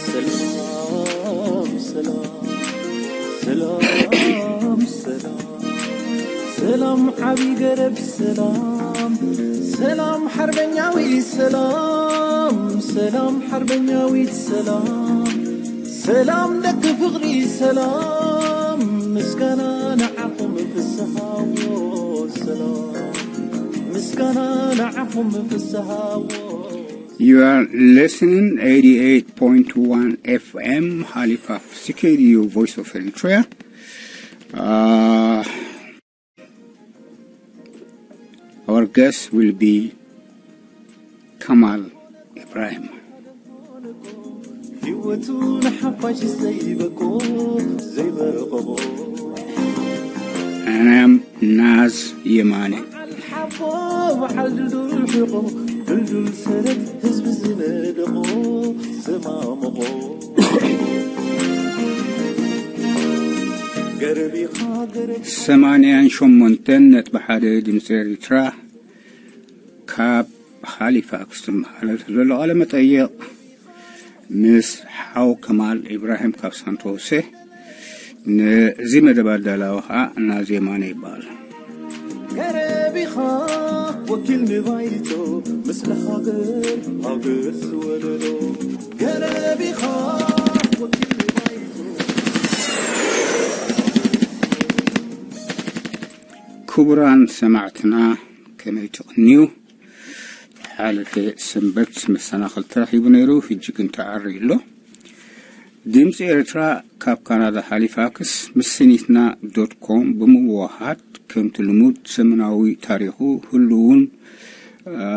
ሰላም፣ ሰላም፣ ሰላም፣ ሰላም፣ ሰላም፣ ዓቢ ገረብ ሰላም፣ ሰላም፣ ሓርበኛዊ ሰላም፣ ሰላም፣ ሓርበኛዊት ሰላም፣ ሰላም፣ ደቂ ፍቕሪ ሰላም፣ ምስጋና ንዓኹም ፍስሃዎ ሰላም፣ ምስጋና ንዓኹም ፍስሃዎ። You are listening eighty-eight point one F M Halifax, C K D U, Voice of Eritrea. Uh, our guest will be Kamal Ibrahim. ህይወቱ ንሓፋሽ ዘይበቆ ዘይበቆ። And I'm Naz Yemane. በዓል ሓቦ በዓል ድልዱል ሕቆ ድልዱል ሰረት ህዝቢ ዝነደቆ ዝማምቆ። ገረቢኻ ገረብ ሰማንያን ሸሞንተን ነጥቢ ሓደ ድምፂ ኤርትራ ካብ ሃሊፋክስ ዝመሓላለፍ ዘሎ ቃለ መጠይቕ ምስ ሓው ከማል ኢብራሂም ካብ ሳንቶሴ። ነዚ መደብ ኣዳላዊ ኸዓ ናዝ የማነ ይበሃል። ገረቢኻ ወኪል ንባይቶ፣ ምስለ ሃገር ሃገር ዝወለዶ። ገረቢኻ ወኪል ንባይቶ። ክቡራን ሰማዕትና፣ ከመይ ትቕንዩ? ሓለፈ ሰንበት መሰናኽል ተረኺቡ ነይሩ፣ ሕጂ ግን ተዓርዩ ኣሎ። ድምፂ ኤርትራ ካብ ካናዳ ሃሊፋክስ ምስ ስኒትና ዶት ኮም ብምውሃድ ከምቲ ልሙድ ዘመናዊ ታሪኹ ህልውን፣ አ፣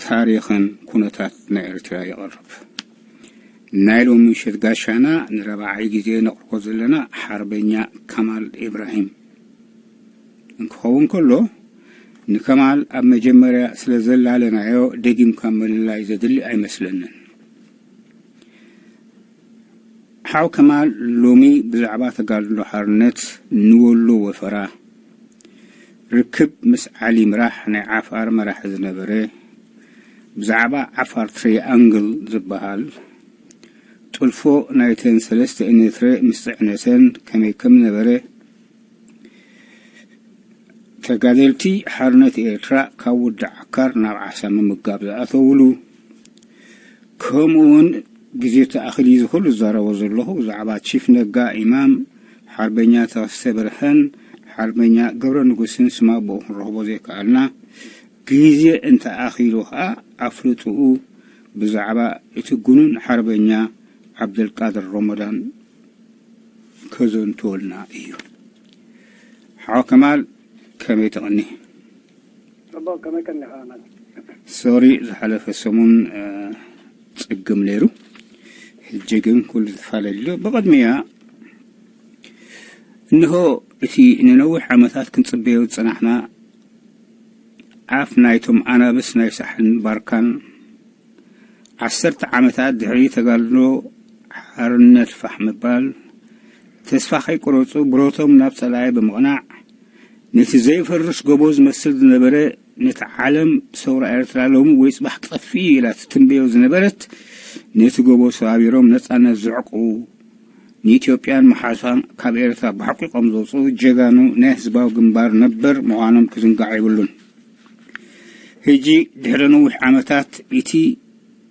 ታሪኽን ኩነታት ናይ ኤርትራ የቕርብ። ናይ ሎሚ ምሸት ጋሻና ንረብዓይ ግዜ ነቕርቦ ዘለና ሓርበኛ ከማል ኢብራሂም እንክኸውን ከሎ፣ ንከማል ኣብ መጀመርያ ስለ ዘላለናዮ ደጊምካ ምልላይ ዘድሊ ኣይመስለንን። ሓው ከማል ሎሚ ብዛዕባ ተጋድሎ ሓርነት ንወሎ ወፈራ፣ ርክብ ምስ ዓሊ ምራሕ ናይ ዓፋር መራሒ ዝነበረ፣ ብዛዕባ ዓፋር ትሪኣንግል ዝበሃል፣ ጥልፎ ናይተን ሰለስተ ኤነትረ ምስ ጽዕነተን ከመይ ከም ነበረ፣ ተጋደልቲ ሓርነት ኤርትራ ካብ ውዲ ዓካር ናብ ዓሳ ምምጋብ ዝኣተውሉ፣ ከምኡ እውን ግዜ ተኣኽል እዩ ዝኽሉ ዝዛረቦ ዘለኹ ብዛዕባ ቺፍ ነጋ ኢማም፣ ሓርበኛ ተኸስተ በርሀን ሓርበኛ ገብረ ንጉስን ስም ኣቦኡ ክንረኽቦ ዘይከኣልና፣ ግዜ እንተኣኺሉ ኸኣ ኣፍልጥኡ ብዛዕባ እቲ ጉኑን ሓርበኛ ዓብደልቃድር ሮሞዳን ከዘንትወልና እዩ። ሓው ከማል፣ ከመይ ትቕኒ? ጽቡቕ፣ ከመይ ቀኒኻ? ሶሪ፣ ዝሓለፈ ሰሙን፣ እ፣ ጽግም ነይሩ። ሕጂ ግን ኩሉ ተፈላለዩ። ብቕድሚያ፣ እንሆ እቲ ንነዊሕ ዓመታት ክንጽበዮ ዝጸናሕና ኣፍ ናይቶም ኣናብስ ናይ ሳሕልን ባርካን፣ ዓሰርተ ዓመታት ድሕሪ ተጋድሎ ሓርነት ፋሕ ምባል፣ ተስፋ ከይቆረጹ ብረቶም ናብ ጸላኢ ብምቕናዕ፣ ነቲ ዘይፈርስ ጎቦ ዝመስል ዝነበረ፣ ነቲ ዓለም ሰውራ ኤርትራ ሎሚ ወይ ጽባሕ ክጠፍእ እዩ ኢላ ትትንበዮ ዝነበረት፣ ነቲ ጎቦ ሰባቢሮም ነጻነት ዘዕቁቡ፣ ንኢትዮጵያን መሓዛን ካብ ኤርትራ ብሓቂቖም ዘውጽኡ ጀጋኑ ናይ ህዝባዊ ግንባር ነበር ምዃኖም ክዝንጋዕ የብሉን። ሕጂ ድሕሪ ነዊሕ ዓመታት እቲ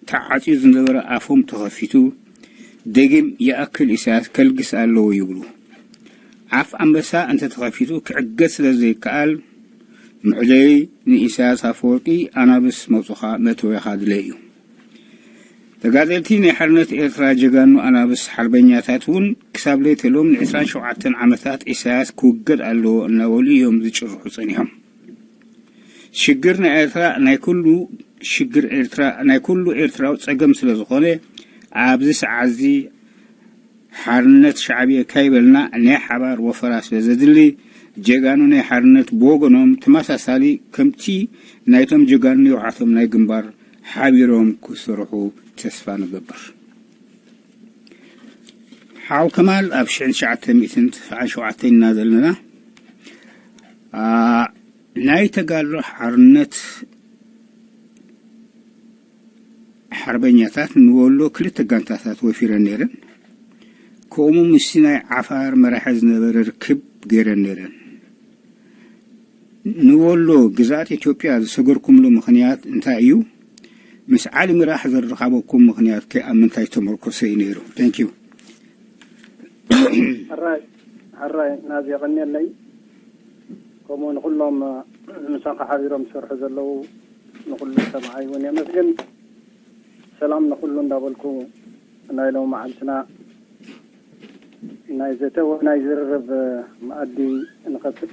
ተዓጽዩ ዝነበረ ኣፎም ተኸፊቱ፣ ደጊም ይኣክል ኢሳያስ ከልግስ ኣለዎ ይብሉ። ኣፍ ኣንበሳ እንተተኸፊቱ ክዕገት ስለ ዘይከኣል፣ መዕለዪ ንኢሳያስ ኣፈወርቂ ኣናብስ መውጽኻ መእተዊኻ ድለ እዩ። ተጋደልቲ ናይ ሓርነት ኤርትራ ጀጋኑ ኣናብስ ሓርበኛታት እውን ክሳብ ለይተሎም ንዕስራን ሸውዓተን ዓመታት ኢሳያስ ክውገድ ኣለዎ እናበሉ እዮም ዝጭርሑ ጸኒሖም። ሽግር ናይ ኤርትራ ናይ ኩሉ ሽግር ኤርትራ ናይ ኩሉ ኤርትራዊ ጸገም ስለ ዝኾነ፣ ኣብዚ ሰዓት እዚ ሓርነት ሻዕብያ ካይበልና ናይ ሓባር ወፈራ ስለ ዘድሊ፣ ጀጋኑ ናይ ሓርነት ብወገኖም ተመሳሳሊ ከምቲ ናይቶም ጀጋኑ ንብዓቶም ናይ ግንባር ሓቢሮም ክሰርሑ ተስፋ ንገብር። ሓው ከማል ኣብ ሽሕን ትሽዓተ ሚእትን ተስዓን ሸውዓተን ኢና ዘለና። ኣ፣ ናይ ተጋድሎ ሓርነት ሓርበኛታት ንወሎ ክልተ ጋንታታት ወፊረን ነይረን። ከምኡ ምስቲ ናይ ዓፋር መራሒ ዝነበረ ርክብ ገይረን ነይረን። ንወሎ ግዝኣት ኢትዮጵያ ዝሰገርኩምሉ ምኽንያት እንታይ እዩ? ምስ ዓሊ ምራሕ ዘረኻበኩም ምኽንያት ከ ኣብ ምንታይ ዝተመርኮሰ እዩ ነይሩ? Thank you። ሕራይ ሕራይ ናዚ የቐንየለይ። ከምኡ ንኹሎም ምሳኻ ሓቢሮም ዝሰርሑ ዘለዉ ንኹሉ ሰማዓይ እውን የመስግን። ሰላም ንኹሉ እንዳበልኩ ናይ ሎሚ መዓልትና ናይ ዘተ ወይ ናይ ዝርርብ መኣዲ ንኸፍት።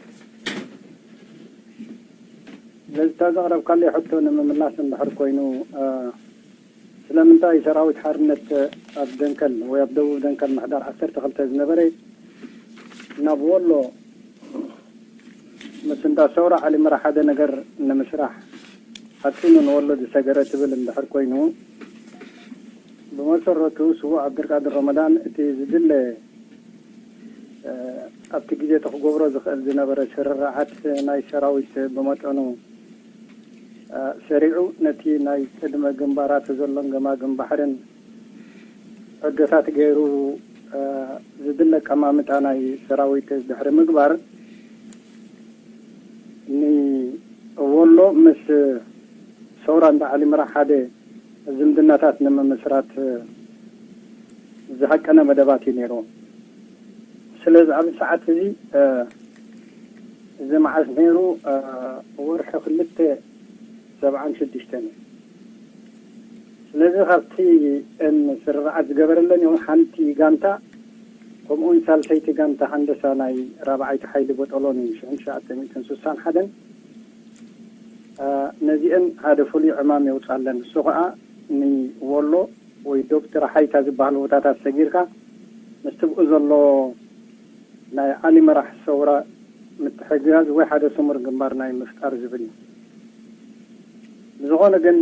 ስለዚ እታ ዘቕረብካለይ ሕቶ ንምምላስ እንድሕር ኮይኑ፣ እ፣ ስለምንታይ ሰራዊት ሓርነት ኣብ ደንከል ወይ ኣብ ደቡብ ደንከል ምሕዳር ዓሰርተ ክልተ ዝነበረ ናብ ወሎ ምስ እንዳ ሰውራ ዓሊ መራሕ ሓደ ነገር ንምስራሕ ሓፂኑ ንወሎ ዝሰገረ ትብል እንድሕር ኮይኑ፣ ብመሰረቱ ስዉእ ዓብደልቃድር ረመዳን እቲ ዝድለ፣ እ፣ ኣብቲ ግዜ እቲ ክገብሮ ዝኽእል ዝነበረ ስርርዓት ናይ ሰራዊት ብመጠኑ፣ እ፣ ሰሪዑ ነቲ ናይ ቅድመ ግንባራት ዘሎን ገማግም ባሕርን ዕዶታት ገይሩ፣ እ፣ ዝድለ ኣቀማምጣ ናይ ሰራዊት ድሕሪ ምግባር፣ ንወሎ ምስ ሰውራ እንዳ ዓሊ ምራሕ ሓደ ዝምድናታት ንምምስራት ዝሃቀነ መደባት እዩ ነይሩ። ስለዚ ኣብዚ ሰዓት እዚ፣ እ፣ እዚ መዓስ ነይሩ? እ፣ ወርሒ ክልተ ሰብዓን ሽዱሽተን እዩ። ስለዚ ካብቲ እን ስርርዓት ዝገበረለን ይኹን ሓንቲ ጋንታ፣ ከምኡውን ሳልሰይቲ ጋንታ ሃንደሳ ናይ ራብዓይቲ ሓይሊ ቦጦሎኒ ሽሕን ትሽዓተ ሚእትን ስሳን ሓደን፣ እ፣ ነዚአን ሓደ ፍሉይ ዕማም የውፅኣለን። እሱ ከዓ ንወሎ ወይ ዶብ ጥራሓይታ ዝበሃል ቦታታት ሰጊርካ ምስቲ ብኡ ዘሎ ናይ ዓሊ መራሕ ሰውራ ምትሕግጋዝ ወይ ሓደ ስሙር ግንባር ናይ ምፍጣር ዝብል እዩ። ብዝኾነ ግን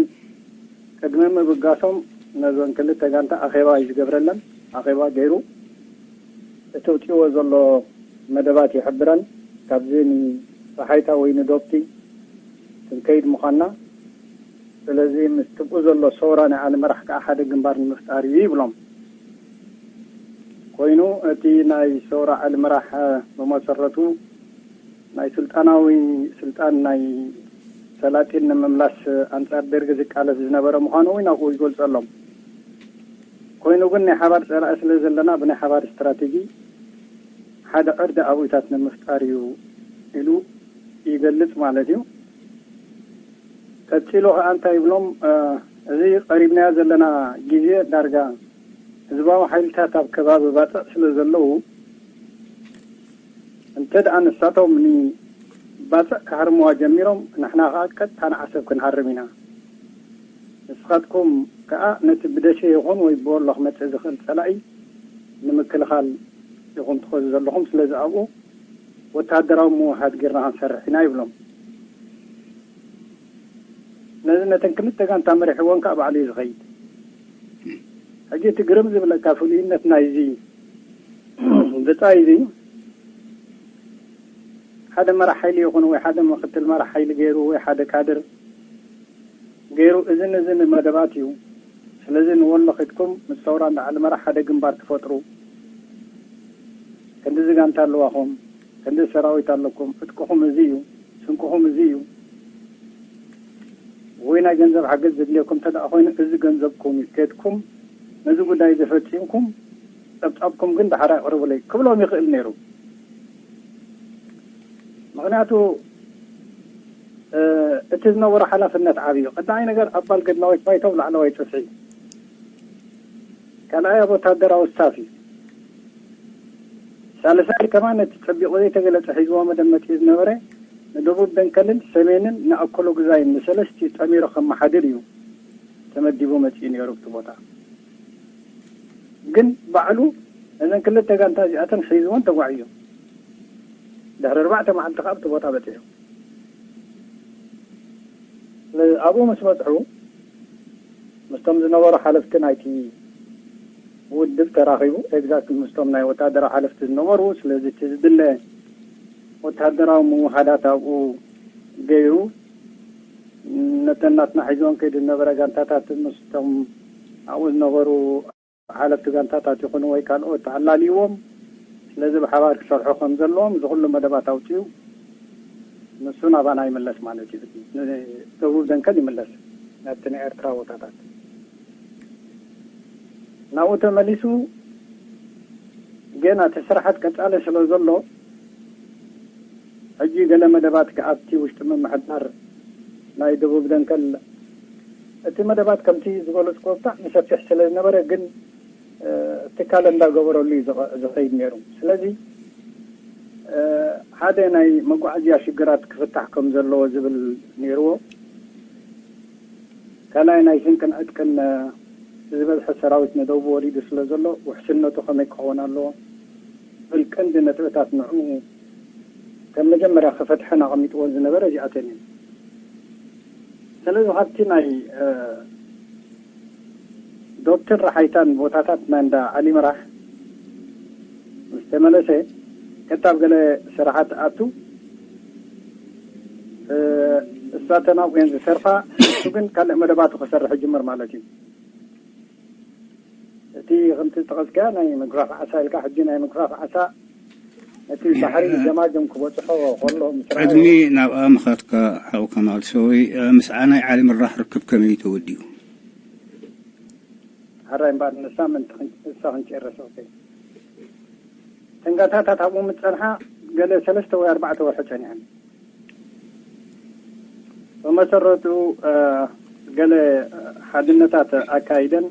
ቅድሚ ምብጋሶም ነዞን ክልተ ጋንታ ኣኼባ እዩ ዝገብረለን። ኣኼባ ገይሩ እቲ ኣውፂእዎ ዘሎ መደባት ይሕብረን። ካብዚ ንፀሓይታ ወይ ንዶብቲ ክንከይድ ምዃንና፣ ስለዚ ምስ ትብኡ ዘሎ ሰውራ ናይ ዓሊ መራሕ ከዓ ሓደ ግንባር ንምፍጣር እዩ ይብሎም። ኮይኑ እቲ ናይ ሰውራ ዓሊ መራሕ ብመሰረቱ ናይ ስልጣናዊ ስልጣን ናይ ሰላጢን ንምምላስ ኣንጻር ደርጊ ዝቃለስ ዝነበረ ምዃኑ እውን ኣብኡ ይገልጸሎም። ኮይኑ ግን ናይ ሓባር ጸላኢ ስለ ዘለና ብናይ ሓባር ስትራቴጂ ሓደ ዕርዲ ኣብኡታት ንምፍጣር እዩ ኢሉ ይገልጽ ማለት እዩ። ቀጺሉ ከዓ እንታይ ይብሎም፣ እዚ ቀሪብናዮ ዘለና ግዜ ዳርጋ ህዝባዊ ሓይልታት ኣብ ከባቢ ባጽዕ ስለ ዘለዉ እንተ ደኣ ንሳቶም ንባጽዕ ክሃርምዋ ጀሚሮም፣ ንሕና ከኣ ቀጥታ ንዓሰብ ክንሃርም ኢና። ንስኻትኩም ከኣ ነቲ ብደሴ ይኹን ወይ ብወሎ ክመጽእ ዝኽእል ጸላኢ ንምክልኻል ኢኹም ትኸዱ ዘለኹም። ስለዚ ኣብኡ ወተሃደራዊ ምውህሃድ ጌርና ክንሰርሕ ኢና ይብሎም። ነዚ ነተን ክልተ ጋንታ መሪሕወን ከኣ ባዕሉ እዩ ዝኸይድ። ሕጂ እቲ ግርም ዝብለካ ፍሉይነት ናይዚ ብጻይ እዚ ሓደ መራሕ ሓይሊ ይኹን ወይ ሓደ ምክትል መራሕ ሓይሊ ገይሩ ወይ ሓደ ካድር ገይሩ እዝን እዝን መደባት እዩ። ስለዚ ንወሎ ኺድኩም ምስ ሰውራ እንዳ ዓሊ መራሕ ሓደ ግንባር ትፈጥሩ። ክንድዚ ጋንታ ኣለዋኹም፣ ክንድዚ ሰራዊት ኣለኩም፣ ዕጥቅኹም እዚ እዩ፣ ስንቅኹም እዚ እዩ። ወይ ናይ ገንዘብ ሓገዝ ዘድልየኩም እንተ ደኣ ኮይኑ እዚ ገንዘብኩም እዩ። ከድኩም ነዚ ጉዳይ እዚ ፈጺምኩም ጸብጻብኩም ግን ደሓር ኣቕርቡለይ ክብሎም ይኽእል ነይሩ። ምኽንያቱ እቲ ዝነበሮ ሓላፍነት ዓብዪ እዩ። ቀዳማይ ነገር ኣባል ገድላዊት ባይቶ ኣብ ላዕለዋይ ጽፍሒ፣ ካልኣይ ኣብ ወታደራዊ ስታፍ እዩ። ሳልሳይ ከማን እቲ ጸቢቑ ዘይተገለጸ ሒዝዎ መደመጢ ዝነበረ ንደቡብ ደንከልን ሰሜንን ንኣኮሎጉዛይን ንሰለስቲ ጠሚሩ ከመሓድር እዩ ተመዲቡ መጺኡ ነይሩ ኣብቲ ቦታ። ግን ባዕሉ እዘን ክልተ ጋንታ እዚኣተን ሒዝወን ተጓዒዞም። ድሕሪ ኣርባዕተ መዓልቲ ከኣ ኣብቲ ቦታ በጺሑ። ስለዚ ኣብኡ ምስ በጽሑ ምስቶም ዝነበሩ ሓለፍቲ ናይቲ ውድብ ተራኺቡ፣ ኤግዛክት ምስቶም ናይ ወታደራዊ ሓለፍቲ ዝነበሩ። ስለዚ እቲ ዝድለ ወታደራዊ ምውሃዳት ኣብኡ ገይሩ፣ ነተን ናትና ሒዝወን ከይዱ ዝነበረ ጋንታታት ምስቶም ኣብኡ ዝነበሩ ሓለፍቲ ጋንታታት ይኹኑ ወይ ካልኦት ኣላልይዎም። ስለዚ ብሓባር ክሰርሑ ከም ዘለዎም እዚ ኩሉ መደባት ኣውፅኡ። ንሱ ናባና ይምለስ ማለት እዩ። ንደቡብ ደንከል ይምለስ፣ ናብቲ ናይ ኤርትራ ቦታታት ናብኡ ተመሊሱ። ግን እቲ ስራሓት ቀጻሊ ስለ ዘሎ፣ ሕጂ ገለ መደባት ከኣ ኣብቲ ውሽጢ ምምሕዳር ናይ ደቡብ ደንከል፣ እቲ መደባት ከምቲ ዝገለጽኩዎ ብጣዕሚ ሰፊሕ ስለ ዝነበረ፣ ግን እቲ ካለንዳ ገበረሉ እዩ ዝኸ- ዝኸይድ ነይሩ። ስለዚ ሓደ ናይ መጓዓዝያ ሽግራት ክፍታሕ ከም ዘለዎ ዝብል ነይርዎ። ካልኣይ ናይ ስንቅን ዕጥቅን ዝበዝሐ ሰራዊት ንደቡብ ወሪዱ ስለ ዘሎ ውሕስነቱ ከመይ ክኸውን ኣለዎ ዝብል ቀንዲ ነጥብታት ንዕኡ ከም መጀመርያ ክፈትሐን ኣቐሚጥዎን ዝነበረ እዚኣተን እየን። ስለዚ ካብቲ ናይ ዶክተር ረሓይታን ቦታታት ናይ እንዳ ዓሊ መራሕ ምስ ተመለሰ፣ ከታብ ገለ ስራሓት ኣቱ እሳተን ኣብኡ እየን ዝሰርፋ። እሱ ግን ካልእ መደባቱ ክሰርሕ ይጅምር ማለት እዩ። እቲ ከምቲ ዝጠቐስካ ናይ ምጉራፍ ዓሳ ኢልካ፣ ሕጂ ናይ ምጉራፍ ዓሳ እቲ ባሕሪ ጀማጀም ክበፅሖ ከሎ ምስ ረኣየ ቅድሚ ናብኣ ምኻድካ ሓው ከማል ሰወይ፣ ምስዓ ናይ ዓሊ መራሕ ርክብ ከመይ ተወዲኡ? ሕራይ እምበኣር ንሳ ምእንቲ ንሳ ክንጨርስ። ኦኬ። ተንጋታታት ኣብኡ ምጸንሓ ገለ ሰለስተ ወይ ኣርባዕተ ወርሒ ጸኒሐን። ብመሰረቱ ገለ ሓድነታት ኣካይደን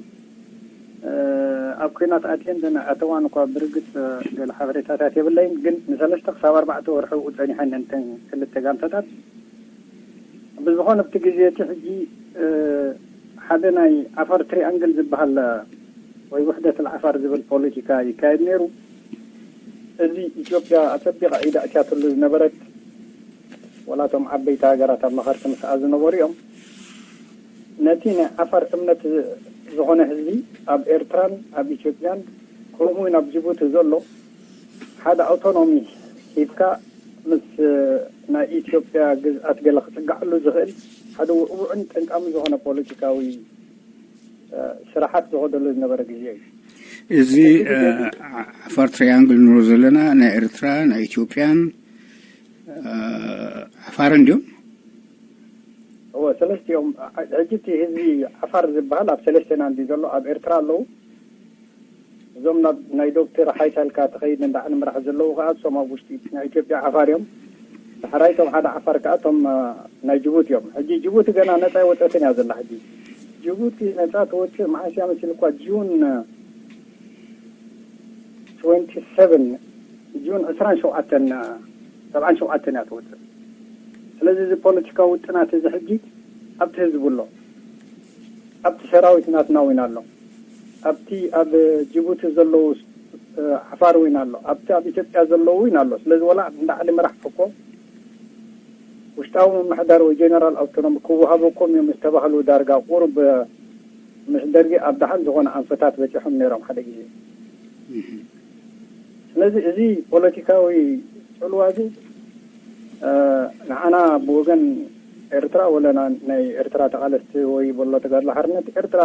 ኣብ ኩናት ኣትየን ዘን ኣተዋን እኳ ብርግጽ ገለ ሓበሬታታት የብለይን፣ ግን ንሰለስተ ክሳብ ኣርባዕተ ወርሒ ኣብኡ ጸኒሐን እንተን ክልተ ጋንታታት። ብዝኾነ ኣብቲ ግዜ እቲ ሕጂ ሓደ ናይ ዓፋር ትሪኣንግል ዝበሃል ወይ ውሕደት ዓፋር ዝብል ፖለቲካ ይካየድ ነይሩ። እዚ ኢትዮጵያ ኣጸቢቓ ኢዳ ኣእትያትሉ ዝነበረት፣ ወላ እቶም ዓበይቲ ሃገራት ኣብ መኸርቲ ምስኣ ዝነበሩ እዮም። ነቲ ናይ ዓፋር እምነት ዝኾነ ህዝቢ ኣብ ኤርትራን ኣብ ኢትዮጵያን ከምኡ እውን ኣብ ጅቡቲ ዘሎ ሓደ ኣውቶኖሚ ሂብካ ምስ ናይ ኢትዮጵያ ግዝኣት ገለ ክጽጋዓሉ ዝኽእል ሓደ ውዕውዕን ጠንቃሚ ዝኾነ ፖለቲካዊ ስራሓት ዝኸደሉ ዝነበረ ግዜ እዩ። እዚ ዓፋር ትሪያንግል ንብሎ ዘለና ናይ ኤርትራ፣ ናይ ኢትዮጵያን ዓፋርን ድዮም? እወ፣ ሰለስቲኦም። ሕጂ እቲ ህዝቢ ዓፋር ዝበሃል ኣብ ሰለስቴና እንዲ ዘሎ ኣብ ኤርትራ ኣለዉ። እዞም ናብ ናይ ዶክተር ሓይታልካ ትኸይድ እንዳ ዕልምራሕ ዘለዉ ከኣ እሶም ኣብ ውሽጢ ናይ ኢትዮጵያ ዓፋር እዮም። ዳሕራይ እቶም ሓደ ዓፋር ከኣ እቶም ናይ ጅቡቲ እዮም። ሕጂ ጅቡቲ ገና ነጻ ኣይወጸትን እያ ዘላ። ሕጂ ጅቡቲ ነጻ ትወጽእ መዓስ እያ መሲልኳ? ጁን ትወንቲ ሰቨን፣ ጁን ዕስራን ሸውዓተን፣ ሰብዓን ሸውዓተን እያ ትወጽእ። ስለዚ እዚ ፖለቲካዊ ውጥናት እዚ ሕጂ ኣብቲ ህዝቢ ኣሎ፣ ኣብቲ ሰራዊት ናትና እውን ኣሎ፣ ኣብቲ ኣብ ጅቡቲ ዘለዉ ዓፋር እውን ኣሎ፣ ኣብቲ ኣብ ኢትዮጵያ ዘለዉ እውን ኣሎ። ስለዚ ወላ እንዳ ዓሊ መራሕ እኮ ውሽጣዊ ምምሕዳር ወይ ጀነራል ኣውቶኖሚ ክወሃበኩም እዮም ዝተባህሉ ዳርጋ ቁሩብ ምስ ደርጊ ኣብ ደሓን ዝኾነ ኣንፈታት በፂሖም ነይሮም ሓደ ግዜ። ስለዚ እዚ ፖለቲካዊ ፅልዋ እዚ ንዓና ብወገን ኤርትራ ወለና ናይ ኤርትራ ተቓለስቲ ወይ በሎ ተጋድሎ ሓርነት ኤርትራ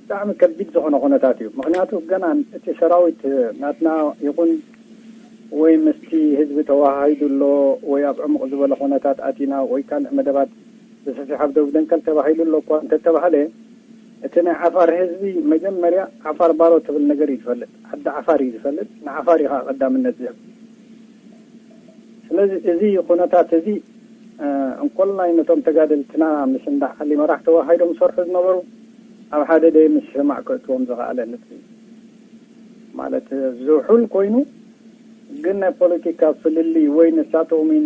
ብጣዕሚ ከቢድ ዝኾነ ኩነታት እዩ። ምክንያቱ ገና እቲ ሰራዊት ናትና ይኹን ወይ ምስቲ ህዝቢ ተዋሃሂዱ ኣሎ ወይ ኣብ ዕሙቕ ዝበለ ኩነታት ኣቲና ወይ ካልእ መደባት ብሰፊሕ ኣብ ደቡብ ደንከል ተባሂሉ ኣሎ እኳ እንተተባህለ፣ እቲ ናይ ዓፋር ህዝቢ መጀመርያ ዓፋር ባሮ ትብል ነገር እዩ ዝፈልጥ። ዓዲ ዓፋር እዩ ዝፈልጥ፣ ንዓፋር እዩ ከዓ ቀዳምነት ዝህብ። ስለዚ እዚ ኩነታት እዚ እንኮላይ ነቶም ተጋደልትና ምስ እንዳ ዓሊ መራሕ ተዋሃሂዶም ዝሰርሑ ዝነበሩ ኣብ ሓደ ደይ ምስ ሕማቕ ከእትዎም ዝኸኣለ ንጥፊ ማለት ዝውሑል ኮይኑ፣ ግን ናይ ፖለቲካ ፍልልይ ወይ ንሳቶምን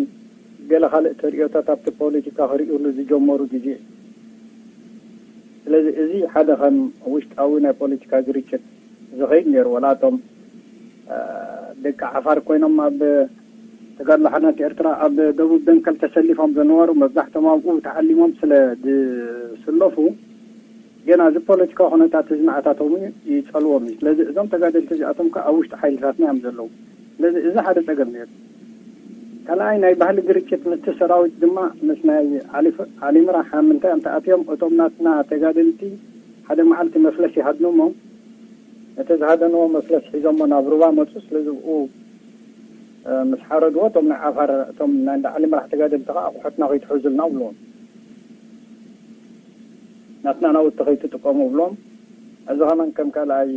ገለ ካልእ ተርእዮታት ኣብቲ ፖለቲካ ክርእይሉ ዝጀመሩ ግዜ እዩ። ስለዚ እዚ ሓደ ከም ውሽጣዊ ናይ ፖለቲካ ግርጭት ዝኸይድ ነይሩ። ወላቶም ደቂ ዓፋር ኮይኖም ኣብ ተጋድሎ ሓርነት ኤርትራ ኣብ ደቡብ ደንከል ተሰሊፎም ዝነበሩ፣ መብዛሕቶም ኣብኡ ተዓሊሞም ስለ ዝስለፉ፣ ገና እዚ ፖለቲካዊ ኩነታት እዚ ንዓታቶም ይጸልዎም እዩ። ስለዚ እዞም ተጋደልቲ እዚኣቶም ከኣ ኣብ ውሽጢ ሓይልታትና እዮም ዘለዉ። ስለዚ እዚ ሓደ ጸገም ነይሩ። ካልኣይ ናይ ባህሊ ግርጭት ምስቲ ሰራዊት ድማ ምስ ናይ ዓሊ ምራሕ ምንታይ እዮም ተኣትዮም፣ እቶም ናትና ተጋደልቲ ሓደ መዓልቲ መፍለስ ይሃድኑ እሞ፣ ነቲ ዝሃደንዎ መፍለስ ሒዞሞ ናብ ሩባ መጹ። ስለዚ ብኡ ምስ ሓረድዎ፣ እቶም ናይ ዓፋር፣ እቶም ናይ እንዳ ዓሊ ምራሕ ተጋደልቲ ከኣ ኣቑሑትና ከይትሕዙልና ብልዎም፣ ናትና ናውቲ ከይትጥቀሙ ብልዎም። እዚ ከማን ከም ካልኣይ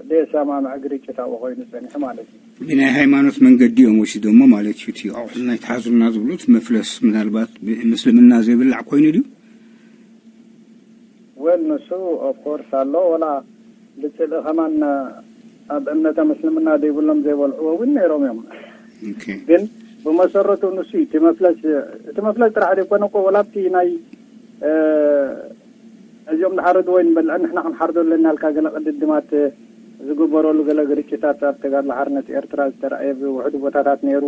ደየሰማምዕ ግርጭት ኣብኡ ኮይኑ ጸኒሑ ማለት እዩ። ብናይ ሃይማኖት መንገዲ እዮም ወሲዶሞ ማለት እዩ። እቲ ኣቑሑትና ይትሓዙልና ዝብሉ እቲ መፍለስ ምናልባት ብምስልምና ዘይብላዕ ኮይኑ ድዩ? ወል ንሱ ኦፍኮርስ ኣሎ፣ ወላ ብጽልኢ ከማን ኣብ እምነተ ምስልምና ዘይብሎም ዘይበልዕዎ እውን ነይሮም እዮም። ግን ብመሰረቱ ንሱ እቲ መፍለስ እቲ መፍለስ ጥራሕ ዘይኮነ እኮ፣ ወላ ኣብቲ ናይ እዚኦም ዝሓረድዎ ይንበልዐን ንሕና ክንሓርዶ ኣለና ኢልካ ገለ ቅድድማት ዝግበረሉ ገለ ግርጭታት ኣብ ተጋድሎ ሓርነት ኤርትራ ዝተረኣየ ብውሕዱ ቦታታት ነይሩ።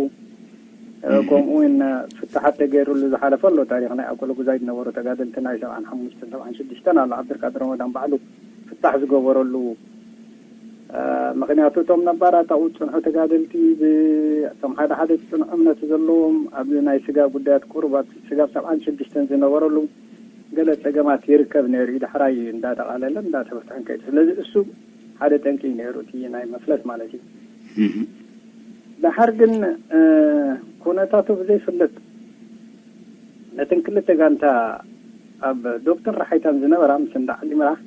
ከምኡ እውን ፍታሓት ተገይሩሉ ዝሓለፈ ኣሎ። ታሪኽ ናይ ኣኮለጉዛይ ዝነበሩ ተጋደልቲ ናይ ሰብዓን ሓሙሽተን ሰብዓን ሽዱሽተን ኣሎ። ዓብድልቃድር ረመዳን ባዕሉ ፍታሕ ዝገበረሉ፣ ምኽንያቱ እቶም ነባራት ኣብኡ ዝፅንሑ ተጋደልቲ፣ እቶም ሓደ ሓደ ፅኑዕ እምነት ዘለዎም፣ ኣብዚ ናይ ስጋ ጉዳያት ቁሩብ ኣብ ስጋብ ሰብዓን ሽዱሽተን ዝነበረሉ ገለ ፀገማት ይርከብ ነይሩ እዩ። ዳሕራይ እንዳጠቓለለን እንዳተፈትሐን ከይዱ። ስለዚ እሱ ሓደ ጠንቂ እዩ ነይሩ፣ እቲ ናይ መፍለስ ማለት እዩ። ደሓር ግን ኩነታቱ ብዘይፍለጥ ነተን ክልተ ጋንታ ኣብ ዶብትን ራሓይታን ዝነበራ ምስ እንዳ ዓሊ ምራሕ፣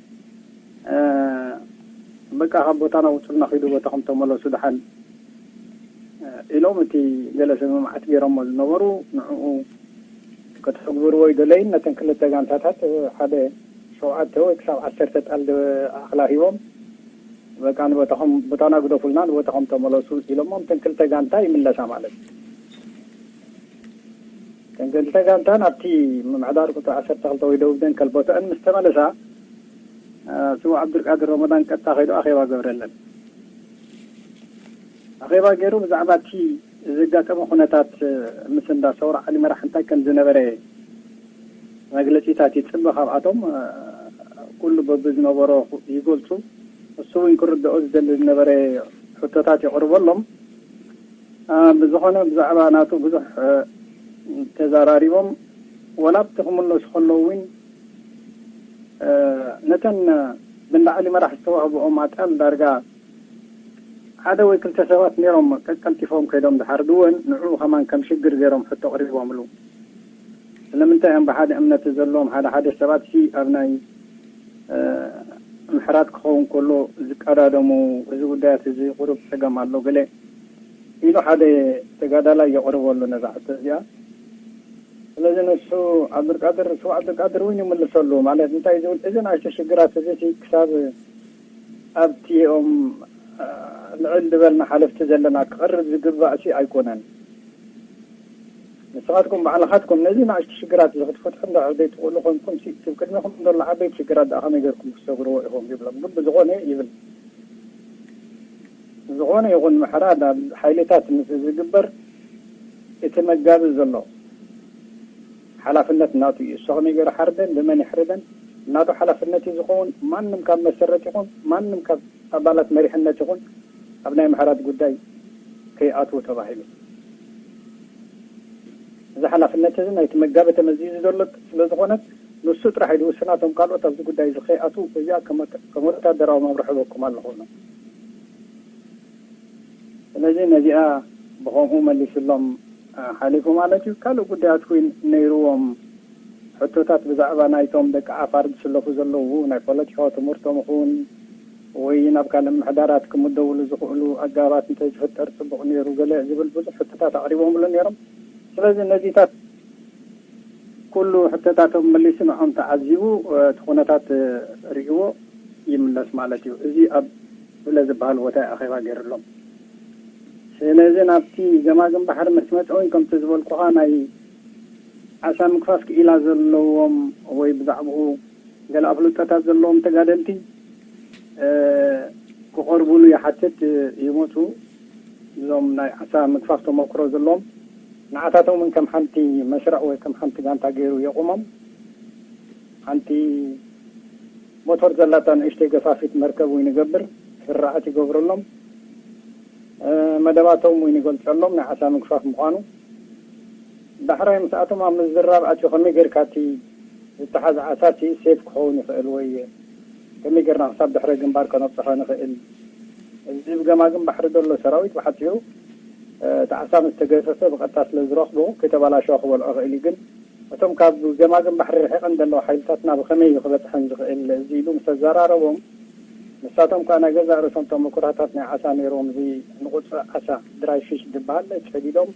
በቃ ካብ ቦታና ውፁልና፣ ኪዱ ቦታኹም ተመለሱ ደሓን ኢሎም፣ እቲ ገለ ስምምዓት ገይሮሞ ዝነበሩ ንዕኡ ከተግብርዎ ይደለይን፣ ነተን ክልተ ጋንታታት ሓደ ሸውዓተ ወይ ክሳብ ዓሰርተ ጣል ኣኽላ ሂቦም፣ በቃ ንቦታኹም፣ ቦታና ግደፉልና፣ ንቦታኹም ተመለሱ ኢሎሞም፣ እተን ክልተ ጋንታ ይምለሳ ማለት እዩ። እተን ክልተ ጋንታ ናብቲ ምምሕዳር ቁፅሪ ዓሰርተ ክልተ ወይ ደቡብ ደንከል ቦታአን ምስ ተመለሳ፣ ስቡእ ዓብዱልቃድር ረመዳን ቀጥታ ከይዱ ኣኼባ ገብረለን። ኣኼባ ገይሩ ብዛዕባ እቲ ዘጋጠመ ኩነታት ምስ እንዳ ሰውራ ዓሊ መራሕ እንታይ ከም ዝነበረ መግለጺታት ይጽበ ካብኣቶም። ኩሉ በብዝነበሮ ይገልጹ። እሱ እውን ክርድኦ ዝደሊ ዝነበረ ሕቶታት የቕርበሎም። ብዝኾነ ብዛዕባ ናቱ ብዙሕ ተዘራሪቦም፣ ወላ ኣብቲ ክምለሱ ከለዉ እውን ነተን ብእንዳ ዓሊ መራሕ ዝተዋህብኦም ኣጣል ዳርጋ ሓደ ወይ ክልተ ሰባት ነይሮም ቀልጢፎም ከይዶም ዝሓርድወን፣ ንዕኡ ከማን ከም ሽግር ገይሮም ሕቶ ኣቕሪቦምሉ። ስለምንታይ እዮም ብሓደ እምነት ዘለዎም ሓደ ሓደ ሰባት ሲ ኣብ ናይ ምሕራት ክኸውን ከሎ ዝቀዳደሙ፣ እዚ ጉዳያት እዚ ቁሩብ ጸገም ኣሎ ገለ ኢሉ ሓደ ተጋዳላይ የቕርበሉ ነዛ ሕቶ እዚኣ። ስለዚ ንሱ ዓብዱልቃድር፣ ስው ዓብዱልቃድር እውን ይምልሰሉ። ማለት እንታይ ዝብል፣ እዚ ንኣሽቱ ሽግራት እዚ ሲ ክሳብ ኣብቲኦም ልዕል ዝበልና ሓለፍቲ ዘለና ክቐርብ ዝግባእ ሲ ኣይኮነን። ንስኻትኩም ባዕልኻትኩም ነዚ ንኣሽቱ ሽግራት እዚ ክትፈትሑ እንድሕር ዘይትኽእሉ ኮይንኩም ሲ፣ እቲ ቅድሚኹም ዘሎ ዓበይቲ ሽግራት ደኣ ከመይ ጌርኩም ክትሰግርዎ ኢኹም ይብሎም። ግን ብዝኾነ ይብል፣ ዝኾነ ይኹን ምሕራድ ኣብ ሓይልታት ምስ ዝግበር እቲ መጋቢ ዘሎ ሓላፍነት ናቱ እዩ። እሱ ከመይ ገይሩ ሓርደን ብመን ይሕርደን ናቱ ሓላፍነት እዩ ዝኸውን። ማንም ካብ መሰረት ይኹን ማንም ካብ ኣባላት መሪሕነት ይኹን ኣብ ናይ ምሕራድ ጉዳይ ከይኣትዉ ተባሂሉ። እዚ ሓላፍነት እዚ ናይቲ መጋቢ ተመዚዙ ዘሎ ስለ ዝኾነ ንሱ ጥራሕ እዩ ዝውስና። እቶም ካልኦት ኣብዚ ጉዳይ እዚ ከይኣትዉ እዚኣ ከም ወታደራዊ መምርሒ በኩም ኣለኹ። ስለዚ ነዚኣ ብኸምኡ መሊስሎም ሓሊፉ ማለት እዩ። ካልእ ጉዳያት እውን ነይርዎም ሕቶታት ብዛዕባ ናይቶም ደቂ ዓፋር ዝስለፉ ዘለዉ ናይ ፖለቲካዊ ትምህርቶም ይኹን ወይ ናብ ካልእ ምሕዳራት ክምደብሉ ዝኽእሉ ኣጋባት እንተዝፍጠር ጽቡቕ ነይሩ ገለ ዝብል ብዙሕ ሕቶታት ኣቕሪቦምሉ ነይሮም። ስለዚ ነዚታት ኩሉ ሕቶታቶም መሊሱ ንዖም ተዓዚቡ እቲ ኩነታት ርእይዎ ይምለስ ማለት እዩ። እዚ ኣብ ብለ ዝበሃል ቦታ ኣኼባ ገይርሎም። ስለዚ ናብቲ ገማግም ባሕሪ ምስ መጸ እውን ከምቲ ዝበልኩኻ ናይ ዓሳ ምግፋፍ ክኢላ ዘለዎም ወይ ብዛዕባኡ ገለ ኣፍልጦታት ዘለዎም ተጋደልቲ ክቐርቡሉ ይሓትት። ይመፁ። እዞም ናይ ዓሳ ምግፋፍ ተመክሮ ዘለዎም ንዓታቶም እውን ከም ሓንቲ መስርዕ ወይ ከም ሓንቲ ጋንታ ገይሩ የቑሞም። ሓንቲ ሞቶር ዘላታ ንእሽተይ ገፋፊት መርከብ እውን ይገብር፣ ስርዓት ይገብረሎም። መደባቶም እውን ይገልፀሎም ናይ ዓሳ ምግፋፍ ምዃኑ። ዳሕራይ ምስኣቶም ኣብ ምዝራብ ኣትዩ ከመይ ጌርካ እቲ ዝተሓዘ ዓሳ እቲ ሴፍ ክኸውን ይኽእል ወይ ከመይ ጌርና ክሳብ ድሕረ ግንባር ከነብፅሖ ንኽእል? እዚ ብገማግም ባሕሪ ዘሎ ሰራዊት ብሓፂሩ እቲ ዓሳ ምስ ተገፈፈ ብቐጥታ ስለ ዝረኽቦ ከተባላሸዋ ክበልዖ ይኽእል እዩ። ግን እቶም ካብ ገማግም ባሕሪ ርሒቐን ዘለዋ ሓይልታትና ብኸመይ እዩ ክበፅሐን ዝኽእል? እዚ ኢሉ ምስ ኣዘራረቦም ንሳቶም ከዓ ናይ ገዛእ ርእሶም ተመኩራታት ናይ ዓሳ ነይሮም። እዚ ንቑፅ ዓሳ ድራይ ፊሽ ዝበሃል ጨዲዶም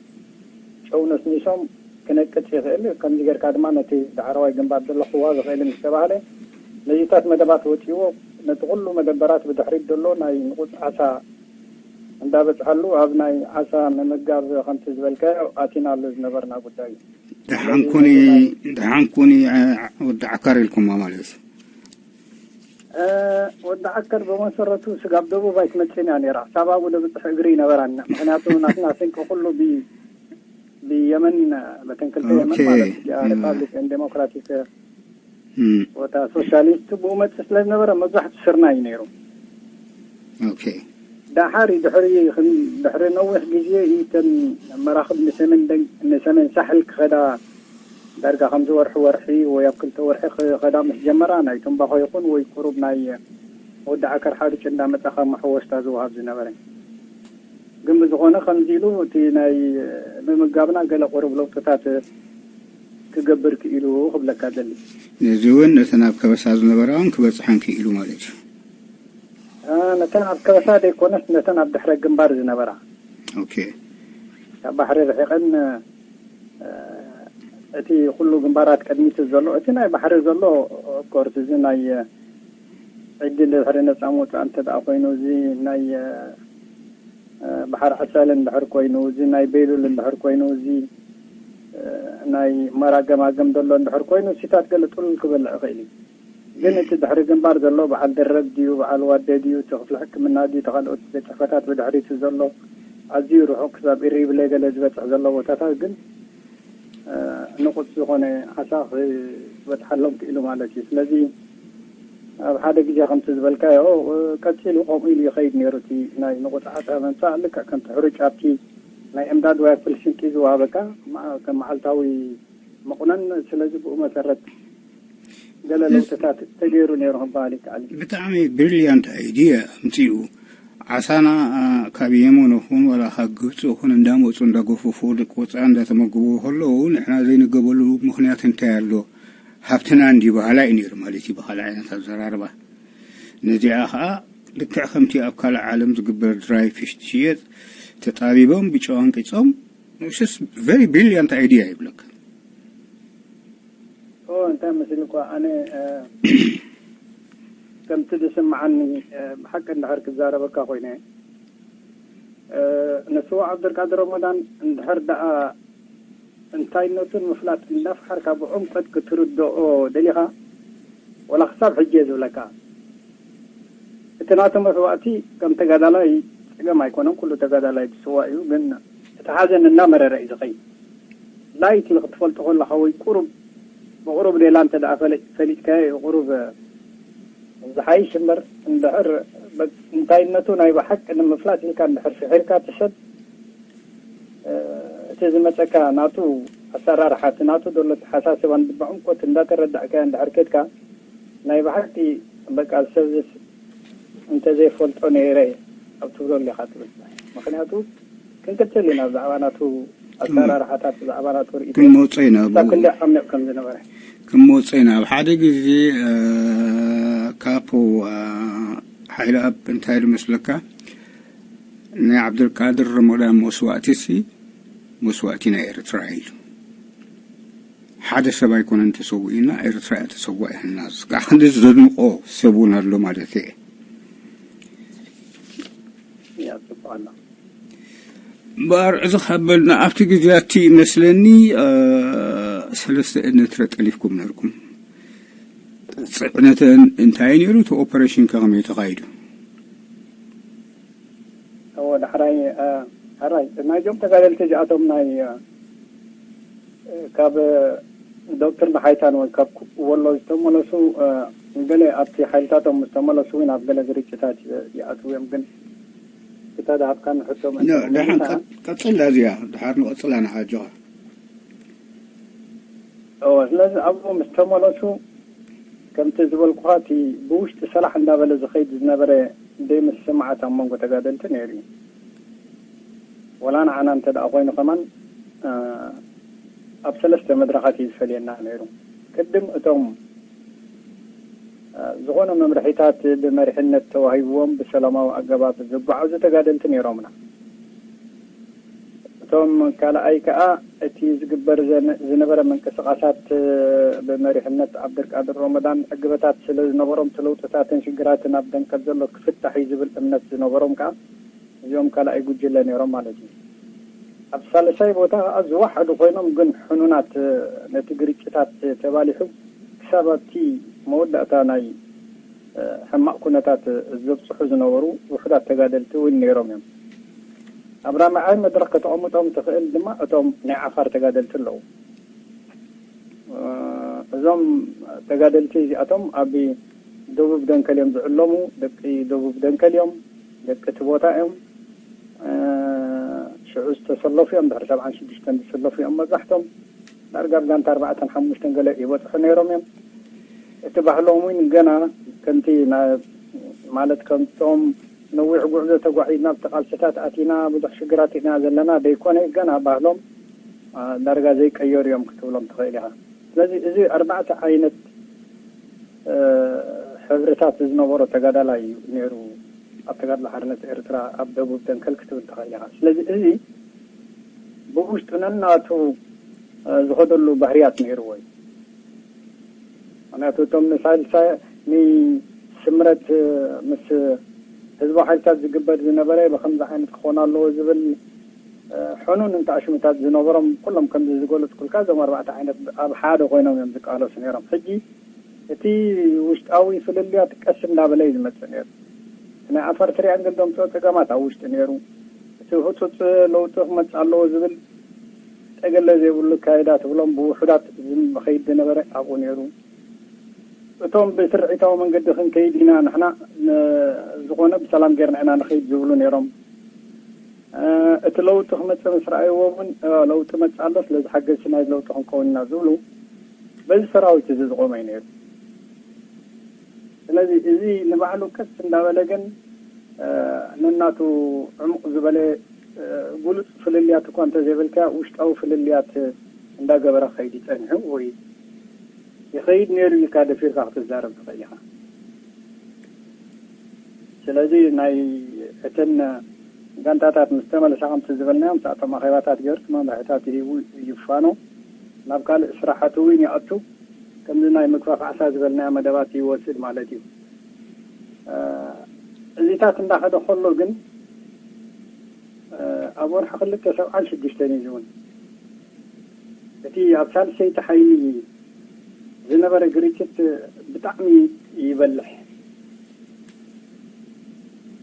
ጨው ነስኒሶም ክነቅፅ ይኽእል። ከምዚ ጌርካ ድማ ነቲ ዳዕረዋይ ግንባር ዘሎ ክዋብ ይኽእል ምስ ተባህለ ነዚታት መደባት ወፂዎ ነቲ ኩሉ መደበራት ብድሕሪት ዘሎ ናይ ንቑፅ ዓሳ እንዳበፅሐሉ ኣብ ናይ ዓሳ ምምጋብ ከምቲ ዝበልካዮ ኣቲና ኣሎ ዝነበርና ጉዳይ እዩ። ደሓንኩኒ ደሓንኩኒ ወዲ ዓካር ኢልኩማ ማለት እዩ። ወዲ ዓከር ብመሰረቱ ስጋብ ደቡብ ኣይትመፅእን እያ ነይራ። ክሳብ ኣብኡ ደብፅሕ እግሪ ይነበራና። ምክንያቱ ናትና ስንቂ ኩሉ ብየመን በተን ክልተ የመን ማለት ሪፓብሊክ ዴሞክራቲክ ቦታ ሶሻሊስት ብኡ መፅእ ስለ ዝነበረ መብዛሕቱ ስርና እዩ ነይሩ። ዳሓር ድሕሪ ድሕሪ ነዊሕ ግዜ እዩ ተን መራክብ ንሰሜን ሳሕል ክኸዳ ዳርጋ ከምዚ ወርሒ ወርሒ ወይ ኣብ ክልተ ወርሒ ክኸዳ ምስ ጀመራ ናይ ትንባኾ ይኹን ወይ ቁሩብ ናይ ወዲ ዓከር ሓርጭ እንዳመጻ ካብ መሐወስታ ዝወሃብ ዝነበረ። ግን ብዝኾነ ከምዚ ኢሉ እቲ ናይ ምምጋብና ገለ ቁሩብ ለውጥታት ክገብር ክኢሉ ክብለካ ደሊ። ነዚ እውን ነተን ኣብ ከበሳ ዝነበራ እውን ክበፅሐን ክኢሉ ማለት እዩ። ነተን ኣብ ከበሳ ዘይኮነስ ነተን ኣብ ድሕረ ግንባር ዝነበራ ኦኬ። ካብ ባሕሪ ርሒቐን እቲ ኩሉ ግንባራት ቅድሚት ዘሎ እቲ ናይ ባሕሪ ዘሎ ኦፍኮርስ እዚ ናይ ዒዲ ድሕሪ ነፃ ምውፃእ እንተ ደኣ ኮይኑ እዚ ናይ ባሕሪ ዓሳል እንድሕር ኮይኑ እዚ ናይ ቤሉል እንድሕር ኮይኑ እዚ ናይ መራ ገማግም ዘሎ እንድሕር ኮይኑ እሲታት ገለ ጥሉል ክበልዕ ይኽእል እዩ። ግን እቲ ድሕሪ ግንባር ዘሎ በዓል ደረብ ድዩ በዓል ዋደ ድዩ እቲ ክፍሊ ሕክምና ድዩ እቲ ካልኦት ቤት ፅሕፈታት ብድሕሪቱ ዘሎ ኣዝዩ ርሑቕ ክሳብ ኢሪብለ ገለ ዝበፅሕ ዘሎ ቦታታት ግን ንቑፅ ዝኾነ ዓሳ ክበፅሓሎም ክኢሉ ማለት እዩ። ስለዚ ኣብ ሓደ ግዜ ከምቲ ዝበልካዮ ቀፂሉ ከምኡ ኢሉ ይኸይድ ነይሩ። እቲ ናይ ንቑፅ ዓሳ ምምፃእ ልክዕ ከምቲ ሕሩጭ ኣብቲ ናይ እምዳድ ወይ ኣፕል ስንቂ ዝወሃበካ ከም መዓልታዊ መቑነን። ስለዚ ብኡ መሰረት ገለ ለውጥታት ተገይሩ ነይሩ ክበሃል ይከኣል እዩ። ብጣዕሚ ብሪልያንት ኣይድየ ኣምፅኡ። ዓሳና ካብ የመን ይኹን ዋላ ካብ ግብፂ ይኹን እንዳመፁ እንዳገፈፉ ደቂ ወፃኢ እንዳተመግቡ ከለዉ ንሕና ዘይንገበሉ ምኽንያት እንታይ ኣሎ? ሃብትና እንዲ በሃላ እዩ ነይሩ ማለት እዩ ብካልእ ዓይነት ኣዘራርባ። ነዚኣ ከዓ ልክዕ ከምቲ ኣብ ካልእ ዓለም ዝግበር ድራይ ፊሽ ዝሽየጥ ተጣቢቦም ብጨው ኣንቂፆም which is very brilliant idea ይብለካ። ኦ እንታይ መሲልኳ ኣነ ከምቲ ዝስምዓኒ ብሓቂ እንድሕር ክዛረበካ ኮይነ ንስዋ ዓብደልቃድር ረመዳን እንድሕር ደኣ እንታይነቱ ንምፍላጥ እንዳፍሓርካ ብዕምቆት ክትርድኦ ደሊኻ ወላ ክሳብ ሕጂ እየ ዝብለካ እቲ ናቱ መስዋእቲ ከም ተጋዳላይ ጸገም ኣይኮነን ኩሉ ተጋዳላይ ትስዋ እዩ ግን እቲ ሓዘን እናመረረ እዩ ዝኸይድ ላይት ክትፈልጦ ከለኻ ወይ ቁሩብ ብቁሩብ ሌላ እንተ ደኣ ፈሊጥካዮ እዩ ቁሩብ ዝሓይሽ እምበር እንድሕር እንታይነቱ ናይ ብሓቂ ንምፍላጥ ኢልካ እንድሕር ፍሒርካ እቲ ሰብ እቲ ዝመፀካ ናቱ ኣሰራርሓ እቲ ናቱ ዘሎ ኣተሓሳስባን ብዕምቆት እንዳተረዳእካዮ እንድሕር ከድካ ናይ ብሓቂ በቃ ሰብዝስ እንተዘይፈልጦ ነይረ ኣብ ትብለሉ ኢኻ ትብል ምክንያቱ ክንቅፅል ኢና ብዛዕባ ናቱ ኣሰራርሓታት ብዛዕባ ናቱ ርእቶ ክንመፆ ኢና ክሳብ ክንደይ ዓሚቕ ከም ዝነበረ ክንመፆ ኢና ኣብ ሓደ ግዜ ካፖ ሓይለ ኣብ እንታይ ዝመስለካ ናይ ዓብደልቃድር ረመዳን መስዋእቲ ሲ መስዋእቲ ናይ ኤርትራ ኢሉ ሓደ ሰብ ኣይኮነን ተሰዊእና ኤርትራ እያ ተሰዋ ይህና እስካዕ ክንዲ ዘድንቆ ሰብ እውን ኣሎ ማለት እየ እምበኣር፣ እዚ ካብ በልና፣ ኣብቲ ግዜያት ይመስለኒ፣ እ፣ ሰለስተ ኤርትራ ጠሊፍኩም ነርኩም። ጽዕነተን እንታይ ነይሩ? እቲ ኦፐሬሽን ከ ከመይ ተኻይዱ? እዎ፣ ዳሕራይ፣ እ፣ ሕራይ፣ ናይዞም ተጋደልቲ እዚኣቶም ናይ፣ እ፣ ካብ ዶክተር መሓይታን ወይ ካብ ወሎ ዝተመለሱ፣ እ፣ ገለ ኣብቲ ሓይልታቶም ምስ ተመለሱ እውን ኣብ ገለ ግርጭታት ይኣትዉ እዮም። ግን እታ ዝሃብካኒ ሕቶ ኖ፣ መእተዊ ደሓን መሊሳ። ቀ-፣ ቀጽላ እዚኣ፣ ደሓር ንቐጽላ ንሓጆኻ። እወ፣ ስለዚ ኣብኡ ምስ ተመለሱ፣ ከምቲ ዝበልኩኻ፣ እቲ ብውሽጢ ሰላሕ እንዳበለ ዝኸይድ ዝነበረ ደይ ምስምዓት ኣብ መንጎ ተጋደልቲ ነይሩ እዩ። ወላ ንዓና እንተ ደኣ ኮይኑ ከማን፣ እ፣ ኣብ ሰለስተ መድረኻት እዩ ዝፈልየና ነይሩ። ቅድም እቶም፣ እ፣ ዝኾነ መምርሒታት ብመሪሕነት ተዋሂብዎም ብሰላማዊ ኣገባብ ዝጓዓዙ ተጋደልቲ ነይሮምና። እቶም ካልኣይ ከኣ እቲ ዝግበር ዘነ-፣ ዝነበረ ምንቅስቓሳት፣ እ፣ ብመሪሕነት ዓብደልቃድር ሮመዳን ዕግበታት ስለ ዝነበሮም፣ እቲ ለውጥታትን ሽግራትን ኣብ ደንቀል ዘሎ ክፍታሕ እዩ ዝብል እምነት ዝነበሮም ከኣ እዚኦም ካልኣይ ጉጅለ ነይሮም ማለት እዩ። ኣብ ሳልሳይ ቦታ ከኣ ዝወሓዱ ኮይኖም ግን ሕኑናት፣ እ፣ ነቲ ግርጭታት ተባሊሑ ክሳብ ኣብቲ መወዳእታ ናይ፣ እ፣ ሕማቕ ኩነታት ዘብጽሑ ዝነበሩ ውሑዳት ተጋደልቲ እውን ነይሮም እዮም። ኣብ ራብዓይ መድረኽ ከተቐምጦም ትኽእል ድማ እቶም ናይ ዓፋር ተጋደልቲ ኣለዉ። እ፣ እዞም ተጋደልቲ እዚኣቶም ኣብ ደቡብ ደንከል እዮም ዝዕለሙ፣ ደቂ ደቡብ ደንከል እዮም፣ ደቂ እቲ ቦታ እዮም። እ፣ ሽዑ ዝተሰለፉ እዮም፣ ድሕሪ ሰብዓን ሽዱሽተን ዝስለፉ እዮም መብዛሕቶም። ዳርጋ ኣብ ጋንታ ኣርባዕተን ሓሙሽተን ገለ ይበጽሑ ነይሮም እዮም። እቲ ባህሎም እውን ገና ከምቲ ና-፣ ማለት ከምቶም ነዊሕ ጉዕዞ ተጓዒዝና ኣብቲ ቃልስታት ኣቲና ብዙሕ ሽግራት ኢና ዘለና ደይኮነ፣ ገና ባህሎም፣ አ፣ ዳርጋ ዘይቀየሩ እዮም ክትብሎም ትኽእል ኢኻ። ስለዚ እዚ ኣርባዕተ ዓይነት፣ እ፣ ሕብርታት ዝነበሮ ተጋዳላይ እዩ ነይሩ ኣብ ተጋድሎ ሓርነት ኤርትራ ኣብ ደቡብ ደንከል ክትብል ትኽእል ኢኻ። ስለዚ እዚ ብውሽጡ ነናቱ፣ እ፣ ዝኸደሉ ባህርያት ነይርዎ እዩ። ምኽንያቱ እቶም ንሳልሳይ ንስምረት ምስ ህዝባዊ ሓይልታት ዝግበር ዝነበረ ብኸምዚ ዓይነት ክኾን ኣለዎ ዝብል፣ እ፣ ሕኑን እንተ ኣሽሙታት ዝነበሮም ኩሎም ከምዚ ዝገለጽኩልካ እዞም ኣርባዕተ ዓይነት ኣብ ሓደ ኮይኖም እዮም ዝቃለሱ ነይሮም። ሕጂ እቲ ውሽጣዊ ፍልልያት ቀስ እንዳበለ እዩ ዝመጽእ ነይሩ። ናይ ዓፋር ትሪያንግል ዘምጽኦ ጸገማት ኣብ ውሽጢ ነይሩ። እቲ ህጹጽ ለውጢ ክመጽእ ኣለዎ ዝብል ጠገለ ዘይብሉ ኣካይዳ ትብሎም ብውሑዳት ዝም-፣ ዝኸይድ ዝነበረ ኣብኡ ነይሩ። እቶም ብስርዒታዊ መንገዲ ክንከይድ ኢና ንሕና፣ ን-፣ ዝኾነ ብሰላም ጌርና ኢና ንኸይድ ዝብሉ ነይሮም። እ፣ እቲ ለውጢ ክመጽእ ምስ ረኣይዎ እውን፣ እ፣ ለውጢ መጽእ ኣሎ፣ ስለዚ ሓገዝቲ ናይዚ ለውጢ ክንከውን ኢና ዝብሉ በዚ ሰራዊት እዚ ዝቖመ እዩ ነይሩ። ስለዚ እዚ ንባዕሉ ቀስ እንዳበለ ግን፣ እ፣ ነናቱ ዕሙቕ ዝበለ፣ እ፣ ጉሉጽ ፍልልያት እኳ እንተዘይበልካ ውሽጣዊ ፍልልያት እንዳገበረ ክኸይድ እዩ ጸኒሑ ወይ ይኸይድ ነይሩ ኢልካ ደፊርካ ክትዛረብ ትኽእል ኢኻ። ስለዚ ናይ እተን ጋንታታት ምስ ተመለሳ ከምቲ ዝበልናዮ ምስኣቶም ኣኼባታት ገይሩ እቲ መምርሕታት ሂቡ ይፋኖ ናብ ካልእ ስራሓቱ እውን ይኣቱ። ከምዚ ናይ ምክፋፋዕሳ ዝበልናዮ መደባት ይወስድ ማለት እዩ። እ፣ እዚታት እንዳኸደ ከሎ ግን፣ እ፣ ኣብ ወርሒ ክልተ ሰብዓን ሽዱሽተን እዩ ዝውን። እቲ ኣብ ሳልሰይቲ ሓይሊ ዝነበረ ግርጭት ብጣዕሚ ይበልሕ።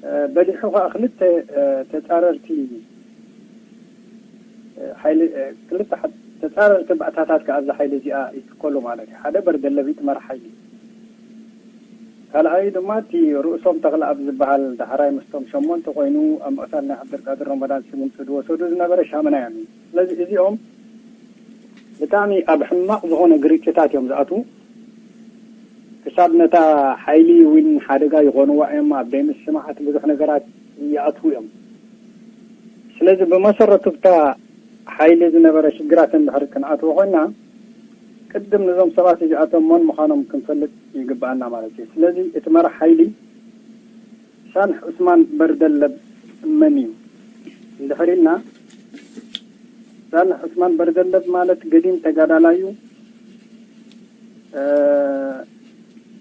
እ፣ በሊሑ ኸዓ ክልተ፣ እ፣ ተጻረርቲ፣ እ፣ ሓይሊ፣ እ፣ ክልተ ሓ-፣ ተጻረርቲ ባእታታት ከኣ ኣብዛ ሓይሊ እዚኣ ይትከሉ ማለት እዩ። ሓደ በርደለብ ይጥመር ሓይሊ። ካልኣዩ ድማ እቲ ርእሶም ተኽለኣብ ዝበሃል ዳሕራይ ምስቶም ሸሞንተ ኮይኑ ኣብ ምቕታል ናይ ዓብደልቃድር ረመዳን ስጉምቲ ዝወሰዱ ዝነበረ ሻመናይ እዩ። ስለዚ እዚኦም ብጣዕሚ ኣብ ሕማቕ ዝኾነ ግርጭታት እዮም ዝኣትዉ። ክሳብ ነታ ሓይሊ እውን ሓደጋ ይኾንዋ እዮም። ኣብ ደይምስማዓት ብዙሕ ነገራት ይኣትዉ እዮም። ስለዚ ብመሰረቱ ብታ ሓይሊ ዝነበረ ሽግራት እንድሕር ክንኣትዎ ኮይና ቅድም ነዞም ሰባት እዚኣቶም መን ምዃኖም ክንፈልጥ ይግብኣና ማለት እዩ። ስለዚ እቲ መራሕ ሓይሊ ሳልሕ ዑስማን በርደለብ መን እዩ? እንድሕር ኢልና ሳልሕ ዑስማን በርደለብ ማለት ገዲም ተጋዳላይ እዩ። እ፣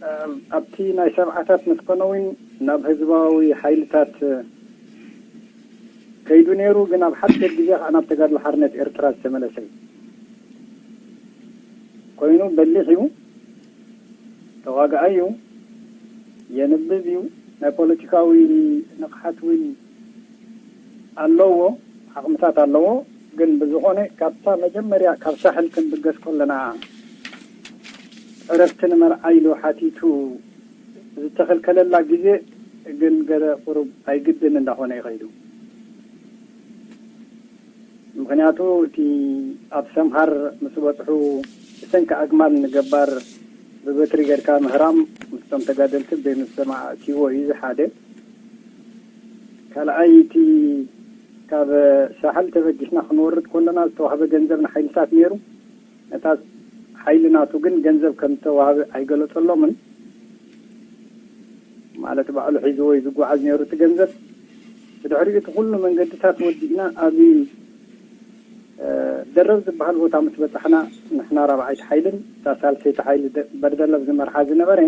እ፣ ኣብቲ ናይ ሰብዓታት ምስ ኮነ እውን ናብ ህዝባዊ ሓይልታት ከይዱ ነይሩ፣ ግን ኣብ ሓፂር ግዜ ከዓ ናብ ተጋድሎ ሓርነት ኤርትራ ዝተመለሰ እዩ። ኮይኑ በሊሕ እዩ፣ ተዋጋኣይ እዩ፣ የንብብ እዩ፣ ናይ ፖለቲካዊ ንቕሓት እውን ኣለዎ፣ ዓቕምታት ኣለዎ። ግን ብዝኾነ ካብታ መጀመርያ ካብ ሳሕል ክንብገስ ከለና ዕረፍቲ ንመርዓ ኢሉ ሓቲቱ ዝተኸልከለላ ግዜ ግን ገለ ቁሩብ ኣይግድን እንዳኾነ ይኸይዱ። ምኽንያቱ እቲ ኣብ ሰምሃር ምስ በጽሑ ብሰንኪ ኣግማል ንገባር ብበትሪ ጌርካ ምህራም ምስቶም ተጋደልቲ ብዘይምስማዕ እትይዎ እዩ ሓደ። ካልኣይ እቲ ካብ ሳሕል ተበጊስና ክንወርድ ከለና ዝተዋህበ ገንዘብ ንሓይልታት ነይሩ። ነታ ሓይሊ ናቱ ግን ገንዘብ ከም ዝተዋህበ ኣይገለጸሎምን። ማለት ባዕሉ ሒዝዎ እዩ ዝጓዓዝ ነይሩ እቲ ገንዘብ። ብድሕሪኡ እቲ ኩሉ መንገድታት ወዲእና ኣብዚ ደረብ ዝበሃል ቦታ ምስ በጻሕና ንሕና ራብዓይቲ ሓይልን እታ ሳልሰይቲ ሓይሊ በርደለብ ዝመርሓ ዝነበረ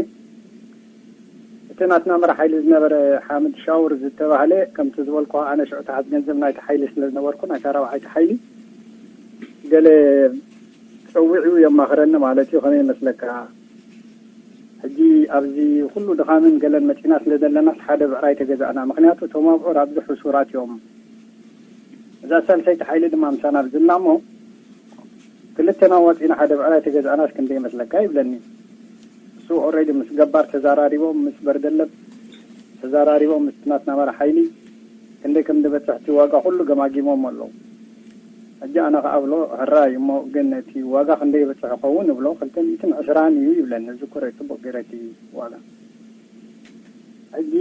እቲ ናትና መራሕ ሓይሊ ዝነበረ ሓምድ ሻውር ዝተባህለ፣ ከምቲ ዝበልኩ ኣነ ሽዑ ተሓዝ ገንዘብ ናይቲ ሓይሊ ስለ ዝነበርኩ ናይታ ራብዓይቲ ሓይሊ ገለ ጸዊዑ የማኽረኒ ማለት እዩ። ከመይ ይመስለካ? ሕጂ ኣብዚ ኩሉ ድኻምን ገለን መጺና ስለ ዘለናስ ሓደ ብዕራይ ተገዛእና። ምኽንያቱ እቶም ኣብዑር ኣብዚ ሕሱራት እዮም። እዛ ሳልሰይቲ ሓይሊ ድማ ምሳና ብዝላ እሞ ክልተና ወጺና ሓደ ብዕራይ ተገዛእናስ ክንደይ ይመስለካ ይብለኒ። እሱ ኦልሬዲ ምስ ገባር ተዛራሪቦም፣ ምስ በርደለብ ተዛራሪቦም፣ ምስ ናትና መራሕ ሓይሊ ክንደይ ከም ዝበጽሕ እቲ ዋጋ ኩሉ ገማጊሞም ኣለዉ። ሕጂ ኣነ ከኣ እብሎ፣ ሕራይ እሞ ግን እቲ ዋጋ ክንደይ ይበጽሕ ይኸውን እብሎ፣ ክልተ ሚእትን ዕስራን እዩ ይብለኒ። ዝኩረ ጽቡቕ ገይረ እቲ ዋጋ። ሕጂ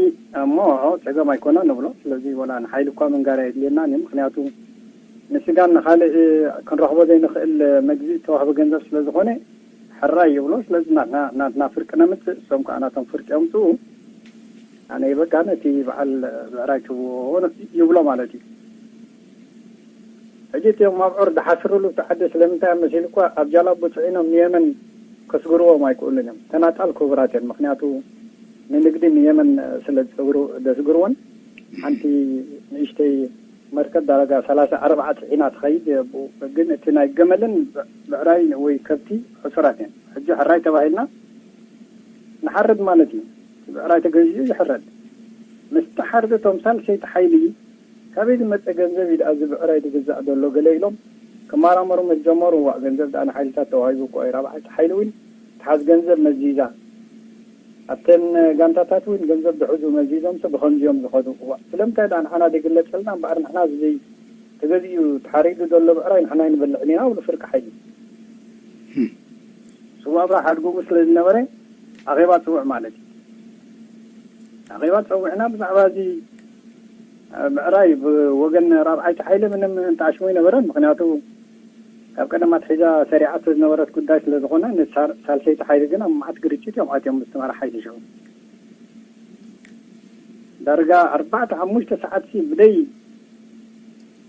እሞ ጸገም ኣይኮነን ንብሎ። ስለዚ ወላ ንሓይሊ እኳ ምንጋር የድልየናን እዩ። ምኽንያቱ ንስጋን ንኻልእ ክንረኽቦ ዘይንኽእል መግቢ ዝተዋህበ ገንዘብ ስለ ዝኾነ ሕራይ ይብሎ። ስለዚ ናትና ናትና ፍርቂ ነምጽእ፣ እሶም ከዓ ናቶም ፍርቂ የምጽኡ። ኣነ ይበቃ ነቲ በዓል ብዕራይ ክብዎ ይብሎ ማለት እዩ። ሕጂ እቲኦም ኣብዑር ዝሓስርሉ እቲ ዓዲ ስለምንታይ ኣብ መሲሉ እኳ ኣብ ጃላቡ ጽዒኖም ንየመን ከስግርዎም ኣይክእሉን እዮም። ተናጣል ክቡራት እዮም። ምኽንያቱ ንንግዲ ንየመን ስለ ዝጸግሩ ዘስግርዎን ሓንቲ ንእሽተይ መርከብ ዳረጋ ሰላሳ ኣርባዓ ጽዒና ትኸይድ። ግን እቲ ናይ ገመልን ብዕራይ ወይ ከብቲ ሕሱራት እየን። ሕጂ ሕራይ ተባሂልና ንሓርድ ማለት እዩ። እቲ ብዕራይ ተገዚኡ ይሕረድ። ምስ ተሓርደ እቶም ሳልሰይቲ ሓይሊ ካበይ ዝመፀ ገንዘብ እዩ ደኣ እዚ ብዕራይ ዝግዛእ ዘሎ ገለ ኢሎም ክመራመሩ ምስ ጀመሩ፣ ዋእ ገንዘብ ደኣ ንሓይልታት ተዋሂቡ እኮ እዩ። ራብዓይቲ ሓይሊ እውን ትሓዝ ገንዘብ መዚዛ ኣብተን ጋንታታት እውን ገንዘብ ዝሕዙ መዚዞምሲ ብኸምዚኦም ዝኸዱ። እዋ ስለምንታይ ደኣ ንዓና ዘይግለጸልና እምበኣር ንሕና እዚ ተገዚኡ ተሓሪዱ ዘሎ ብዕራይ ንሕና ኣይንበልዕን ኢና ብሉ ፍርቂ ሓይሊ። ስዋ ኣብራ ሓድጉኡ ስለ ዝነበረ ኣኼባ ጽውዕ ማለት እዩ። ኣኼባ ጸዊዕና ብዛዕባ እዚ ብዕራይ ብወገን ራብዓይቲ ሓይሊ ምንም እንተኣሽሙ ኣይነበረን። ምኽንያቱ ካብ ቀደም ኣትሒዛ ሰሪዓቶ ዝነበረት ጉዳይ ስለ ዝኾነ ንሳልሰይቲ ሓይሊ ግን ኣብ መዓት ግርጭት እዮም ኣትዮም ምስ ትማራ ሓይሊ ሽዑ ዳርጋ ኣርባዕተ ሓሙሽተ ሰዓት ሲ ብደይ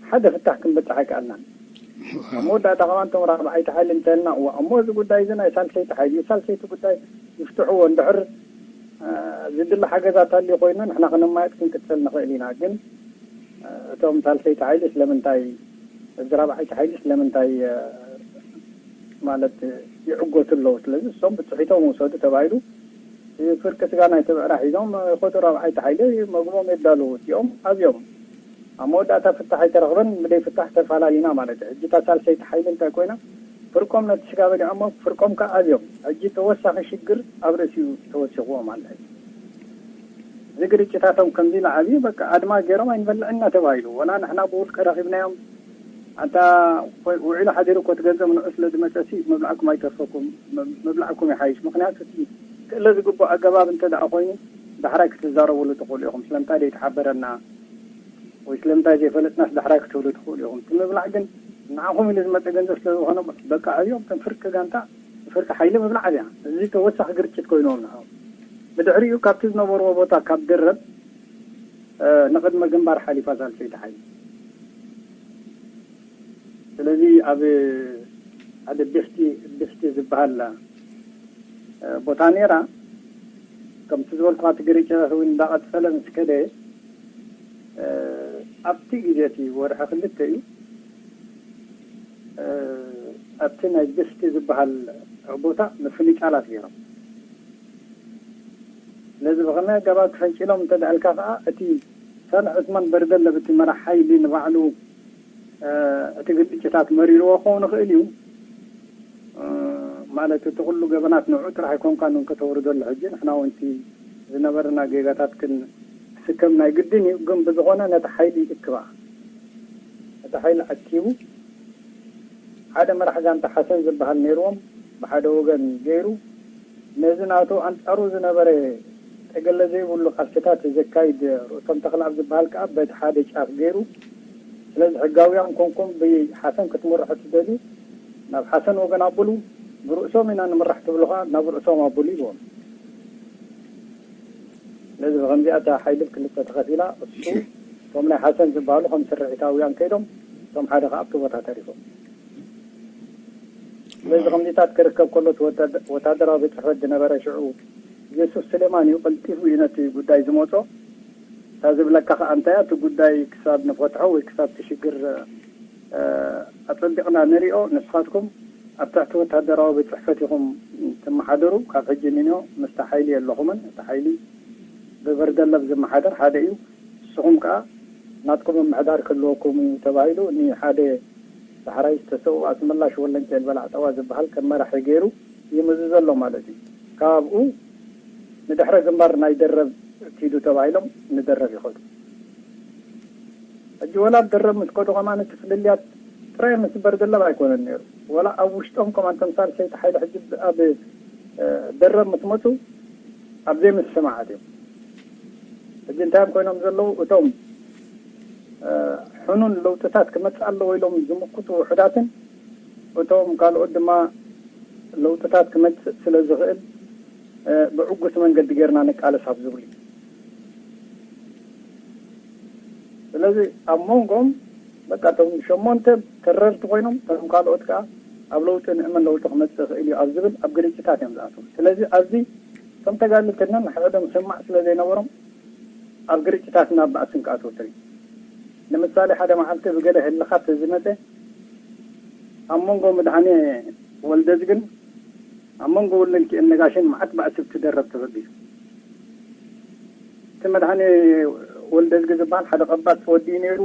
ሓደ ፍታሕ ክንበፅሕ ኣይከኣልናን። ኣብ መወዳእታ ከማን እቶም ራብዓይቲ ሓይሊ እንተልና እዋ እሞ እዚ ጉዳይ እዚ ናይ ሳልሰይቲ ሓይሊ እዩ፣ ሳልሰይቲ ጉዳይ ይፍትሕዎ እንድሕር ዝድለ ሓገዛት ኣልዩ ኮይኑ ንሕና ክነማየጥ ክንቅፅል ንኽእል ኢና። ግን እቶም ሳልሰይቲ ሓይሊ ስለምንታይ እዚ ራብዓይቲ ሓይሊ ስለምንታይ ማለት ይዕጎቱ ኣለዉ? ስለዚ እሶም ብፅሒቶም ውሰዱ ተባሂሉ ፍርቂ ስጋ ናይ ተብዕራ ሒዞም ይኸዱ። ራብዓይቲ ሓይሊ መግቦም የዳልዉ እቲኦም ኣብዮም ኣብ መወዳእታ ፍታሕ ኣይተረኽበን። ብደይ ፍታሕ ተፈላለዩና ማለት እዩ። ሕጂ እታ ሳልሰይቲ ሓይሊ እንታይ ኮይና ፍርቆም ነቲ ስጋ በሊዖሞ ፍርቆም ከዓ ኣብዮም። ሕጂ ተወሳኺ ሽግር ኣብ ርእሲኡ ተወሲኽዎ ማለት እዩ። እዚ ግርጭታቶም ከምዚ ንዓብዩ በቃ ኣድማ ገይሮም ኣይንበልዕና ተባሂሉ ወላ ንሕና ብውልቀ ረኺብናዮም ኣንታ ውዒሉ ሓዲሩ እኮ እቲ ገንዘብ ንዑ ስለ ዝመፀ ሲ ምብላዕኩም ኣይተርፈኩም ምብላዕኩም ይሓይሽ። ምክንያቱ እቲ ክእለ ዝግብኦ ኣገባብ እንተ ደኣ ኮይኑ ዳሕራይ ክትዛረብሉ ትኽእሉ ኢኹም። ስለምንታይ ዘይተሓበረና ወይ ስለምንታይ ዘይፈለጥናስ ዳሕራይ ክትብሉ ትኽእሉ ኢኹም። እቲ ምብላዕ ግን ንዓኹም ኢሉ ዝመፀ ገንዘብ ስለ ዝኾነ በቃ ኣብዮም ከም ፍርቂ ጋንታ ፍርቂ ሓይሊ ምብላዕ ኣብያ። እዚ ተወሳኺ ግርጭት ኮይንዎም ንዓኹም። ብድሕሪኡ ካብቲ ዝነበርዎ ቦታ ካብ ደረብ ንቕድመ ግንባር ሓሊፋ ሳልሰይቲ ሓይሊ ስለዚ ኣብ ሓደ ብሕቲ ብሕቲ ዝበሃል ቦታ ነይራ። ከምቲ ዝበልኩ እቲ ግርጭት እውን እንዳቐፀለ ምስ ከደ ኣብቲ ግዜ እቲ ወርሒ ክልተ እዩ። ኣብቲ ናይ ብስቲ ዝበሃል ቦታ ምፍንጫላት ገይሮም። ስለዚ ብኸመይ ኣገባብ ተፈንጭሎም እንተደኣልካ ከዓ እቲ ሳልሕ ዑስማን በርደለብ እቲ መራሕ ሓይሊ ንባዕሉ እቲ ግጭታት መሪርዎ ክኸውን ይኽእል እዩ። ማለት እቲ ኩሉ ገበናት ንዑ ጥራሕ ኣይኮንካን እውን ከተውርደሉ። ሕጂ ንሕና እውን እቲ ዝነበረና ጌጋታት ክንስከም ናይ ግድን እዩ። ግን ብዝኾነ ነቲ ሓይሊ ይእክባ፣ ነቲ ሓይሊ ኣኪቡ ሓደ መራሕ ጋንታ ሓሰን ዝበሃል ነይርዎም ብሓደ ወገን ገይሩ ነዚ ናቱ ኣንጻሩ ዝነበረ ጠገለ ዘይብሉ ቃልስታት ዘካይድ ርእሶም ተኽለኣብ ዝበሃል ከኣ በቲ ሓደ ጫፍ ገይሩ፣ ስለዚ ሕጋውያን ኮንኩም ብሓሰን ክትምርሑ ትደልዩ ናብ ሓሰን ወገን ኣብሉ፣ ብርእሶም ኢና ንምራሕ ትብሉ ከኣ ናብ ርእሶም ኣብሉ ይብዎም። ስለዚ ብከምዚኣ እታ ሓይሊ ክልተ ተኸፊላ፣ እሱ እቶም ናይ ሓሰን ዝበሃሉ ከም ስርዒታውያን ከይዶም፣ እቶም ሓደ ከኣ ኣብቲ ቦታ ተሪፎም። ስለዚ ከምዚታት ክርከብ ከሎ እቲ ወታደ- ወታደራዊ ቤት ጽሕፈት ዝነበረ ሽዑ የሱፍ ስሌማን እዩ ቀልጢፉ እዩ ነቲ ጉዳይ ዝመጾ። እታ ዝብለካ ከኣ እንታይ እቲ ጉዳይ ክሳብ ንፈትሖ ወይ ክሳብ እቲ ሽግር ኣጸቢቕና ንሪኦ፣ ንስኻትኩም ኣብ ትሕቲ ወታደራዊ ቤት ጽሕፈት ኢኹም ትመሓደሩ። ካብ ሕጂ ንንዮ ምስቲ ሓይሊ የለኹምን። እቲ ሓይሊ ብበርደለብ ዝመሓደር ሓደ እዩ። ንስኹም ከኣ ናትኩም ምምሕዳር ክህልወኩም እዩ ተባሂሉ፣ ንሓደ ዳሕራይ ዝተሰው ኣስመላሽ ወለንኬል በላዕ ጠባ ዝበሃል ከም መራሒ ገይሩ ይምዝዘሎ ማለት እዩ። ካብኡ ንድሕረ ግንባር ናይ ደረብ ኪዱ ተባሂሎም ንደረብ ይኸዱ። ሕጂ ወላ ደረብ ምስ ከዱ ከማን እቲ ፍልልያት ጥራይ ምስ በርደለብ ኣይኮነን ነይሩ። ወላ ኣብ ውሽጦም ከማን ተምሳል ሰይቲ ሓይሊ ሕጂ ኣብ ደረብ ምስ መፁ ኣብ ዘይምስማዓት እዮም። ሕጂ እንታይ እዮም ኮይኖም ዘለዉ? እቶም ሕኑን ለውጥታት ክመፅእ ኣለዎ ኢሎም ዝምክቱ ውሑዳትን እቶም ካልኦት ድማ ለውጥታት ክመፅእ ስለ ዝኽእል ብዕጉስ መንገዲ ጌርና ንቃለስ ኣብ ዝብሉ እዩ። ስለዚ ኣብ መንጎም በቃ እቶም ሸሞንተ ተረርቲ ኮይኖም እቶም ካልኦት ከዓ ኣብ ለውጢ ንእመን ለውጢ ክመፅእ ይኽእል እዩ ኣብ ዝብል ኣብ ግርጭታት እዮም ዝኣትዉ። ስለዚ ኣብዚ እቶም ተጋደልቲ ነንሕድሕዶም ስማዕ ስለ ዘይነበሮም ኣብ ግርጭታትን ኣብ ባእስን ክኣትዉ ትርኢ። ንምሳሌ ሓደ መዓልቲ ብገለ ህልኻት ዝመፀ ኣብ መንጎ ምድሓኔ ወልደዝግን ኣብ መንጎ ወለንኪኤል ነጋሽን መዓት ባእሲ ብትደረብ ተበጊሱ። እቲ መድሓኔ ወልደዝጊ ዝበሃል ሓደ ቀባጽ ወዲ እዩ ነይሩ።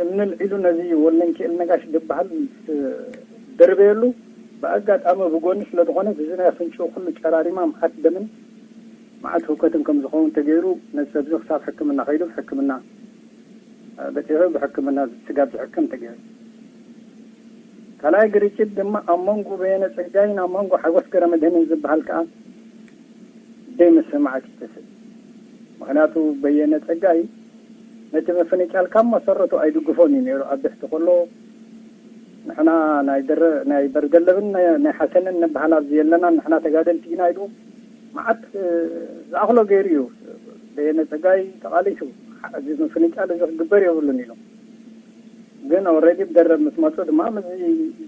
እምኒ ልዒሉ ነዚ ወለንኪኤል ነጋሽ ዝበሃል ምስ ደርበየሉ ብኣጋጣሚ ብጎኒ ስለ ዝኾነ ብዚ ናይ ኣፍንጭኡ ኩሉ ጨራሪማ መዓት ደምን መዓት ህውከትን ከም ዝኸውን ተገይሩ ነዚ ሰብዚ ክሳብ ሕክምና ከይዱ ብሕክምና በፂሑ ብሕክምና ስጋብ ዝሕክም ተገይሩ። ካልኣይ ግርጭት ድማ ኣብ መንጎ በየነ ፀጋይን ኣብ መንጎ ሓጎስ ገረመድህንን ዝበሃል ከዓ ደይ ምስምማዓት ይትስእ። ምክንያቱ በየነ ፀጋይ ነቲ ምፍንጫል ካብ መሰረቱ ኣይድግፎን እዩ ነይሩ። ኣብ ድሕቲ ከሎ ንሕና ናይ ደረ ናይ በርገለብን ናይ ናይ ሓሰንን ንበሃል ኣብዚ የለና ንሕና ተጋደልቲ ኢና ኢሉ መዓት ዝኣኽሎ ገይሩ እዩ። በየነ ፀጋይ ተቓሊሱ እዚ ምፍንጫል እዚ ክግበር የብሉን ኢሉ። ግን ኦልሬዲ ብደረብ ምስ መፁ ድማ ምስዚ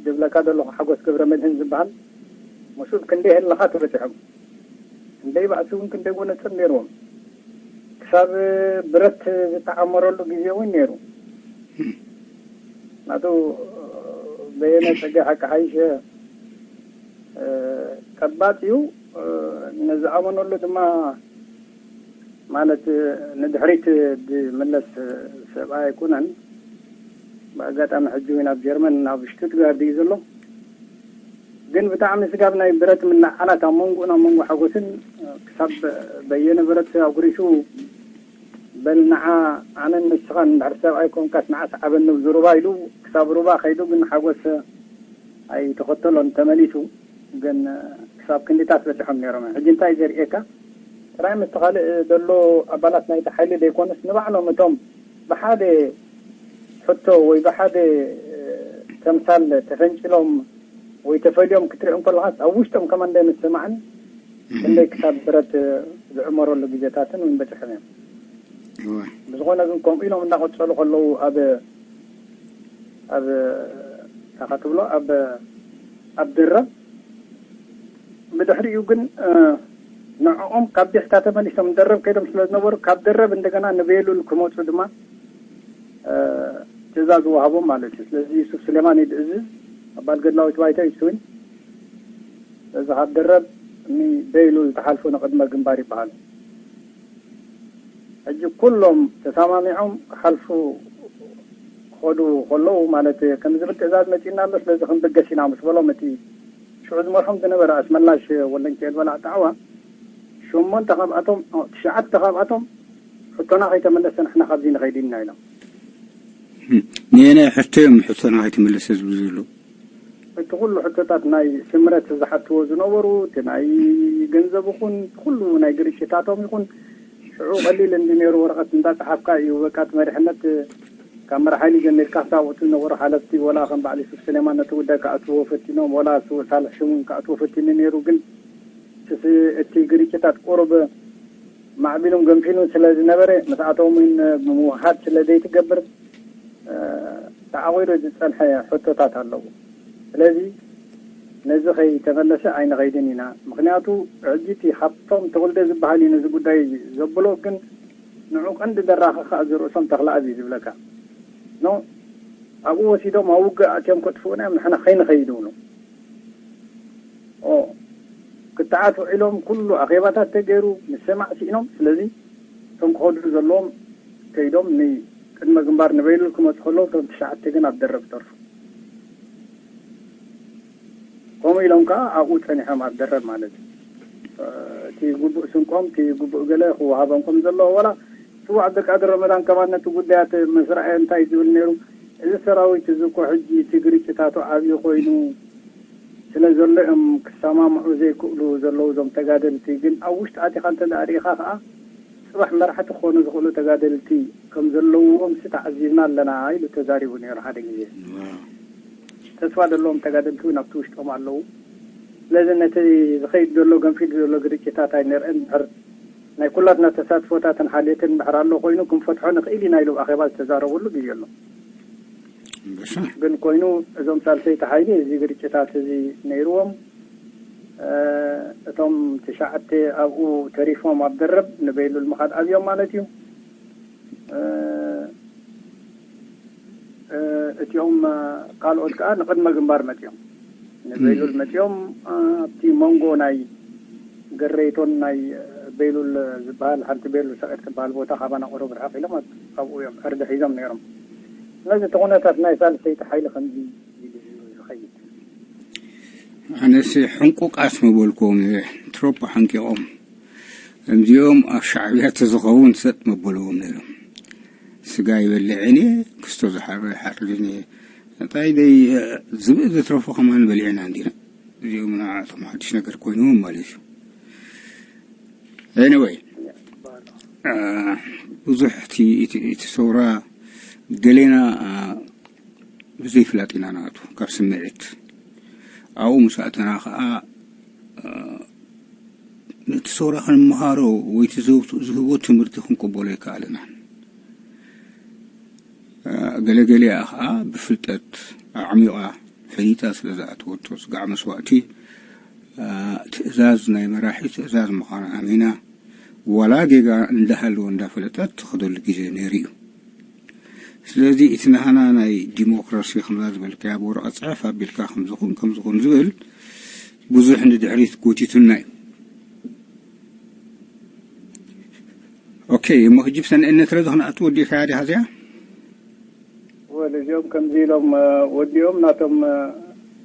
ዝብለካ ዘለኹ ሓጎስ ገብረ መድህን ዝበሃል ምስኡ ክንደይ ህልኻት በፂሖም ክንደይ ባእሲ እውን ክንደይ ጎነፅር ነይርዎም። ክሳብ ብረት ዝተዓመረሉ ግዜ እውን ነይሩ። ናቱ በየነ ፀገ ሓቂ ሓይሸ ቀባፅ እዩ። ንዝኣመነሉ ድማ ማለት ንድሕሪት ዝምለስ ሰብኣይ ኣይኮነን። ብኣጋጣሚ ሕጂ እውን ኣብ ጀርመን ኣብ ሽቱትጋርድ እዩ ዘሎ። ግን ብጣዕሚ ስጋብ ናይ ብረት ምልዓላት ኣብ መንጎኡን ኣብ መንጎ ሓጎስን ክሳብ በየነ ብረት ኣጉሪሱ በል ንዓ ኣነን ንስኻን እንድሕር ሰብኣይ ኮንካስ ንዓ ሰዓበኒ ዙሩባ ኢሉ ክሳብ ሩባ ከይዱ ግን ሓጎስ ኣይተኸተሎን ተመሊሱ። ግን ክሳብ ክንዲታት በፂሖም ነይሮም። ሕጂ እንታይ ዘርእየካ ጥራይ ምስቲ ካልእ ዘሎ ኣባላት ናይቲ ሓይሊ ዘይኮኑስ ንባዕሎም እቶም ብሓደ ሕቶ ወይ ብሓደ ተምሳል ተፈንጭሎም ወይ ተፈልዮም ክትሪኦም ከለኻስ ኣብ ውሽጦም ከማን እንዳይምስማዕን ክንደይ ክሳብ ብረት ዝዕመረሉ ግዜታትን እውን በፂሖም እዮም። ብዝኾነ ግን ከምኡ ኢሎም እንዳቐፀሉ ከለዉ ኣብ ኣብ ታኻ ትብሎ ኣብ ኣብ ደረብ ብድሕሪኡ ግን ንዕኦም ካብ ቤሕታ ተመሊሶም ደረብ ከይዶም ስለ ዝነበሩ ካብ ደረብ እንደገና ንቤሉል ክመፁ ድማ ትእዛዝ ዝወሃቦም ማለት እዩ። ስለዚ ዩሱፍ ስሌማን እዩ ዝእዝዝ፣ ኣባል ገድላዊት ባይቶ እዩ ትዊን። ስለዚ ካብ ደረብ ንበይሉ ዝተሓልፉ ንቅድመ ግንባር ይበሃሉ። ሕጂ ኩሎም ተሰማሚዖም ክሓልፉ ክኸዱ ከለዉ ማለት ከም ዝብል ትእዛዝ መፂና ኣሎ፣ ስለዚ ክንብገስ ኢና ምስ በሎም፣ እቲ ሽዑ ዝመርሖም ዝነበረ ኣስመላሽ ወለንኪኤል በላዕ ጣዕዋ፣ ሸሞንተ ካብኣቶም ትሽዓተ ካብኣቶም ሕቶና ከይተመለሰ ንሕና ካብዚ ንኸይድ ኢና ኢሎም። ንየናይ ሕቶ እዮም ሕቶና ከይተመለሰ ዝብሉ ዘለዉ? እቲ ኩሉ ሕቶታት ናይ ስምረት ዝሓትዎ ዝነበሩ፣ እቲ ናይ ገንዘብ ይኹን ኩሉ ናይ ግርጭታቶም ይኹን ሽዑ ቀሊል እንዲ ነይሩ። ወረቐት እንዳፀሓፍካ እዩ በቃ እቲ መሪሕነት ካብ መራሓይሊ ጀሚርካ ክሳብ እቲ ዝነበሩ ሓለፍቲ ወላ ከም በዓል ዩሱፍ ስሌማን ነቲ ጉዳይ ክኣትዎ ፈቲኖም፣ ወላ ሳልሕ ሽሙን ክኣትዎ ፈቲኑ ነይሩ። ግን እቲ ግርጭታት ቁሩብ ማዕቢሉን ገንፊሉን ስለ ዝነበረ ምስኣቶም እውን ምውሃድ ስለ ዘይትገብር ተዓቂሩ ዝፀንሐ ሕቶታት ኣለዉ። ስለዚ ነዚ ከይተመለሰ ኣይንኸይድን ኢና። ምክንያቱ ሕጂ እቲ ሃብቶም ተወልደ ዝበሃል እዩ ነዚ ጉዳይ ዘብሎ፣ ግን ንዑ ቀንዲ ደራኺ ከዓ ዝርእሶም ተኽለኣብ እዩ ዝብለካ። ኖ ኣብኡ ወሲዶም ኣብ ውግእ ኣትዮም ከጥፍኡና እዮም ንሕና ከይንኸይድ ይብሉ። ክትዓት ውዒሎም ኩሉ ኣኼባታት ተገይሩ ምስማዕ ስኢኖም። ስለዚ እቶም ክኸዱ ዘለዎም ከይዶም ንቅድመ ግንባር ንበይሉል ክመፁ ከለዉ እቶም ትሽዓተ ግን ኣብ ደረብ ተርፉ። ከምኡ ኢሎም ከዓ ኣብኡ ፀኒሖም ኣብ ደረብ ማለት እዩ። እቲ ግቡእ ስንቆም እቲ ግቡእ ገለ ክወሃቦም ከም ዘለዎ ዋላ ስዋዕ ዓብደልቃድር ረመዳን ከማን ነቲ ጉዳያት ምስ ረኣየ እንታይ ዝብል ነይሩ፣ እዚ ሰራዊት እዚ እኮ ሕጂ እቲ ግርጭታቱ ዓብዪ ኮይኑ ስለ ዘሎ እዮም ክሰማምዑ ዘይክእሉ ዘለዉ እዞም ተጋደልቲ። ግን ኣብ ውሽጢ ኣቲኻ እንተ ደኣ ርኢኻ ከኣ ጽባሕ መራሕቲ ክኾኑ ዝኽእሉ ተጋደልቲ ከም ዘለውዎም ሲ ተዓዚብና ኣለና ኢሉ ተዛሪቡ ነይሩ ሓደ ግዜ። ተስፋ ዘለዎም ተጋደልቲ እውን ኣብቲ ውሽጦም ኣለዉ። ስለዚ ነቲ ዝኸይድ ዘሎ ገንፊል ዘሎ ግርጭታት ኣይንርእን። ድሕር ናይ ኩላትና ተሳትፎታትን ሓልዮትን ድሕር ኣሎ ኮይኑ ክንፈትሖ ንኽእል ኢና ኢሉ ኣኼባ ዝተዛረበሉ ግዜ ኣሎ። ግን ኮይኑ እዞም ሳልሰይቲ ሓይሊ እዚ ግርጭታት እዚ ነይርዎም። እቶም ትሽዓተ ኣብኡ ተሪፎም ኣብ ደረብ ንበይሉል ምኻድ ኣብዮም ማለት እዩ። እቲኦም ካልኦት ከዓ ንቅድመ ግንባር መፅኦም ንበይሉል መፅኦም ኣብቲ መንጎ ናይ ገረይቶን ናይ በይሉል ዝበሃል ሓንቲ በይሉል ሰቂር ትበሃል ቦታ ካባና ቁሩብ ርሕቕ ኢሎም ኣብኡ እዮም ዕርዲ ሒዞም ነይሮም። ስለዚ እቲ ኩነታት ናይ ሳልሰይቲ ሓይሊ ከምዚ ኢሉ እዩ ዝኸይድ። ኣነሲ ሕንቁቃት ምበልክዎም እየ። ትሮፖ ሓንቂቖም። ከምዚኦም ኣብ ሻዕብያ ተዝኸውን ሰጥ መበልዎም ነይሮም። ስጋ ይበልዕን እየ፣ ክስቶ ዝሓርድን እየ። እንታይ ደይ ዝብኢ ዘትረፎ ከማን በሊዕና እንዲና። እዚኦም ንዓቶም ሓድሽ ነገር ኮይንዎም ማለት እዩ። Anyway ብዙሕ እቲ ሰውራ ገሌና ብዘይፍላጥ ኢና ንኣቱ ካብ ስምዒት ኣብኡ ምስ ኣተና ከዓ ነቲ ሰውራ ክንምሃሮ ወይ እቲ ዝህቦ ትምህርቲ ክንቅበሎ ኣይከኣለናን። ገለገሊኣ ከዓ ብፍልጠት ኣዕሚቓ ፈሊጣ ስለ ዝኣተወቶ ስጋዕ መስዋእቲ ትእዛዝ ናይ መራሒ ትእዛዝ ምዃኑ ኣሚና ዋላ ጌጋ እንዳሃለወ እንዳፈለጠት ትኸደሉ ግዜ ነይሩ እዩ። ስለዚ እቲ ናህና ናይ ዲሞክራሲ ከምዛ ዝበልካያ ብወረቐት ፅሕፍ ኣቢልካ ከምዝኹን ከምዝኹን ዝብል ብዙሕ ንድሕሪት ጎቲቱና እዩ። ኦኬ እሞ ሕጂ ብሰንእነት ረዚ ክንኣቱ ወዲእካያ ዲኻ እዚኣ? ወል እዚኦም ከምዚ ኢሎም ወዲኦም ናቶም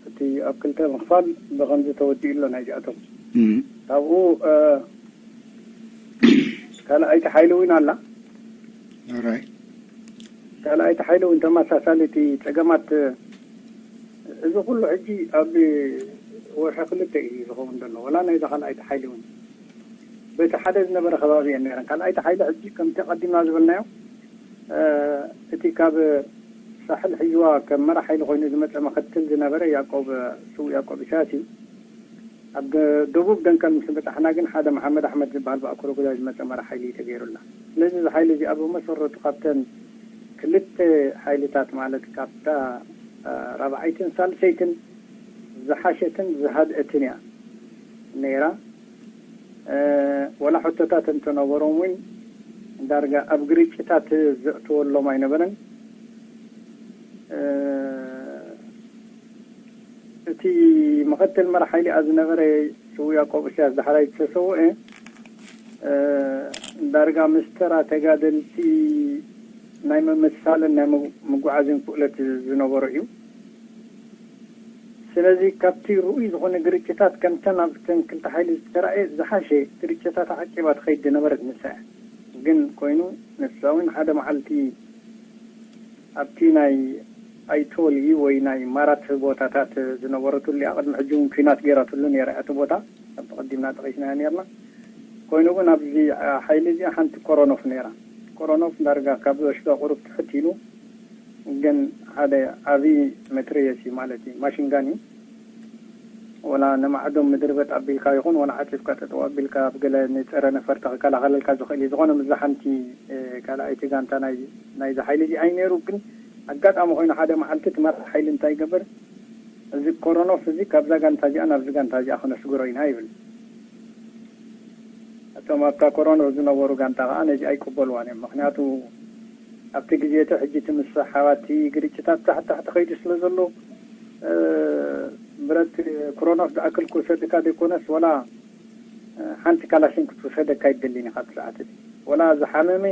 እቲ ኣብ ክልተ ምኽፋል ብኸምዚ ተወዲኡ ኣሎ ናይዚኣቶም ካብኡ ካልኣይቲ ሓይሊ እውን ኣላ። ካልኣይቲ ሓይሊ እውን ተመሳሳሊ እቲ ፀገማት እዚ ኩሉ ሕጂ ኣብ ወርሒ ክልተ እዩ ዝኸውን ዘሎ ወላ ናይዛ ካልኣይቲ ሓይሊ እውን በቲ ሓደ ዝነበረ ከባቢ እየን ነይረን። ካልኣይቲ ሓይሊ ሕጂ ከምቲ ቀዲምና ዝበልናዮ እቲ ካብ ሳሕል ሕይዋ ከም መራሕ ሓይሊ ኮይኑ ዝመፀ መኸትል ዝነበረ ያቆብ ስው ያቆብ ኢሳያስ እዩ። ኣብ ደቡብ ደንቀል ምስ በፃሕና ግን ሓደ መሓመድ ኣሕመድ ዝበሃል ብኣኩረ ጉዛይ ዝመፀ መራሕ ሓይሊ እዩ ተገይሩልና። ስለዚ እዚ ሓይሊ እዚ ኣብ መሰረቱ ካብተን ክልተ ሓይልታት ማለት ካብታ ራብዓይትን ሳልሰይትን ዝሓሸትን ዝሃድአትን እያ ነይራ። ወላ ሕቶታት እንተነበሮም እውን ዳርጋ ኣብ ግርጭታት ዘእትወሎም ኣይነበረን። እቲ ምኽትል መራሕ ሓይሊ ኣብ ዝነበረ ስዉእ ያዕቆብ እስያስ ዳሕራይ ዝተሰውአ፣ እ፣ ዳርጋ ምስ ተራ ተጋደልቲ ናይ ምምስሳልን ናይ ምጉ-፣ ምጉዓዝን ክእለት ዝነበሮ እዩ። ስለዚ ካብቲ ርኡይ ዝኾነ ግርጭታት ከምተን ኣብተን ክልተ ሓይሊ ዝተራእየ ዝሓሸ ግርጭታት ዓቂባ ትኸይድ ዝነበረት ንሳ እያ። ግን ኮይኑ ንሳ እውን ሓደ መዓልቲ ኣብቲ ናይ ኣይቶሊ ወይ ናይ ማራት ቦታታት ዝነበረትሉ እያ። ቅድሚ ሕጂ እውን ኲናት ገይራትሉ ነይራ እያ እቲ ቦታ፣ ኣብ ተቐዲምና ጠቒስናዮ ነይርና። ኮይኑ ግን ኣብዚ ሓይሊ እዚኣ ሓንቲ ኮሮኖፍ ነይራ። ኮሮኖፍ ዳርጋ ካብ ዶሽካ ቁሩብ ትሕት ኢሉ ግን ሓደ ዓቢ መትረየሲ ማለት እዩ፣ ማሽንጋን እዩ። ወላ ነማዕዶም ምድርበጥ ኣቢልካ ይኹን ወላ ዓጺፍካ ጠጠው ኣቢልካ ኣብ ገለ ንጸረ ነፈርቲ ክከላኸለልካ ዝኽእል እዩ። ዝኾነ ምስዛ ሓንቲ፣ እ፣ ካልኣይቲ ጋንታ ናይ፣ ናይዚ ሓይሊ እዚ ኣይነይሩ። ግን ኣጋጣሚ ኮይኑ ሓደ መዓልቲ እቲ መራሕ ሓይሊ እንታይ ይገብር? እዚ ኮሮኖፍ እዚ ካብዛ ጋንታ እዚኣ ናብዚ ጋንታ እዚኣ ክነስግሮ ኢና ይብል። እቶም ኣብታ ኮሮኖፍ ዝነበሩ ጋንታ ከዓ ነዚ ኣይቅበልዋን እዮም። ምኽንያቱ ኣብቲ ግዜ እቲ ሕጂ እቲ ምስሕሓባት እቲ ግርጭታት ታሕቲ ታሕቲ ከይዱ ስለ ዘሎ፣ እ፣ ብረት ክሮኖፍ ዝኣክል ክውሰደካ ዘይኮነስ ወላ፣ እ፣ ሓንቲ ካላሽን ክትውሰደካ ኣይደልን ኢኻ ኣብቲ ሰዓት እቲ። ወላ ዝሓመመ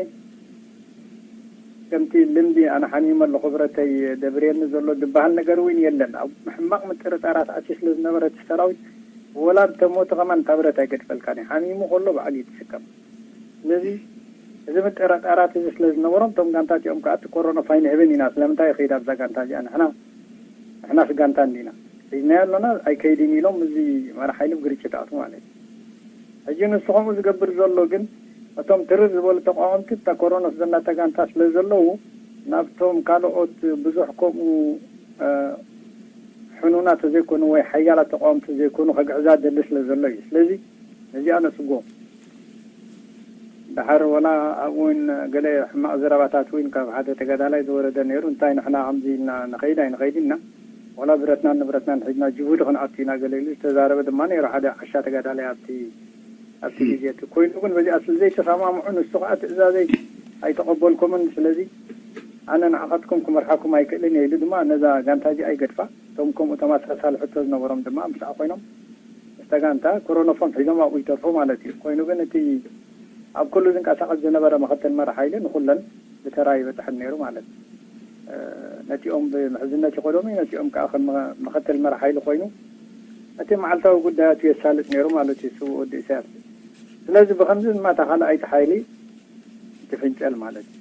ከምቲ ልምዲ ኣነ ሓሚመ ኣለኹ ብረተይ ደብርየኒ ዘሎ ዝበሃል ነገር እውን የለን። ኣብ ሕማቕ ምጥርጣራት ኣትዩ ስለ ዝነበረ እቲ ሰራዊት ወላ እንተሞተ ከማን እታ ብረት ኣይገድፈልካን እዩ። ሓሚሙ ከሎ ባዕሉ እዩ ዝስከም። ስለዚ እዚ ምጥርጣራት እዚ ስለ ዝነበሮም እቶም ጋንታ እዚኦም ከዓ እቲ ኮሮኖፍ ኣይንህብን ኢና፣ ስለምንታይ ይኸይድ ኣብዛ ጋንታ እዚኣ ንሕና ንሕናስ ጋንታ እንዲና ሒዝናዮ ኣሎና ኣይከይድን ኢሎም እዚ መራሕ ሓይሊ ግርጭት ኣትዉ ማለት እዩ። ሕጂ ንሱ ከምኡ ዝገብር ዘሎ ግን እቶም ትርር ዝበሉ ተቃወምቲ እታ ኮሮኖፍ ዘላታ ጋንታ ስለ ዘለዉ ናብቶም ካልኦት ብዙሕ ከምኡ፣ እ፣ ሕኑና ተዘይኮኑ ወይ ሓያላት ተቃወምቲ ዘይኮኑ ከግዕዛ ደሊ ስለ ዘሎ እዩ። ስለዚ ነዚኣ ነስጎ። ደሓር ወላ ኣብኡ እውን ገለ ሕማቕ ዘረባታት እውን ካብ ሓደ ተጋዳላይ ዝወረደ ነይሩ። እንታይ ንሕና ከምዚ ኢልና ንኸይድ ኣይንኸይድ ኢልና፣ ወላ ብረትናን ንብረትናን ሒዝና ጅቡቲ ክንኣቱ ኢና ገለ ኢሉ ዝተዛረበ ድማ ነይሩ ሓደ ዓሻ ተጋዳላይ ኣብቲ፣ ኣብቲ ግዜ እቲ። ኮይኑ ግን በዚኣ ስለ ዘይተሰማምዑ ንሱ ከዓ ትእዛዘይ ኣይተቐበልኩምን። ስለዚ ኣነ ንዓኻትኩም ክመርሓኩም ኣይክእልን እየ ኢሉ ድማ ነዛ ጋንታ እዚኣ ይገድፋ። እቶም ከምኡ ተመሳሳሊ ሕቶ ዝነበሮም ድማ ምስኣ ኮይኖም ምስታ ጋንታ ክሮኖፎም ሒዞም ኣብኡ ይተርፉ ማለት እዩ። ኮይኑ ግን እቲ ኣብ ኩሉ ዝንቀሳቐስ ዝነበረ ምኽትል መራሕ ሓይሊ ንኹለን ብተራ ይበጽሐን ነይሩ ማለት እዩ። እ፣ ነቲኦም ብምሕዝነት ይኸዶም እዩ፣ ነቲኦም ከዓ ከም ምኸ-፣ ምኽትል መራሕ ሓይሊ ኮይኑ እቲ መዓልታዊ ጉዳያቱ የሳልጥ ነይሩ ማለት እዩ፣ ስዉእ ወዲ ኢሳያስ። ስለዚ ብኸምዚ ድማ እታ ካልኣይቲ ሓይሊ ትፍንጨል ማለት እዩ።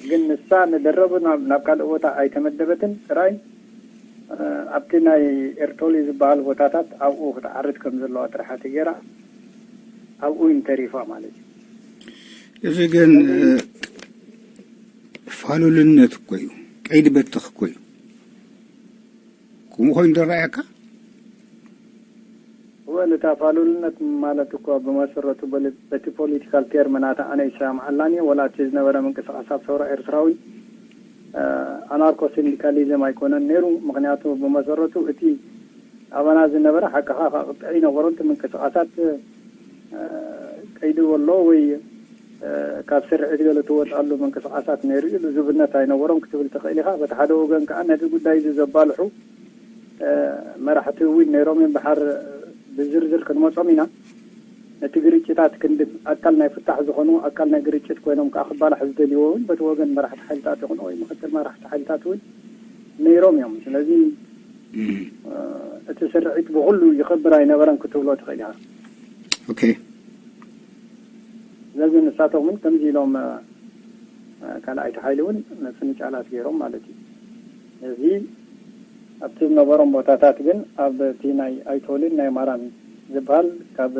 ግን ንሳ ንደረቡ ናብ፣ ናብ ካልእ ቦታ ኣይተመደበትን፣ ጥራይ፣ እ፣ ኣብቲ ናይ ኤርቶሊ ዝበሃል ቦታታት ኣብኡ ክትዓርድ ከም ዘለዋ ጥራሕ እቲ ገይራ ኣብኡ እዩ ተሪፋ ማለት እዩ። እዚ ግን፣ እ፣ ፋሉልነት እኮ እዩ፣ ቀይዲ በትኽ እኮ እዩ። ከምኡ ኮይኑ ዝረኣየካ? እወ፣ ንታ ፋሉልነት ማለት እኮ ብመሰረቱ በል-፣ በቲ ፖለቲካል ቴርም ናታ ኣነ ይሰማምዓላን እየ፣ ወላ እቲ ዝነበረ ምንቅስቃስ ኣብ ሰውራ ኤርትራ እውን፣ እ፣ ኣናርኮ ሲንዲካሊዝም ኣይኮነን ነይሩ። ምኽንያቱ ብመሰረቱ እቲ ኣባና ዝነበረ ሓቅኻ ከቕጥዕ ይነበሮ፣ እቲ ምንቅስቃሳት፣ እ፣ ቀይዲ ኣሎ ወይ፣ እ፣ ካብ ስርዒት ገለ ትወፅኣሉ ምንቅስቃሳት ነይሩ እዩ። ልዙብነት ኣይነበሮም ክትብል ትኽእል ኢኻ። በቲ ሓደ ወገን ከዓ ነቲ ጉዳይ እዚ ዘባልሑ፣ እ፣ መራሕቲ እውን ነይሮም እዮም። ድሓር ብዝርዝር ክንመጾም ኢና። ነቲ ግርጭታት ክንዲ ኣካል ናይ ፍታሕ ዝኾኑ፣ ኣካል ናይ ግርጭት ኮይኖም ከዓ ክባላሕ ዝደልይዎ እውን በቲ ወገን መራሕቲ ሓይልታት ይኹኑ ወይ ምክትል መራሕቲ ሓይልታት እውን ነይሮም እዮም። ስለዚ፣ እም። እ፣ እቲ ስርዒት ብኹሉ ይኸብር ኣይነበረን ክትብሎ ትኽእል ኢኻ። ኦኬ። ስለዚ ንሳቶም እውን ከምዚ ኢሎም፣ እ፣ ካልኣይቲ ሓይሊ እውን ምፍንጫላት ገይሮም ማለት እዩ። እዚ ኣብቲ ዝነበሮም ቦታታት ግን ኣብ እቲ ናይ ኣይቶልን ናይ ማራን ዝበሃል ካብ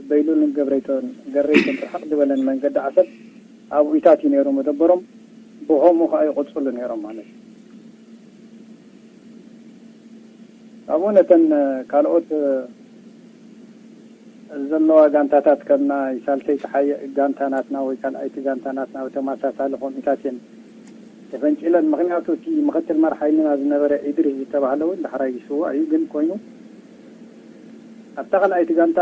በይሉልን ገብረይቶን ገረይቶን ርሕቕ ዝበለን መንገዲ ዓሰብ ኣብኡታት እዩ ነይሩ መደበሮም። ብኸምኡ ከዓ ይቕፅሉ ነይሮም ማለት እዩ። ኣብኡ ነተን ካልኦት ዘለዋ ጋንታታት ከም ናይ ሳልሰይቲ ሓየ-፣ ጋንታ ናትና ወይ ካልኣይቲ ጋንታ ናትና ብተመሳሳሊ ከምኡታት እየን ተፈንጭለን። ምኽንያቱ እቲ ምኽትል መራሕ ሓይልና ዝነበረ ኢድሪስ ዝተባህለ እውን ዳሕራይ ይስዋእ እዩ። ግን ኮይኑ ኣብታ ካልኣይቲ ጋንታ፣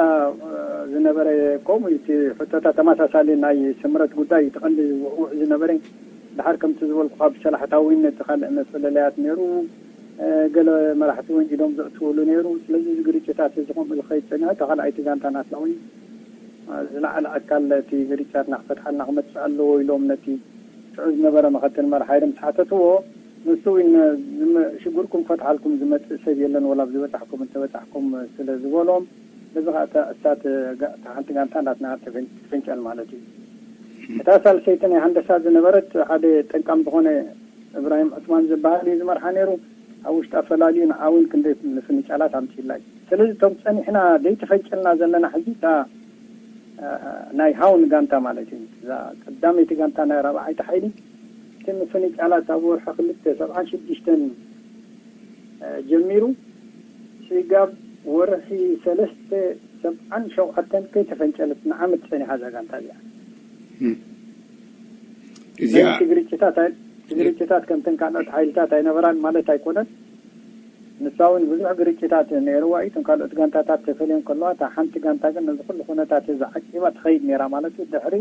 እ፣ ዝነበረ ከምኡ እዩ። እቲ ሕቶታት ተመሳሳሊ ናይ ስምረት ጉዳይ እቲ ቀንዲ ውዕውዕ ዝነበረ። ድሓር ከምቲ ዝበልኩኻ ብሰላሕታዊነት እቲ ካልእ መፈለለያት ነይሩ። ገለ መራሕቲ እውን ኢዶም ዘእትውሉ ነይሩ። ስለዚ እዚ ግርጭታት እዚ ከምኡ ዝኸይድ ጸኒሑ፣ እታ ካልኣይቲ ጋንታ ናትና እውን ዝለዓለ ኣካል እቲ ግርጭታትና ክፈትሓልና ክመጽእ ኣለዎ ኢሎም ነቲ ሽዑ ዝነበረ ምክትል መራሒ ሓይሊ ምስ ሓተትዎ፣ ንሱ እውን ሽግርኩም ክፈትሓልኩም ዝመጽእ ሰብ የለን፣ ወላ ኣብዚ በጻሕኩም እንተበጻሕኩም ስለ ዝበሎም፣ በዚ ኸኣ እታ እሳት እታ ሓንቲ ጋንታ ናትና ትፍን- ትፍንጨል ማለት እዩ። እታ ሳልሰይቲ ናይ ሃንደሳ ዝነበረት ሓደ ጠንቃም ዝኾነ እብራሂም ዑስማን ዝበሃል እዩ ዝመርሓ ነይሩ። ኣብ ውሽጣ ፈላልዩ ንዓ እውን ክንደይ ምፍንጫላት ኣምጺኡላ እዩ። ስለዚ እቶም ጸኒሕና ዘይተፈንጨልና ዘለና ሕጂ እታ ናይ ሃውን ጋንታ ማለት እዩ። እዛ ቀዳመይቲ ጋንታ ናይ ራብዓይቲ ሓይሊ እቲ ምፍንጫላት ኣብ ወርሒ ክልተ ሰብዓን ሽዱሽተን ጀሚሩ ስጋብ ወርሒ ሰለስተ ሰብዓን ሸውዓተን ከይተፈንጨለት ንዓመት ጸኒሓ እዛ ጋንታ እዚኣ። እዚኣ እቲ ግርጭታት ኣይ- እቲ ግርጭታት ከምተን ካልኦት ሓይልታት ኣይነበራን ማለት ኣይኮነን። ንሳ እውን ብዙሕ ግርጭታት ነይርዋ እዩ። እቶም ካልኦት ጋንታታት ተፈልዮም ከለዋ፣ እታ ሓንቲ ጋንታ ግን ነዚ ኩሉ ኩነታት እዚ ዓቂባ ትኸይድ ነይራ ማለት እዩ። ድሕሪ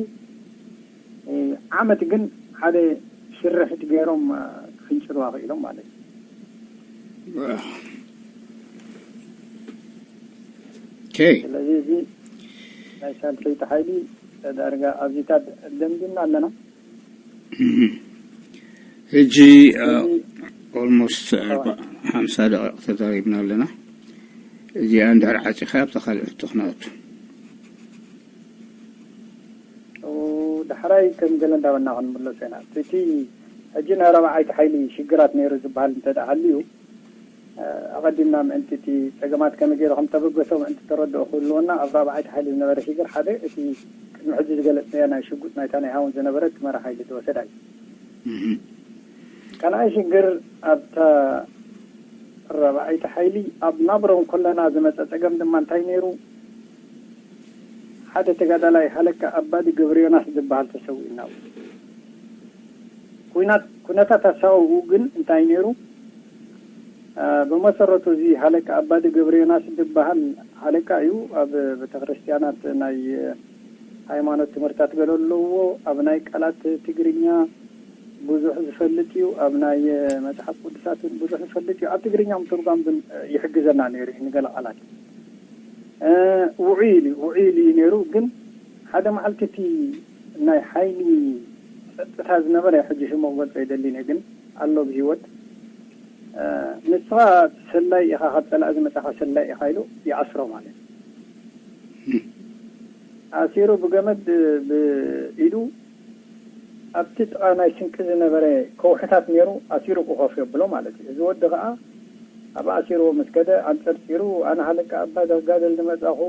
እ፣ ዓመት ግን ሓደ ሽርሕት ገይሮም እ፣ ክፍንጭልዋ ክኢሎም ማለት እዩ። ኦኬ። ስለዚ እዚ ናይ ሳልሰይቲ ሓይሊ ዳርጋ ኣብዚታት ደምዲምና ኣለና። ሕጂ ኦልሞስት ሓምሳ ደቂቕ ተዛሪብና ኣለና። እዚኣ እንድሕር ዓፂኻ ኣብታ ካልእ ሕቶ ክነኣቱ። ዳሕራይ ከም ገለ እንዳበልና ክንምለሶ ኢና። እቲ ሕጂ ናይ ራብዓይቲ ሓይሊ ሽግራት ነይሩ ዝበሃል እንተ ደኣ ሃልዩ፣ ኣቐዲምና ምእንቲ እቲ ጸገማት ከመይ ገይሩ ከም ተበገሶ ምእንቲ ተረድኦ ክህልወና፣ ኣብ ራብዓይቲ ሓይሊ ዝነበረ ሽግር ሓደ እቲ ቅድሚ ሕጂ ዝገለጽናዮ ናይ ሽጉጥ ናይታ ናይ ሃውን ዝነበረት መራሕ ሓይሊ ዝወሰዳ እዩ። ካልኣይ ሽግር ኣብታ ራብዓይቲ ሓይሊ ኣብ ናብሮ እንከለና ዝመጸ ጸገም ድማ እንታይ ነይሩ? ሓደ ተጋዳላይ ሃለቃ ኣባዲ ገብረዮናስ ዝበሃል ተሰዊእና። ኩናት ኩነታት ኣሳውኡ ግን እንታይ ነይሩ? ብመሰረቱ እዚ ሃለቃ ኣባዲ ገብረዮናስ ዝበሃል ሃለቃ እዩ። ኣብ ቤተክርስትያናት ናይ ሃይማኖት ትምህርታት ገለ ኣለዎ። ኣብ ናይ ቃላት ትግርኛ ብዙሕ ዝፈልጥ እዩ። ኣብ ናይ መጽሓፍ ቅዱሳት እውን ብዙሕ ዝፈልጥ እዩ። ኣብ ትግርኛ ምትርጓም ግን ይሕግዘና ነይሩ እዩ ንገለ ቃላት። ውዑይ ኢሉ ውዑይ ኢሉ እዩ ነይሩ። ግን ሓደ መዓልቲ እቲ ናይ ሓይሊ ጸጥታ ዝነበረ ሕጂ ሽሙ ክገልጾ ኣይደልን እየ፣ ግን ኣሎ ብህይወት። ንስኻ ሰላይ ኢኻ፣ ካብ ጸላኢ ዝመጻኻ ሰላይ ኢኻ ኢሉ ይኣስሮ ማለት እዩ። ኣሲሩ ብገመድ ብኢዱ ኣብቲ ጥቓ ናይ ስንቂ ዝነበረ ከውሕታት ነይሩ ኣሲሩ ክኸፍ የብሎ ማለት እዩ። እዚ ወዲ ኸዓ ኣብ ኣሲርዎ ምስ ከደ ኣንጸርጺሩ ኣነ ሃለቃ ኣባ ዳጋደል ዝመጻኹ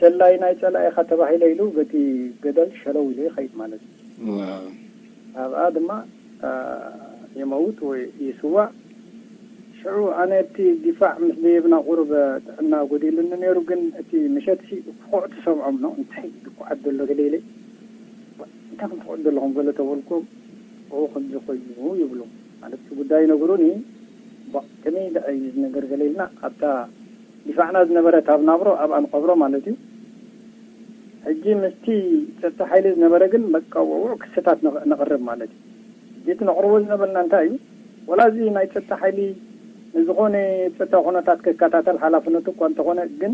ሰላይ ናይ ጸላኢኻ ተባሂለ ኢሉ በቲ ገደል ሸለው ኢሉ ይኸይድ ማለት እዩ። ኣብኣ ድማ ይመውት ወይ ይስዋእ። ሽዑ ኣነ እቲ ዲፋዕ ምስ ደየብና ቁሩብ ጥዕና ጎዲሉኒ ነይሩ፣ ግን እቲ ምሸትሲ ኩዕ ትሰምዖም ነው እንታይ ድኩዓት ዘሎ ገለ ኢለ እንታይ ከም ትኩዕት ዘለኹም ገለ ተበልኩም ኦ ከምዚ ኮይኑ ይብሉ ማለት እቲ ጉዳይ ነግሩኒ። ባ ከመይ ደኣ እዩ እዚ ነገር ገለ ኢልና ኣብታ ዲፋዕና ዝነበረት ኣብ ናብሮ ኣብኣ ንቐብሮ ማለት እዩ። ሕጂ ምስቲ ጸጥታ ሓይሊ ዝነበረ ግን በቃ ውዑዕ ክስታት ነቕርብ ማለት እዩ። እቲ ነቕርቦ ዝነበርና እንታይ እዩ? ወላ እዚ ናይ ጸጥታ ሓይሊ ንዝኾነ ጸጥታ ኩነታት ክከታተል ሓላፍነቱ እኳ እንተኾነ ግን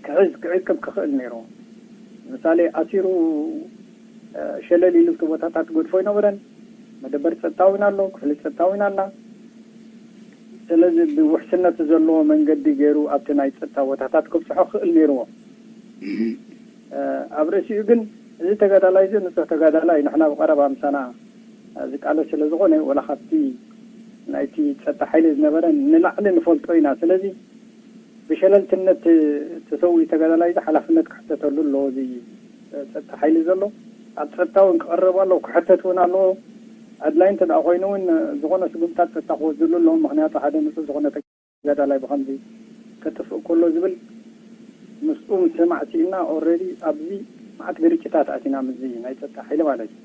ክሕዝ ክዕቅብ ክኽእል ነይሩ። ምሳሌ ኣሲሩ ሸለል ኢሉ እቲ ቦታታት ገድፎ ይነበረን መደበር ጸጥታ እውን ኣሎ፣ ክፍሊ ጸጥታ እውን ኣላ። ስለዚ ብውሕስነት ዘለዎ መንገዲ ገይሩ ኣብቲ ናይ ጸጥታ ቦታታት ከብጽሖ ክኽእል ነይርዎ። ኣብ ርእሲኡ ግን እዚ ተጋዳላይ እዚ ንጹህ ተጋዳላይ ንሕና ብቐረባ ምሳና ዝቃለስ ስለ ዝኾነ ወላ ካብቲ ናይቲ ጸጥታ ሓይሊ ዝነበረ ንላዕሊ ንፈልጦ ኢና። ስለዚ ብሸለልትነት ተሰዊኡ ተጋዳላይ እዚ ሓላፍነት ክሕተተሉ ኣለዎ። እዚ ጸጥታ ሓይሊ ዘሎ ኣብ ጸጥታ እውን ክቐርብ ኣለዎ፣ ክሕተት እውን ኣለዎ። ኣድላይ እንተ ደኣ ኮይኑ እውን ዝኾነ ስጉምታት ጸጥታ ክወስድሉ ኣለዎም። ምክንያቱ ሓደ ንጹህ ዝኾነ ተጋዳላይ ብኸምዚ ከጥፍእ ከሎ ዝብል ምስኡ ምስማዕ ስኢና ኦልሬዲ ኣብዚ መዓት ግርጭታት ኣቲና ምስዚ ናይ ጸጥታ ሓይሊ ማለት እዩ።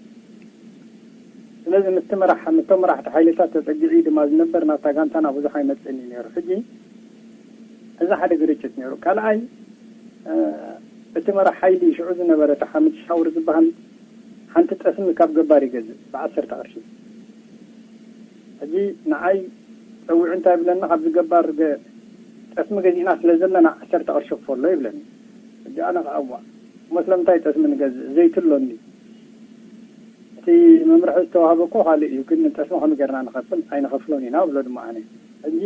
ስለዚ ምስቲ መራሕ ምስቶም መራሕቲ ሓይልታት ተጸጊዑ እዩ ድማ ዝነበር ናብታ ጋንታና ብዙሕ ኣይመጽእን እዩ ነይሩ። ሕጂ እዚ ሓደ ግርጭት ነይሩ። ካልኣይ እቲ መራሕ ሓይሊ ሽዑ ዝነበረ እቲ ሓምድ ሻውር ዝበሃል ሓንቲ ጠስሚ ካብ ገባር ይገዝእ ብዓሰርተ ቅርሺ። ሕጂ ንዓይ ጸዊዑ እንታይ ይብለኒ፣ ካብዚ ገባር ገ-፣ ጠስሚ ገዚእና ስለ ዘለና ዓሰርተ ቅርሺ ክፈሎ ይብለኒ። ሕጂ ኣነ ከኣ፣ እዋ፣ እሞ ስለምንታይ ጠስሚ ንገዝእ? ዘይቲ ኣሎ እንዲ። እቲ መምርሒ ዝተዋህበ እኮ ካልእ እዩ፣ ግን ጠስሚ ከመይ ጌርና ንኸፍል? ኣይንኸፍሎን ኢና እብሎ ድማ ኣነ። ሕጂ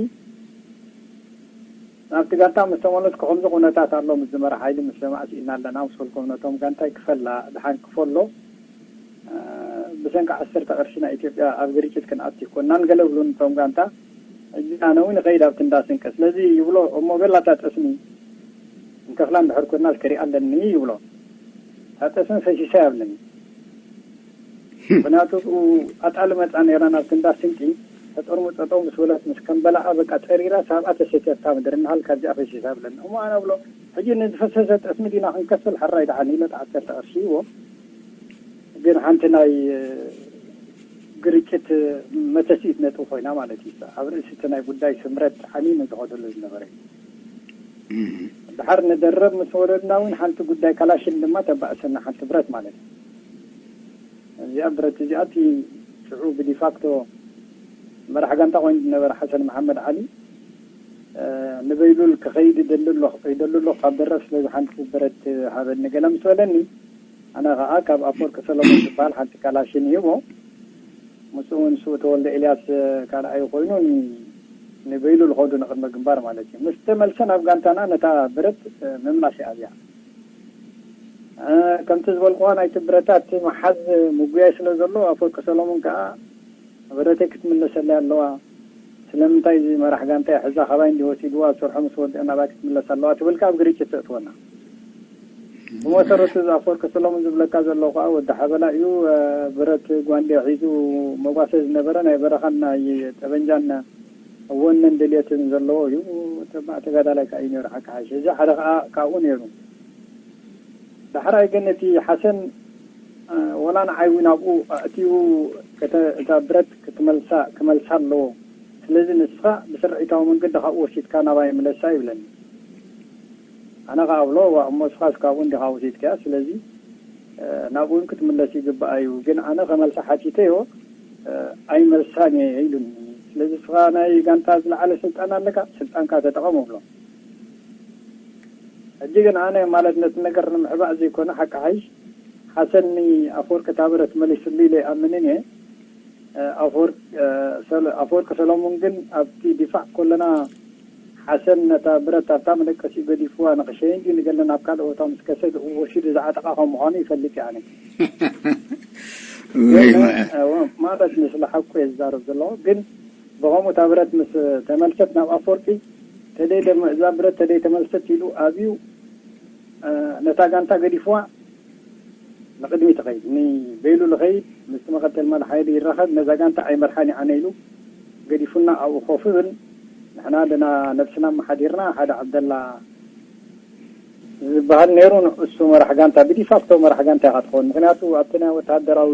ናብቲ ጋንታ ምስ ተመለስኩ፣ ከምዚ ኩነታት ኣሎ፣ ምስ ዝመራሕ ሓይሊ ምስ ሰማዕ ስኢና ኣለና ምስ በልኩም፣ ነቶም ጋንታይ ክፈላ፣ ደሓን ክፈሎ፣ እ፣ ብሰንኪ ዓሰርተ ቅርሺ ናይ ኢትዮጵያ ኣብ ግርጭት ክንኣቱ ኣይኮንናን ገለ ብሉን እቶም ጋንታ። ሕጂ ኣነ እውን ይኸይድ ኣብቲ እንዳ ስንቀ። ስለዚ ይብሎ፣ እሞ በላታ ጠስሚ እንከፍላ እንድሕር ኮይና እስከ ሪኣ ኣለኒ ይብሎ። እታ ጠስሚ ፈሲሳ ይብለኒ። ምኽንያቱ ኣብኡ ኣጣል መጻ ነይራ ናብቲ እንዳ ስንቂ፣ ተጠርሙ ጠጠው ምስ በለት፣ ምስ ከም በላዓ በቃ ጠሪራ ሳብኣ ተሰትያታ ምድሪ እናሃልካ እዚኣ ፈሲሳ ይብለኒ። እሞ ኣነ ብሎ፣ ሕጂ ንዝፈሰሰ ጠስሚ ዲና ክንከፍል? ሕራይ ደሓን ኢለ ዓሰርተ ቅርሺ ሂቦ። ግን ሓንቲ ናይ ግርጭት መተሲኢት ነጥቢ ኮይና ማለት እዩ። ኣብ ርእሲ እቲ ናይ ጉዳይ ስምረት ዓሚሙ ዝኸደሉ ዝነበረ እዩ። እም። ድሓር ንደረብ ምስ ወረድና እውን ሓንቲ ጉዳይ ካላሽን ድማ ተባእሰና፣ ሓንቲ ብረት ማለት እዩ። እዚኣ ብረት እዚኣ እቲ ሽዑ ብዲፋክቶ መራሕ ጋንታ ኮይኑ ዝነበረ ሓሰን መሓመድ ዓሊ፣ እ፣ ንበይሉል ክኸይድ ይደሊ ኣለኹ፣ ይደሊ ኣለኹ ካብ ደረብ፣ ስለዚ ሓንቲ ብረት ሃበኒ ገለ ምስ በለኒ፣ ኣነ ኸዓ ካብ ኣፈወርቂ ሰሎሞን ዝበሃል ሓንቲ ካላሽን ይህቦ። ምስኡ እውን ስው ተወልደ ኤልያስ ካልኣዩ ኮይኑ ን-፣ ንበይሉል ኸዱ ንቕድመ ግንባር ማለት እዩ። ምስ ተመልሰ ናብ ጋንታና ነታ ብረት፣ እ፣ ምምላስ እያ ኣብያ። እ፣ ከምቲ ዝበልኩዋ ናይቲ ብረታት ምሓዝ ምጉያይ ስለ ዘሎ ኣፈወርቂ ሰሎሞን ከኣ ብረተይ ክትምለሰለይ ኣለዋ። ስለምንታይ እዚ መራሕ ጋንታ ሕዛ ካባይ እንዲ ወሲድዋ፣ ስርሖ ምስ ወድአ ናባይ ክትምለስ ኣለዋ ትብል ከኣ ኣብ ግርጭት ተእትወና። ብመሰረቱ እዚ ኣፈወርቂ ሰሎሞን ዝብለካ ዘለኹ ከኣ ወዲ ሓበላ እዩ። እ፣ ብረት ጓንዴ ሒዙ መጓሰ ዝነበረ ናይ በረኻን ናይ ጠበንጃን ወነን ድልየትን ዘለዎ እዩ። ተባዕ ተጋዳላይ ከኣ እዩ ነይሩ ሓቂ ሓይሽ። እዚ ሓደ ከኣ ካብኡ ነይሩ። ዳሕራይ ግን እቲ ሓሰን፣ እ፣ ወላ ንዓይ እውን ኣብኡ ኣእትዩ ከተ-፣ እታ ብረት ክትመልሳ፣ ክመልሳ ኣለዎ። ስለዚ ንስኻ ብስርዒታዊ መንገዲ ካብኡ ወሲድካ ናባይ ምለሳ ይብለኒ። ኣነ ከኣ እብሎ፣ "እዋ፣ እሞ ንስኻስ ካብኡ እንዲኻ ወሲድካያ፣ ስለዚ፣ እ፣ ናብኡ እውን ክትምለስ ይግባኣ እዩ። ግን ኣነ ከመልሳ ሓቲተዮ፣ እ፣ ኣይመልሳን እየ" ኢሉኒ። ስለዚ ንስኻ ናይ ጋንታ ዝለዓለ ስልጣን ኣለካ፣ ስልጣንካ ተጠቐም እብሎ። ሕጂ ግን ኣነ ማለት ነቲ ነገር ንምሕባእ ዘይኮነ ሓቂ ሓይሽ ሓሰን ንኣፈወርቂ እታ ብረት መሊስሉ ኢለ ኣይኣምንን እየ። እ፣ ኣፈወርቅ-፣ እ፣ ሰለ-፣ ኣፈወርቂ ሰሎሞን ግን ኣብቲ ዲፋዕ ከለና ሓሰን ነታ ብረት ኣብታ መደቀሲኡ ገዲፍዋ ንኽሸይን ድዩ ንገለ ናብ ካልእ ቦታ ምስ ከሰደ ወሲዱ ዝዓጠቓ ከም ምዃኑ ይፈልጥ እየ ኣነ። ወይ ግን፣ ማያ። እ፣ ማለት ንስለ ሓቁ እየ ዝዛረብ ዘለኹ። ግን ብኸምኡ እታ ብረት ምስ ተመልሰት ናብ ኣፈወርቂ፣ ተደይ ደም-፣ እዛ ብረት ተደይ ተመልሰት ኢሉ ኣብዩ፣ እ፣ ነታ ጋንታ ገዲፍዋ ንቕድሚት ይኸይድ። ንበይሉ ልኸይድ፣ ምስቲ መቐተል መል ሓይሊ ይራኸብ፣ ነዛ ጋንታ ኣይመርሓን እየ ኣነ ኢሉ ገዲፉና ኣብኡ ኮፍ ይብል። ንሕና ደና ነብስና ኣመሓዲርና፣ ሓደ ዓብደላ ዝበሃል ነይሩ፣ ንእሱ መራሕ ጋንታ፣ ብዲፋክቶ መራሕ ጋንታ ኢኻ ትኸውን። ምኽንያቱ ኣብቲ ናይ ወተሃደራዊ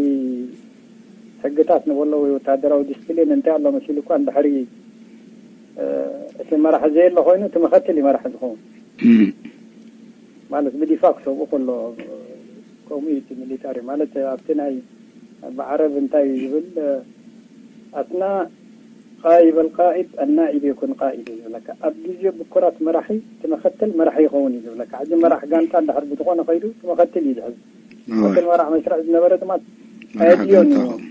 ሕግታት ንበሎ ወይ ወተሃደራዊ ዲስፕሊን እንታይ ኣሎ መሲሉ እኳ እንድሕሪ፣ እ፣ እቲ መራሒ ዘየለ ኮይኑ እቲ መኸትል እዩ መራሒ ዝኸውን። እም። ማለት ብዲፋክቶ ብኡ ከሎ ከምኡ እዩ እቲ ሚሊታሪ። ማለት ኣብቲ ናይ ብዓረብ እንታይ እዩ ዝብል፣ ኣትና ቃይብ ኣልቃኢድ ኣናኢብ የኩን ቃኢድ እዩ ዝብለካ። ኣብ ግዜ ብኩራት መራሒ እቲ መኸተል መራሒ ይኸውን እዩ ዝብለካ። ሕጂ መራሕ ጋንታ እንድሕር ብዝኾነ ከይዱ እቲ መኸትል እዩ ዝሕዝ። እወ። መኸተል መራሕ መስርዕ ዝነበረ ድማ መራሕ ኣየድልዮን ጋንታ እዩ። ኸውን።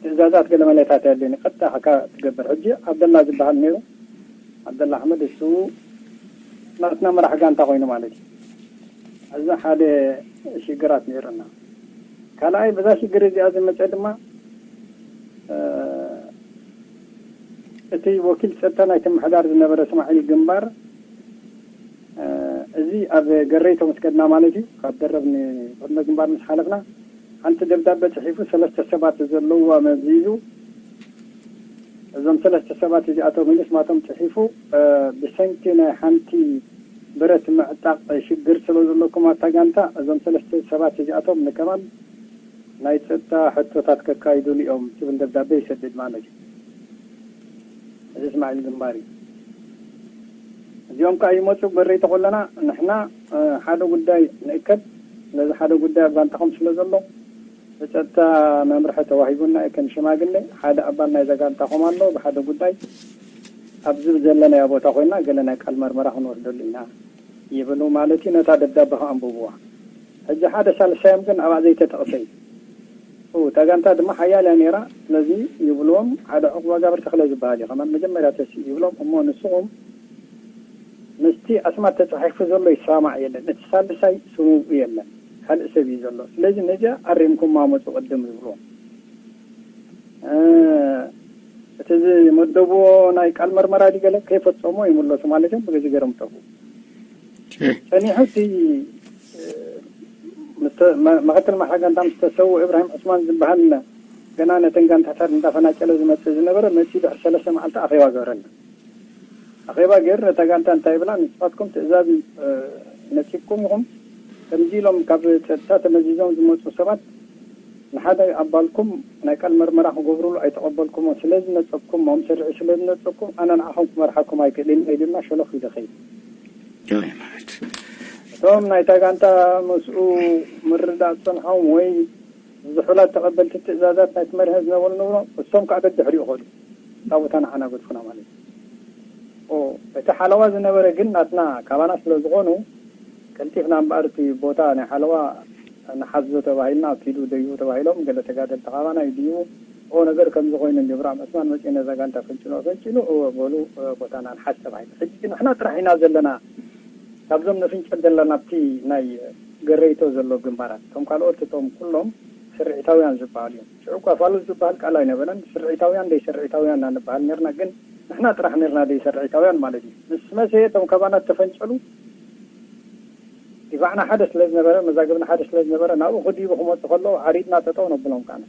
ትእዛዛት ገለ መለታት ኣየድልዮን እዩ። ቀጥታ ኢኻ ትገብር። ሕጂ ዓብደላ ዝበሃል ነይሩ። ዓብደላ ኣሕመድ እሱ ናትና መራሕ ጋንታ ኮይኑ ማለት እዩ። እዚ ሓደ ሽግራት ነይሩና። ካልኣይ በዛ ሽግር እዚኣ ዝመጸ ድማ፣ እ፣ እቲ ወኪል ጸጥታ ናይቲ ምሕዳር ዝነበረ እስማዒል ግንባር፣ እ፣ እዚ ኣብ ገረይቶ ምስ ከድና ማለት እዩ፣ ካብ ደረብ ንቅድመ ግንባር ምስ ሓለፍና፣ ሓንቲ ደብዳበ ጽሒፉ ሰለስተ ሰባት ዘለውዋ መዚዙ፣ እዞም ሰለስተ ሰባት እዚኣቶም ኢሉ ስማቶም ጽሒፉ፣ እ፣ ብሰንኪ ናይ ሓንቲ ብረት ምዕጣቕ ሽግር ስለ ዘለኩም ኣብታ ጋንታ፣ እዞም ሰለስተ ሰባት እዚኣቶም ንከማን ናይ ጸጥታ ሕቶታት ከካይዱሉ እዮም ትብል ደብዳበ ይሰድድ ማለት እዩ። እዚ እስማዒል ግንባር እዩ። እዚኦም ከኣ ይመጹ በረይ ተኾለና ንሕና፣ እ፣ ሓደ ጉዳይ ንእከብ። ስለዚ ሓደ ጉዳይ ኣብ ጋንታኹም ስለ ዘሎ ብጸጥታ መምርሒ ተዋሂቡና እዩ። ከም ሽማግለ ሓደ ኣባል ናይ ዘጋንታኹም ኣሎ ብሓደ ጉዳይ ኣብዚ ዘለናዮ ቦታ ኮይና ገለ ናይ ቃል መርመራ ክንወስደሉ ኢና ይብሉ ማለት እዩ። ነታ ደብዳበ ከኣንብብዋ። ሕጂ ሓደ ሳልሳዮም ግን ኣብኣ ዘይተጠቕሰ እዩ። እው፣ እታ ጋንታ ድማ ሓያል እያ ነይራ። ስለዚ ይብልዎም፣ ሓደ ዕቑባ ጋብር ተኽለ ዝበሃል እዩ ከማን መጀመርያ ተስኡ ይብሎም። እሞ ንስኹም ምስቲ ኣስማት ተጻሒፉ ዘሎ ይሰማማዕ የለን። እቲ ሳልሳይ ስሙ የለን፣ ካልእ ሰብ እዩ ዘሎ። ስለዚ ነዚኣ ኣሪምኩማ መጹ ቅድም ይብልዎም። እ፣ እቲ ዝመደብዎ ናይ ቃል መርመራ ድዩ ገለ ከይፈጸሞ ይምለሱ ማለት እዮም። ብግዜ ገይሮም ጠፉ። ኦኬ። ጸኒሑ እቲ፣ እ፣ ምተ-፣ መ-፣ ምክትል መሓ ጋንታ ምስ ተሰው እብራሂም ዑስማን ዝበሃል ገና ነተን ጋንታታት እንዳፈናጨለ ዝመጽእ ዝነበረ መጺኡ ድሕሪ ሰለስተ መዓልቲ ኣኼባ ገበረልና። ኣኼባ ገይሩ ነታ ጋንታ እንታይ ይብላ፣ ንስኻትኩም ትእዛዝ፣ እ፣ ነጺግኩም ኢኹም። ከምዚ ኢሎም ካብ ጸጥታ ተመዚዞም ዝመጹ ሰባት ንሓደ ኣባልኩም ናይ ቃል መርመራ ክገብሩሉ ኣይተቐበልኩሞ። ስለ ዝነጸግኩሞም፣ ስርዒ ስለ ዝነጸግኩም፣ ኣነ ንዓኹም ክመርሓኩም ኣይክእልን እየ ኢሉና ሸሎኽ ኢሉ ኸይዱ። ዳይ ማለት እቶም ናይታ ጋንታ ምስኡ ምርዳእ ዝጸንሖም ወይ ዝሑላት ተቐበልቲ ትእዛዛት ናይቲ መርሒ ዝነበሩ ንብሎ፣ እሶም ከኣ ደድሕሪኡ ኸዱ። እታ ቦታ ንዓና ገድፉና ማለት እዩ። ኦ፣ እቲ ሓለዋ ዝነበረ ግን ናትና ካባና ስለ ዝኾኑ፣ ቀልጢፍና እምበኣር እቲ ቦታ ናይ ሓለዋ ንሓዞ ተባሂልና፣ ኣብቲ ኢዱ ደይቡ ተባሂሎም፣ ገለ ተጋደልቲ ካባና ይድይቡ። ኦ፣ ነገር ከምዚ ኮይኑ እንዲ ብራም ዕስማን መጺኡ ነዛ ጋንታ ፈንጭሎ፣ ፈንጭሉ፣ እወ በሉ፣ እወ ቦታና ንሓዝ ተባሂሉ። ሕጂ ንሕና ጥራሕ ኢና ዘለና ካብዞም ነፍንጨል ዘለና ኣብቲ ናይ ገረይቶ ዘሎ ግንባራት። እቶም ካልኦት እቶም ኩሎም ስርዒታውያን ዝበሃሉ እዮም። ሽዑ እኳ ፋሉል ዝበሃል ቃል ኣይነበረን። ስርዒታውያን ደይ ስርዒታውያን ኢና ንበሃል ነርና፣ ግን ንሕና ጥራሕ ነርና ደይ ስርዒታውያን ማለት እዩ። ምስ መሰየ እቶም ካባና ተፈንጨሉ ዲፋዕና ሓደ ስለ ዝነበረ፣ መዛግብና ሓደ ስለ ዝነበረ፣ ናብኡ ክድይቡ ክመጹ ከለዉ ዓሪድና ጠጠው ነብሎም ከኣና።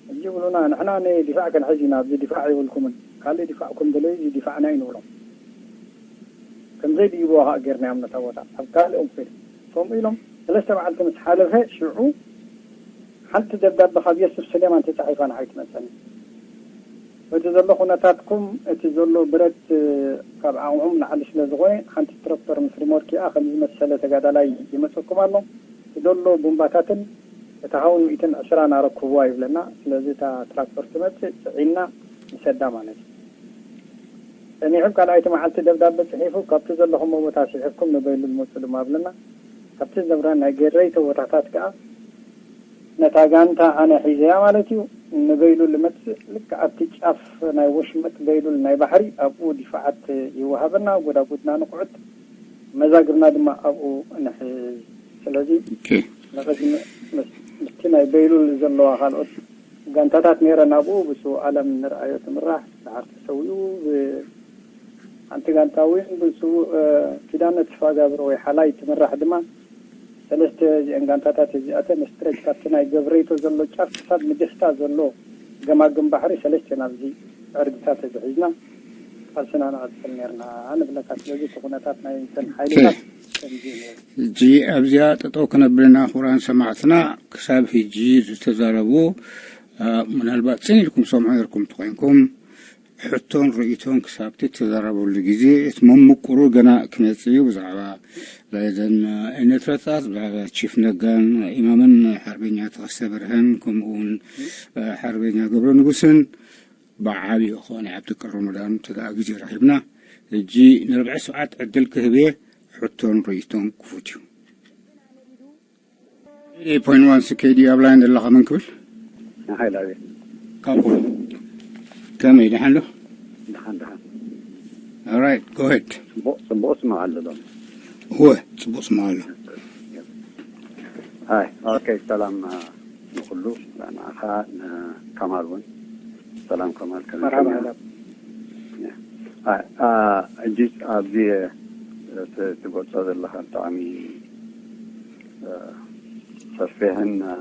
ሕጂ ይብሉና፣ ንሕና ንዲፋዕ ክንሕዝ ኢና፣ ኣብዚ ዲፋዕ የብልኩምን፣ ካልእ ዲፋዕ ኩም ደለዩ፣ እዚ ዲፋዕና እዩ ንብሎም። ከም ዘይድይብዋ ከኣ ጌርናዮም ነታ ቦታ፣ ኣብ ካልእ እዮም ከይዶም። ከምኡ ኢሎም ሰለስተ መዓልቲ ምስ ሓለፈ፣ ሽዑ ሓንቲ ደብዳበ ካብ የሱፍ ስሌማን ተጻሒፋ ንዓይ ትመጸኒ። በቲ ዘሎ ኩነታትኩም፣ እቲ ዘሎ ብረት፣ እ፣ ካብ ዓቕምኹም ንላዕሊ ስለ ዝኾነ፣ ሓንቲ ትራክተር ምስ ሪሞርኪኣ ከም ዝመሰለ ተጋዳላይ ይመጸኩም ኣሎ። እቲ ዘሎ ቡምባታትን እቲ ሃውን ሚእትን ዕስራን ኣረክብዋ ይብለና። ስለዚ እታ ትራክተር ትመጽእ፣ ጽዒና ንሰዳ ማለት እዩ። ጸኒሑ ካልኣይቲ መዓልቲ ደብዳበ ጽሒፉ፣ ካብቲ ዘለኹሞ ቦታ ስሒብኩም ንበይሉል ምጹ ድማ ብለና። ካብቲ ዝነብረና ናይ ገረይቶ ቦታታት ከኣ ነታ ጋንታ ኣነ ሒዘያ ማለት እዩ። ንበይሉል ልመጽእ፣ ልክዕ ኣብቲ ጫፍ ናይ ወሽመጥ በይሉል ናይ ባሕሪ፣ ኣብኡ ዲፋዓት ይወሃበና፣ ጎዳጉድና ንቑዕት፣ መዛግብና ድማ ኣብኡ ንሕዝ። ስለዚ ኦኬ። ንቕድሚ ምስ-፣ ምስቲ ናይ በይሉል ዘለዋ ካልኦት ጋንታታት ነይረን ኣብኡ፣ ብሱ ኣለም ንርኣዮ ትምራሕ፣ ደሓር ተሰዊኡ፣ ብ-፣ ሓንቲ ጋንታ እውን ብስዉእ፣ እ፣ ኪዳነ ተስፋጋብር ወይ ሓላይ ትምራሕ ድማ፣ ሰለስተ እዚአን ጋንታታት እዚኣተን ስትሬት ካብቲ ናይ ገብረይቶ ዘሎ ጫፍ ክሳብ ምጀስታ ዘሎ ገማግም ባሕሪ ሰለስተ ናብዚ ዕርድታት እዚ ሒዝና ቃልስና ንቐጽል ነርና ንብለካ። ስለዚ እቲ ኩነታት ናይ እተን ሓይልታት ከምዚ እዩ ነይሩ። ሕጂ ኣብዚኣ ጠጠው ክነብልና ክቡራን ሰማዕትና ክሳብ ሕጂ ዝተዛረቡ፣ አ፣ ምናልባት ጽን ኢልኩም ሰምዑ ነርኩም ተኾይንኩም ሕቶን ርእይቶን ክሳብ እተዘራረበሉ ግዜ፣ እቲ መምቅሩ ገና ክመጽእ እዩ። ብዛዕባ እዘን ኤርትራታት፣ ብዛዕባ ቺፍ ነጋን ኢማምን፣ ሓርበኛ ተኸስተ በርሀን፣ ከምኡ እውን ሓርበኛ ገብረ ንጉስን ብዓቢኡ ኸዓ ናይ ዓብዱልቃድር ረመዳን፣ እንተ ደኣ ግዜ ረኺብና፣ ሕጂ ንርብዒ ሰዓት ዕድል ክህብ እየ፣ ሕቶን ርእይቶን ክፉት እዩ። ኤይት ፖይንት ዋን ሲ ኬ ዲ ኣብ ላይን ዘለኻ መን ክብል? ንሓይል ኣቤት። ካቦ። ከመይ፣ ደሓን ዶ? ደሓን፣ ደሓን። All right, go ahead. ጽቡቕ፣ ጽቡቕ ስማዕ ኣሎ ዶ? እወ፣ ጽቡቕ ስማዕ ኣሎ። ኣይ፣ ኦኬ፣ ሰላም፣ አ፣ ንኹሉ፣ ንዓኻ፣ ንከማል እውን። ሰላም ከማል፣ ከመይ መርሓባ፣ ከመይ? ሰላም። ያ። ኣይ፣ አ፣ ሕጂ ኣብዚ፣ እ፣ ት-፣ ትገልጾ ዘለኻ ብጣዕሚ፣ እ፣ ሰፊሕን፣ እ፣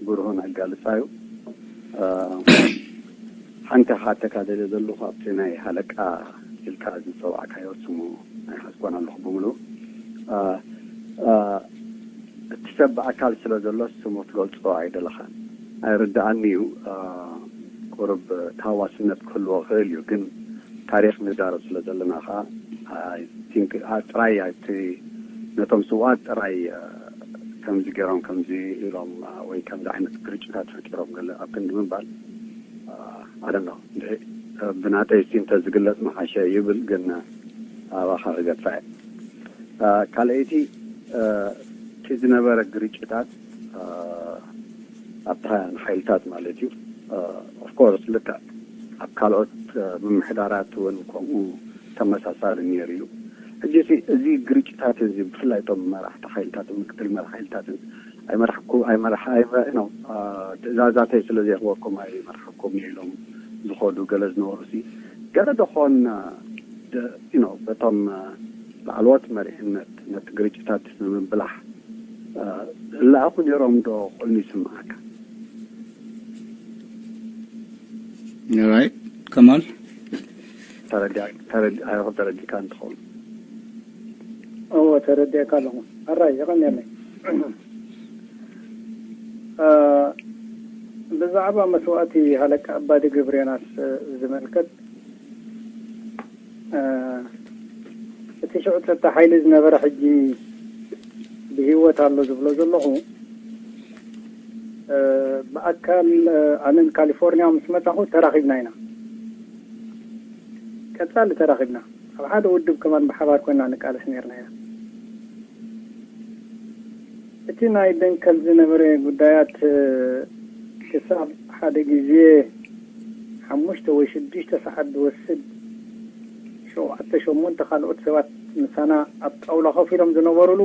ብሩህን ኣጋልጻ እዩ። እ፣ ሓንቲ ክሓተካ ደልየ ዘለኹ ኣብቲ ናይ ሃለቃ ኢልካ ዝጸዋዕካዮ ስሙ ኣይሓዝኮን ኣለኹ ብምሉእ። እ፣ እ፣ እቲ ሰብ ብኣካል ስለ ዘሎ ስሙ ትገልጾ ኣይደለኻን። ኣይርድኣኒ እዩ። እ፣ ቁሩብ ተሃዋስነት ክህልዎ ክእል እዩ፣ ግን ታሪኽ ንዛረብ ስለ ዘለና ኸዓ፣ I think፣ አ፣ ጥራይ ኣብቲ ነቶም ስውኣት ጥራይ፣ አ፣ ከምዚ ገይሮም፣ ከምዚ ኢሎም፣ አ፣ ወይ ከምዚ ዓይነት ግርጭታት ፈጢሮም ገለ ኣብ ክንዲ ምባል፣ አ፣ I don't know፣ እንድዒ ብናተይ እስቲ እንተዝግለጽ ምሓሸ ይብል፣ ግን ኣባኻ ክገድፋ እየ። ካልኣይቲ፣ እቲ ዝነበረ ግርጭታት ኣብታ ሓይልታት ማለት እዩ። ኦፍኮርስ ልክዕ ኣብ ካልኦት ምምሕዳራት እውን ከምኡ ተመሳሳሊ ነይሩ እዩ። ሕጂ እዚ ግርጭታት እዚ ብፍላይ እቶም መራሕቲ ሓይልታትን ምክትል መራሒ ሓይልታትን ኣይመራሕኩ ኣይመራሕ ኣይመ- ነው ትእዛዛተይ ስለ ዘይክበኩም ኣይመርሓኩም ኢሎም ዝኸዱ ገለ ዝነበሩ ሲ ገለ ደኾን ነው በቶም ላዕለዎት መሪሕነት ነቲ ግርጭታት ንምብላሕ ዝለኣኹ ነይሮም ዶ ኮይኑ ይስምዓካ? ራይት ከማል ተረዲእካ እንትኸውን እወ ተረዲእካ ኣለኹ። ኣራይ የቐንየለይ። ብዛዕባ መስዋእቲ ሃለቃ ኣባዲ ግብሬናስ ዝምልከት እቲ ሽዑ ጸጥታ ሓይሊ ዝነበረ ሕጂ ብህይወት ኣሎ ዝብሎ ዘለኹ ብኣካል ኣነን ካሊፎርኒያ ምስ መጻኹ ተራኺብና ኢና። ቀጻሊ ተራኺብና ኣብ ሓደ ውድብ ከማን ብሓባር ኮይና ንቃለስ ነርና ኢና። እቲ ናይ ደንከል ዝነበረ ጉዳያት ክሳብ ሓደ ግዜ ሓሙሽተ ወይ ሽዱሽተ ሰዓት ዝወስድ ሸውዓተ ሸሞንተ ካልኦት ሰባት ምሳና ኣብ ጣውላ ኮፍ ኢሎም ዝነበሩሉ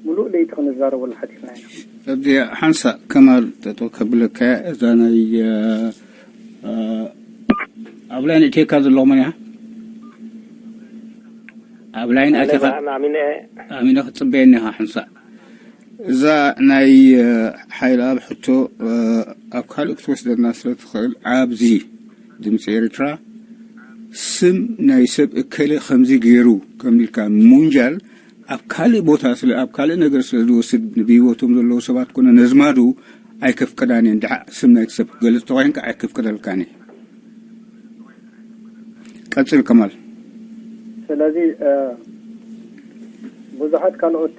ምሉእ ለይቲ ክንዛረበሉ ሓቲትና ኢና። እዚኣ ሓንሳእ ከማል ጠጠው ከብለካ እያ። እዛ ናይ ኣብ ላይን እትየካ ዘለኹ መን እያ? ኣብ ላይን ኣቲኻ ኣሚነ ክትፅበየኒ ኢኻ ሓንሳእ። እዛ ናይ ሓይል ኣብ ሕቶ ኣብ ካልእ ክትወስደና ስለ ትኽእል ኣብዚ ድምፂ ኤርትራ ስም ናይ ሰብ እከለ ከምዚ ገይሩ ከም ኢልካ ምውንጃል ኣብ ካልእ ቦታ ስለ ኣብ ካልእ ነገር ስለ ዝወስድ ንብህይወቶም ዘለዉ ሰባት ኮነ ነዝማዱ ኣይከፍቅዳን እየን። ድሓ ስም ናይቲ ሰብ ክትገልጽ ተኾይንካ ኣይከፍቅደልካን እየ። ቀጽል ከማል። ስለዚ ብዙሓት ካልኦት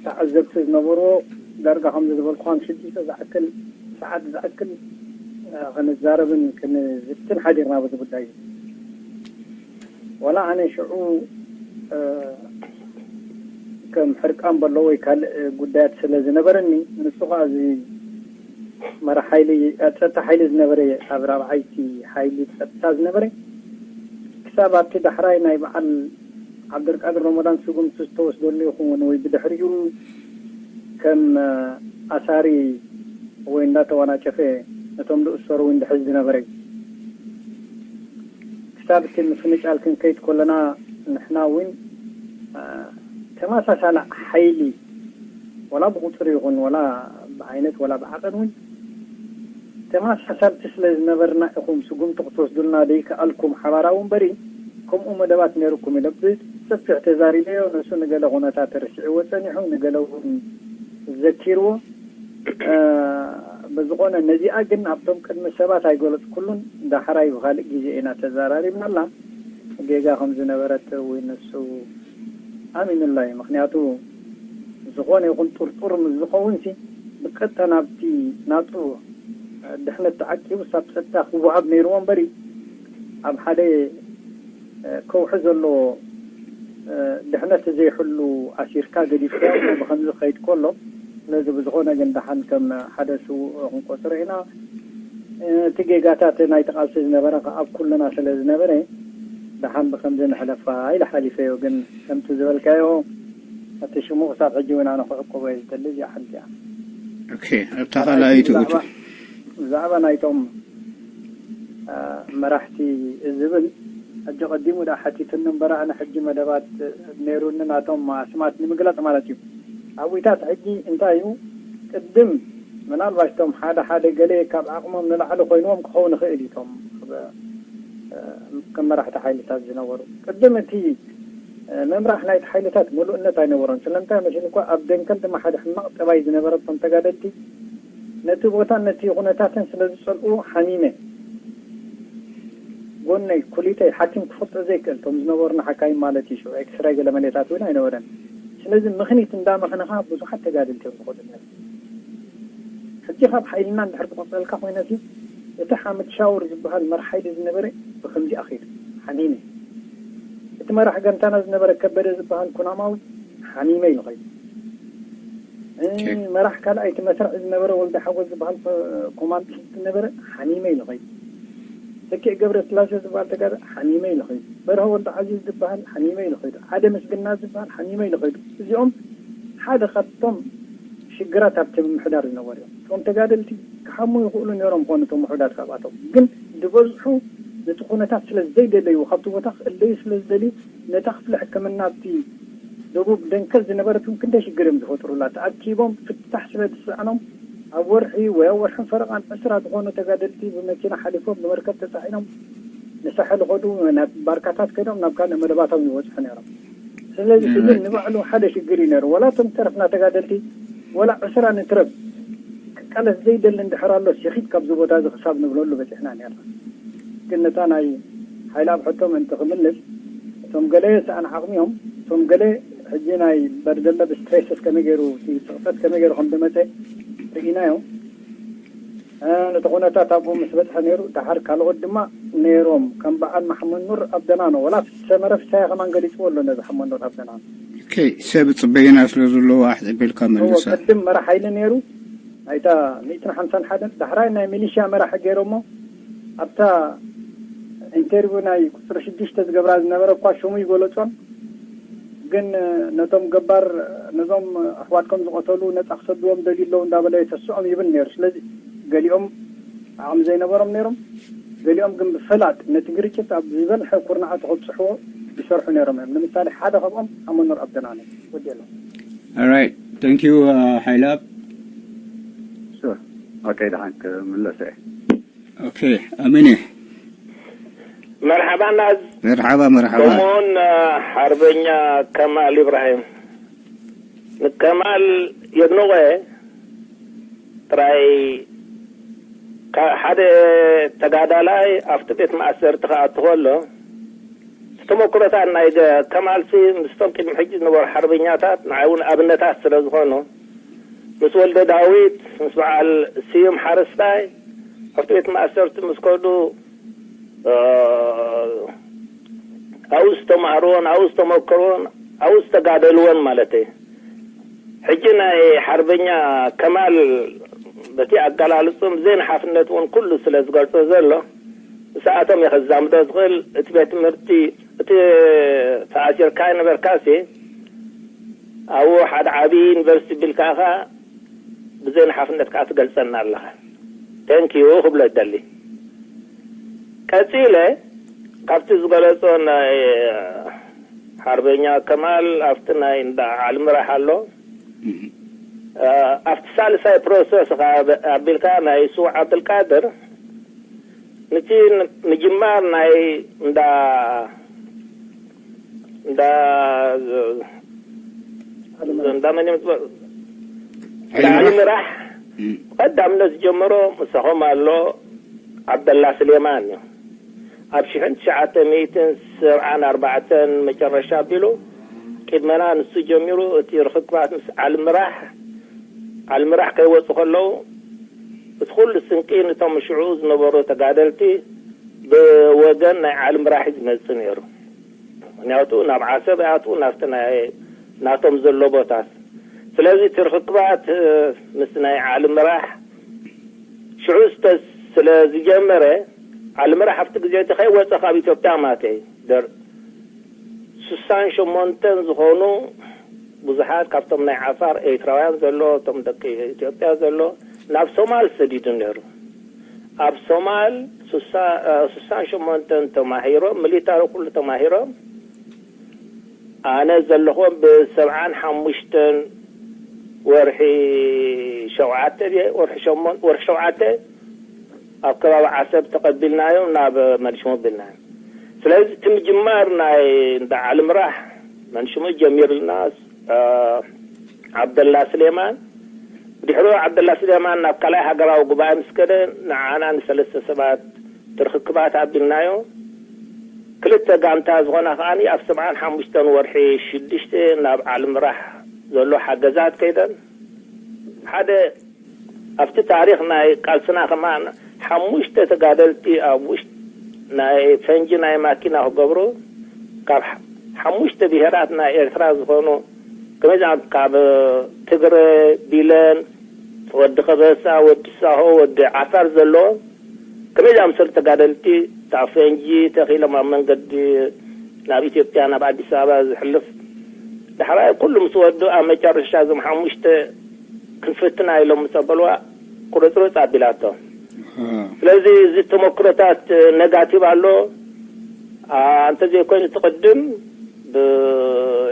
ተዓዘብቲ ዝነበርዎ ዳርጋ ከምዚ ዝበልኩኻም ሽዱሽተ ዝኣክል ሰዓት ዝኣክል ክንዛረብን ክንዝትን ሓዲርና በዚ ጉዳይ። ዋላ ኣነ ሽዑ ከም ሕርቃን በሎ ወይ ካልእ ጉዳያት ስለ ዝነበረኒ ንሱ ከዓ እዚ መራ ሓይሊ ጸጥታ ሓይሊ ዝነበረ ኣብ ራብዓይቲ ሓይሊ ጸጥታ ዝነበረ ክሳብ ኣብቲ ዳሕራይ ናይ በዓል ዓብደልቃድር ሮሞዳን ስጉምቲ ዝተወስደሉ ይኸውን ወይ ብድሕሪኡ ከም ኣሳሪ ወይ እንዳተዋናጨፈ ነቶም ዝእሰሩ እውን ድሕዝ ዝነበረ እዩ። ክሳብ እቲ ምፍንጫል ክንከይድ ከለና ንሕና እውን ተመሳሳሊ ሓይሊ ወላ ብቁፅሪ ይኹን ወላ ብዓይነት ወላ ብዓቐን እውን ተመሳሳልቲ ስለ ዝነበርና ኢኹም ስጉምቲ ክትወስዱልና ዘይከኣልኩም ሓባራዊ እምበሪ ከምኡ መደባት ነይርኩም ኢለ ብሰፊሕ ተዛሪበዮ። ንሱ ንገለ ኩነታት ተረሲዕዎ ፀኒሑ፣ ንገለ እውን ዘኪርዎ። ብዝኾነ ነዚኣ ግን ኣብቶም ቅድሚ ሰባት ኣይገለፅኩሉን፣ ዳሕራይ ብኻልእ ግዜ ኢና ተዘራሪብናላ። ጌጋ ከም ዝነበረት እውን ንሱ ኣሚኑላ እዩ። ምኽንያቱ ዝኾነ ይኹን ጥርጡር ምስ ዝኸውን ሲ ብቀጥታ ናብቲ ናቱ ድሕነት ተዓቂቡ ሳብ ጸጥታ ክወሃብ ነይርዎ እምበሪ ኣብ ሓደ ከውሒ ዘሎ ድሕነት ዘይሕሉ ኣሲርካ ገዲፍካዮ ብኸምዚ ክኸይድ ከሎ ስለዚ ብዝኾነ ግን ደሓን ከም ሓደ ስውእ ክንቆጽሮ ኢና። እቲ ጌጋታት ናይቲ ቃልሲ ዝነበረ ከኣ ኣብ ኩልና ስለ ዝነበረ ደሓን ብኸምዚ ንሕለፋ ኢለ ሓሊፈዮ። ግን ከምቲ ዝበልካዮ እቲ ሽሙ ክሳብ ሕጂ እውን ኣነ ክዕቆቦ እየ ዝደሊ። እዚኣ ሓንቲ እያ። ኦኬ፣ ኣብታ ካልኣይቲ እቱ ብዛዕባ ናይቶም መራሕቲ ዝብል ሕጂ ቀዲሙ ዳ ሓቲትኒ እምበር ኣነ ሕጂ መደባት ነይሩኒ ናቶም ኣስማት ንምግላፅ ማለት እዩ። ኣብታት ሕጂ እንታይ እዩ ቅድም ምናልባሽ እቶም ሓደ ሓደ ገለ ካብ ዓቕሞም ንላዕሊ ኮይንዎም ክኸውን ይኽእል እዩ። እቶም ከም መራሕቲ ሓይልታት ዝነበሩ ቅድም እቲ ምምራሕ ናይቲ ሓይልታት ምሉእነት ኣይነበሮን። ስለምንታይ መሲልኳ ኣብ ደንከል ድማ ሓደ ሕማቕ ጠባይ ዝነበረቶም ተጋደልቲ ነቲ ቦታን ነቲ ኩነታትን ስለ ዝጸልኡ ሓሚመ ጎነይ ኩሊተይ ሓኪም ክፈልጦ ዘይክእል እቶም ዝነበሩና ሓካይም ማለት እዩ። ሽዑ ኤክስራይ ገለ መሌታት እውን ኣይነበረን። ስለዚ ምኽኒት እንዳመኽንኻ ብዙሓት ተጋደልቲ እዮም ዝኸዱ ነይሮም። ሕጂ ካብ ሓይልና እንድሕር ክቐጸልካ ኮይነሲ እቲ ሓመድ ሻውር ዝበሃል መራሕ ሓይሊ ዝነበረ ብኸምዚ ኣኺሉ ሓሚመ። እቲ መራሕ ጋንታና ዝነበረ ከበደ ዝበሃል ኩናማዊ ሓሚመ ኢሉ ኸይዱ። እ፣ ኦኬ። መራሕ ካልኣይ እቲ መስርዕ ዝነበረ ወልደ ሓጎስ ዝበሃል ኮ-፣ ኮማንዲስት ዝነበረ ሓሚመ ኢሉ ኸይዱ። ተኪእ ገብረ ስላሴ ዝበሃል ተጋዳላይ ሓሚመ ኢሉ ኸይዱ። በርሀ ወልደ ዓዚዝ ዝበሃል ሓሚመ ኢሉ ኸይዱ። ሓደ ምስግና ዝበሃል ሓሚመ ኢሉ ኸይዱ። እዚኦም ሓደ ካብቶም ሽግራት ኣብቲ ምምሕዳር ዝነበሩ እዮም። እቶም ተጋደልቲ ክሓሙ ይኽእሉ ነይሮም፣ ኮኑ እቶም ውሑዳት ካብኣቶም ግን ዝበዝሑ ነቲ ኩነታት ስለ ዘይደለዩ፣ ካብቲ ቦታ ክእለዩ ስለ ዝደልዩ፣ ነታ ክፍሊ ሕክምና ኣብቲ ደቡብ ደንከል ዝነበረት እውን ክንደይ ሽግር እዮም ዝፈጥሩላ። ተኣኪቦም ፍታሕ ስለ ዝሰኣኖም ኣብ ወርሒ ወይ ኣብ ወርሕን ፈረቓን ዕስራ ዝኾኑ ተጋደልቲ ብመኪና ሓሊፎም ብመርከብ ተፃዒኖም ንሳሕል ኸዱ፣ ናብ ባርካታት ከይዶም ናብ ካልእ መደባቶም ይበፅሑ ነይሮም። ስለዚ እዚ ንባዕሉ ሓደ ሽግር እዩ ነይሩ። ወላ እቶም ዝተረፍና ተጋደልቲ ወላ ዕስራ ንትረፍ ክቃለስ ዘይደሊ እንድሕር ኣሎ፣ ሲኺት ካብዚ ቦታ እዚ ክሳብ ንብለሉ በፂሕና ነርና። ግን ነታ ናይ ሓይሊ ኣብ ሕቶ ምእንቲ ክምልስ፣ እቶም ገለ ሰኣን ዓቕሚ እዮም። እቶም ገለ ሕጂ ናይ በርደለ ብስትሬስስ ከመይ ገይሩ፣ እቲ ፅቕጠት ከመይ ገይሩ ከም ዝመፀ ርኢናዮ። እ፣ ነቲ ኩነታት ኣብኡ ምስ በፅሐ ነይሩ። ደሓር ካልኦት ድማ ነይሮም፣ ከም በዓል መሓመድ ኑር ኣብ ደናኖ፣ ወላ ሰመረ ፍሳየ ከማን ገሊፅዎ ኣሎ ነዚ ሓመድ ኑር ኣብ ደናኖ። ኦኬ፣ ሰብ ጽበይና ስለ ዘለዎ ኣሕጽቢልካ እዎ፣ መልሳ። ቅድም መራሕ ሓይሊ ነይሩ፣ ናይታ ሚእትን ሓምሳን ሓደን፣ ዳሕራይ ናይ ሚሊሽያ መራሒ ገይሮሞ። ኣብታ ኢንተርቪው ናይ ቁጽሪ ሽዱሽተ ዝገብራ ዝነበረ እኳ ሽሙ ይገለጾን፣ ግን ነቶም ገባር፣ ነዞም ኣሕዋትኩም ዝቐተሉ ነጻ ክሰድዎም ደልዩ ኣለዉ እንዳበለ የተስዖም ይብል ነይሩ። ስለዚ ገሊኦም ዓቕሚ ዘይነበሮም ነይሮም፣ ገሊኦም ግን ብፍላጥ ነቲ ግርጭት ኣብ ዝበልሐ ኩርናዓቱ ከብጽሕዎ ይሰርሑ ነይሮም እዮም። ንምሳሌ ሓደ ካብኦም ኣመኑር ኣብደናነ ወዲ ኣሎ። Alright, thank you, uh, ሓይላብ። Sure. Okay, ደሓን ክምለስ እየ። ኦኬ፣ ኣሚነ። መርሓባ ናዝ። መርሓባ፣ መርሓባ። ከምኡውን ሓርበኛ ከማል ኢብራሂም። ንከማል የድንቖ እየ። ጥራይ ካ-፣ ሓደ ተጋዳላይ ኣብቲ ቤት ማእሰርቲ ክኣቱ ከሎ፣ እቲ ተመኩሮታት ናይ ገ-፣ ከማልሲ ምስቶም ቅድሚ ሕጂ ዝነበሩ ሓርበኛታት ንዓይ እውን ኣብነታት ስለ ዝኾኑ፣ ምስ ወልደ ዳዊት፣ ምስ በዓል ስዩም ሓረስታይ ኣብቲ ቤት ማእሰርቲ ምስ ከዱ፣ እ፣ ኣብኡ ዝተማህርዎን ኣብኡ ዝተመከርዎን ኣብኡ ዝተጋደልዎን ማለት እየ። ሕጂ ናይ ሓርበኛ ከማል በቲ ኣገላልጹ ብዘይ ንሓፍነት እውን ኩሉ ስለ ዝገልጾ ዘሎ፣ ምስኣቶም እየ ከዛምዶ ዝኽእል። እቲ ቤት ትምህርቲ፣ እቲ ተኣሲርካ ነበርካሲ፣ ኣብኡ ሓደ ዓብዪ ዩኒቨርሲቲ ቢልካ ኢኻ ብዘይ ንሓፍነት ከኣ ትገልጸና ኣለኻ። Thank you ክብሎ ይደሊ። ቀጺለ ካብቲ ዝገለጾ ናይ ሓርበኛ ከማል ኣብቲ ናይ እንዳ ዓሊ ምራሕ ኣሎ። እህ። እ፣ ኣብቲ ሳልሳይ ፕሮሰስ ኸኣ ኣቢልካ ናይ ስዉእ ዓብደልቃድር ንቲ ን-፣ ምጅማር ናይ እንዳ፣ እንዳ፣ እንዳ መን እዮም ዝበ-፣ እንዳ ዓሊ ምራሕ። ዓሊ ምራሕ እም። ቀዳምነት ዝጀመሮ ምሳኹም ኣሎ ዓብደላ ስሌማን እዩ። ኣብ ሽሕን ትሽዓተ ሚእትን ሰብዓን ኣርባዕተን መጨረሻ ኣቢሉ ቅድመና ንሱ ጀሚሩ እቲ ርኽክባት ምስ ዓሊ ምራሕ፣ ዓሊ ምራሕ ከይወፁ ከለዉ እቲ ኩሉ ስንቂ ነቶም ሽዑ ዝነበሩ ተጋደልቲ ብወገን ናይ ዓሊ ምራሕ እዩ ዝመጽእ ነይሩ። ምኽንያቱ ናብ ዓሰብ ይኣትዉ፣ ናብቲ ናይ ናቶም ዘሎ ቦታት። ስለዚ እቲ ርኽክባት፣ እ፣ ምስ ናይ ዓሊ ምራሕ ሽዑ ስተ-፣ ስለ ዝጀመረ፣ ዓሊ ምራሕ ኣብቲ ግዜ እቲ ከይወጸ ካብ ኢትዮጵያ ማተ። ደር-፣ ስሳን ሸሞንተን ዝኾኑ ብዙሓት ካብቶም ናይ ዓፋር ኤርትራውያን ዘሎ፣ እቶም ደቂ ኢትዮጵያ ዘሎ፣ ናብ ሶማል ሰዲዱ ነይሩ። ኣብ ሶማል ስሳ-፣ እ፣ ስሳን ሸሞንተን ተማሂሮም፣ ሚሊታሪ ኩሉ ተማሂሮም፣ ኣነ ዘለኹዎም ብሰብዓን ሓሙሽተን ወርሒ ሸውዓተ ድየ? ወርሒ ሸሞን-፣ ወርሒ ሸውዓተ ኣብ ከባቢ ዓሰብ ተቐቢልናዮም፣ ናብ መንሽሞ ኣቢልናዮም። ስለዚ እቲ ምጅማር ናይ እንዳ ዓሊ ምራሕ መንሽሞ ጀሚርልና፣ እ፣ ዓብደላ ስሌማን። ድሕሩ ዓብደላ ስሌማን ናብ ካልኣይ ሃገራዊ ጉባኤ ምስ ከደ፣ ንዓና ንሰለስተ ሰባት ትርኽክባት ኣቢልናዮ። ክልተ ጋንታ ዝኾና ከኣ ኣብ ሰብዓን ሓሙሽተን ወርሒ ሽዱሽተ ናብ ዓሊ ምራሕ ዘሎ ሓገዛት ከይደን፣ ሓደ ኣብቲ ታሪኽ ናይ ቃልስና ከማን ሓሙሽተ ተጋደልቲ ኣብ ውሽጢ ናይ ፈንጂ ናይ ማኪና ክገብሩ፣ ካብ ሓ- ሓሙሽተ ብሄራት ናይ ኤርትራ ዝኾኑ፣ ከመይ ዛም ካብ ትግረ፣ ቢለን፣ ወዲ ከበሳ፣ ወዲ ሳሆ፣ ወዲ ዓፋር ዘለዎ፣ ከመይ ዝኣመሰሉ ተጋደልቲ፣ ካብ ፈንጂ ተኺሎም ኣብ መንገዲ ናብ ኢትዮጵያ፣ ናብ ኣዲስ ኣበባ ዝሕልፍ፣ ዳሕራይ ኩሉ ምስ ወዱ፣ ኣብ መጨረሻ እዞም ሓሙሽተ ክንፍትና ኢሎም ምስ ኣበልዋ፣ ቁርፅርፅ ኣቢላቶ። ስለዚ እዚ ተመክሮታት ነጋቲቭ ኣሎ። ኣ፣ እንተዘይኮይኑ እቲ ቅድም ብ-፣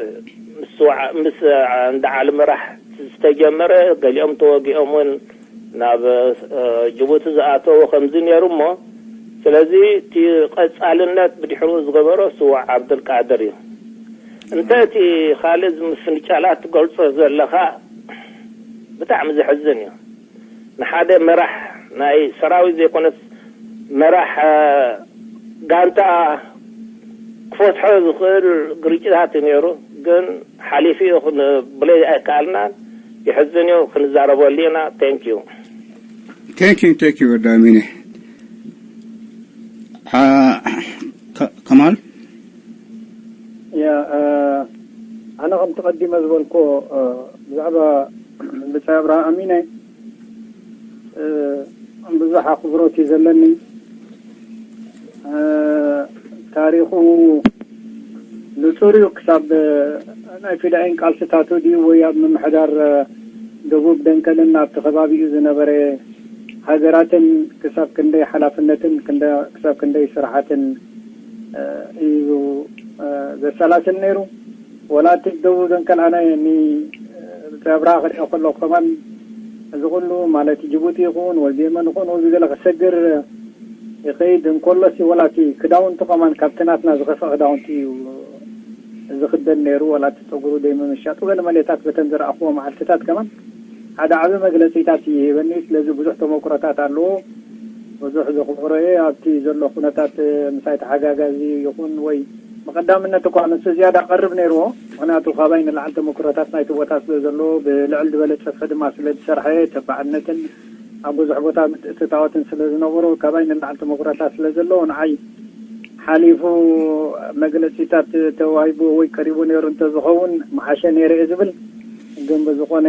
ምስ ወዓ-፣ ምስ፣ ኣ፣ እንዳ ዓሊ መራሕ ዝተጀመረ፣ ገሊኦም ተወጊኦም እውን ናብ፣ እ፣ ጅቡቲ ዝኣተዉ ከምዚ ነይሩ እሞ፣ ስለዚ እቲ ቀጻልነት ብድሕሪኡ ዝገበሮ ስዉእ ዓብደልቃድር እዩ። እንተ እቲ ካልእ እዚ ምፍንጫላት ትገልጾ ዘለኻ ብጣዕሚ ዘሕዝን እዩ። ንሓደ መራሕ ናይ ሰራዊት ዘይኮነስ መራሕ፣ እ፣ ጋንታ ክፈትሖ ዝኽእል ግርጭታት እዩ ነይሩ። ግን ሓሊፉ እዩ ክን-፣ ብለይ ኣይከኣልናን። ይሕዝን እዩ፣ ክንዛረበሉ ኢና። Thank you። Thank you, thank you፣ ወዲ ኣሚነ። አ፣ ከ-፣ ከማል? ያ፣ እ፣ ኣነ ከምቲ ቀዲመ ዝበልኮ፣ እ፣ ብዛዕባ ብጻይ ኣብርሃ ኣሚነ፣ እ፣ ብዙሕ ኣኽብሮት እዩ ዘለኒ። እ፣ ታሪኹ ንጹር እዩ። ክሳብ ናይ ፊዳኢን ቃልስታቱ ድዩ ወይ ኣብ ምምሕዳር ደቡብ ደንከልን ኣብቲ ከባቢኡ ዝነበረ ሃገራትን ክሳብ ክንደይ ሓላፍነትን ክንደ-፣ ክሳብ ክንደይ ስራሓትን፣ እ፣ እዩ፣ እ፣ ዘሰላስል ነይሩ። ወላ እቲ ደቡብ ደንከል ኣነ ኒ-፣ ብቲ ኣብርሃ ክሪኦ ከለኹ ከማን እዚ ኩሉ ማለት ጅቡቲ ይኹን ወይ የመን ይኹን ወይ ብገለ ክሰግር ይኸይድ እንከሎሲ ወላ እቲ ክዳውንቱ ከማን ካብቲ ናትና ዝኸፍአ ክዳውንቲ እዩ ዝኽደን ነይሩ። ወላ እቲ ፀጉሩ ደይ ምምሻጡ ገለ መሌታት በተን ዝረኣኽዎ መዓልትታት ከማን ሓደ ዓቢ መግለጺታት እዩ ሂበኒ። ስለዚ ብዙሕ ተመክሮታት ኣለዎ። ብዙሕ ዘኽብሮ እየ። ኣብቲ ዘሎ ኩነታት ምሳይ ተሓጋጋዚ ይኹን ወይ ብቐዳምነት እኳ ንሱ ዝያዳ ቀርብ ነይርዎ። ምኽንያቱ ካባይ ንላዕሊ ተመክሮታት ናይቲ ቦታ ስለ ዘለዎ ብልዕል ዝበለ ጸፍሒ ድማ ስለ ዝሰርሐ ተባዕነትን ኣብ ብዙሕ ቦታ ምትእትታዎትን ስለ ዝነበሮ ካባይ ንላዕሊ ተመክሮታት ስለ ዘለዎ ንዓይ ሓሊፉ መግለጺታት ተዋሂብዎ ወይ ቀሪቡ ነይሩ እንተዝኸውን ምሓሸ ነይረ እየ ዝብል። ግን ብዝኾነ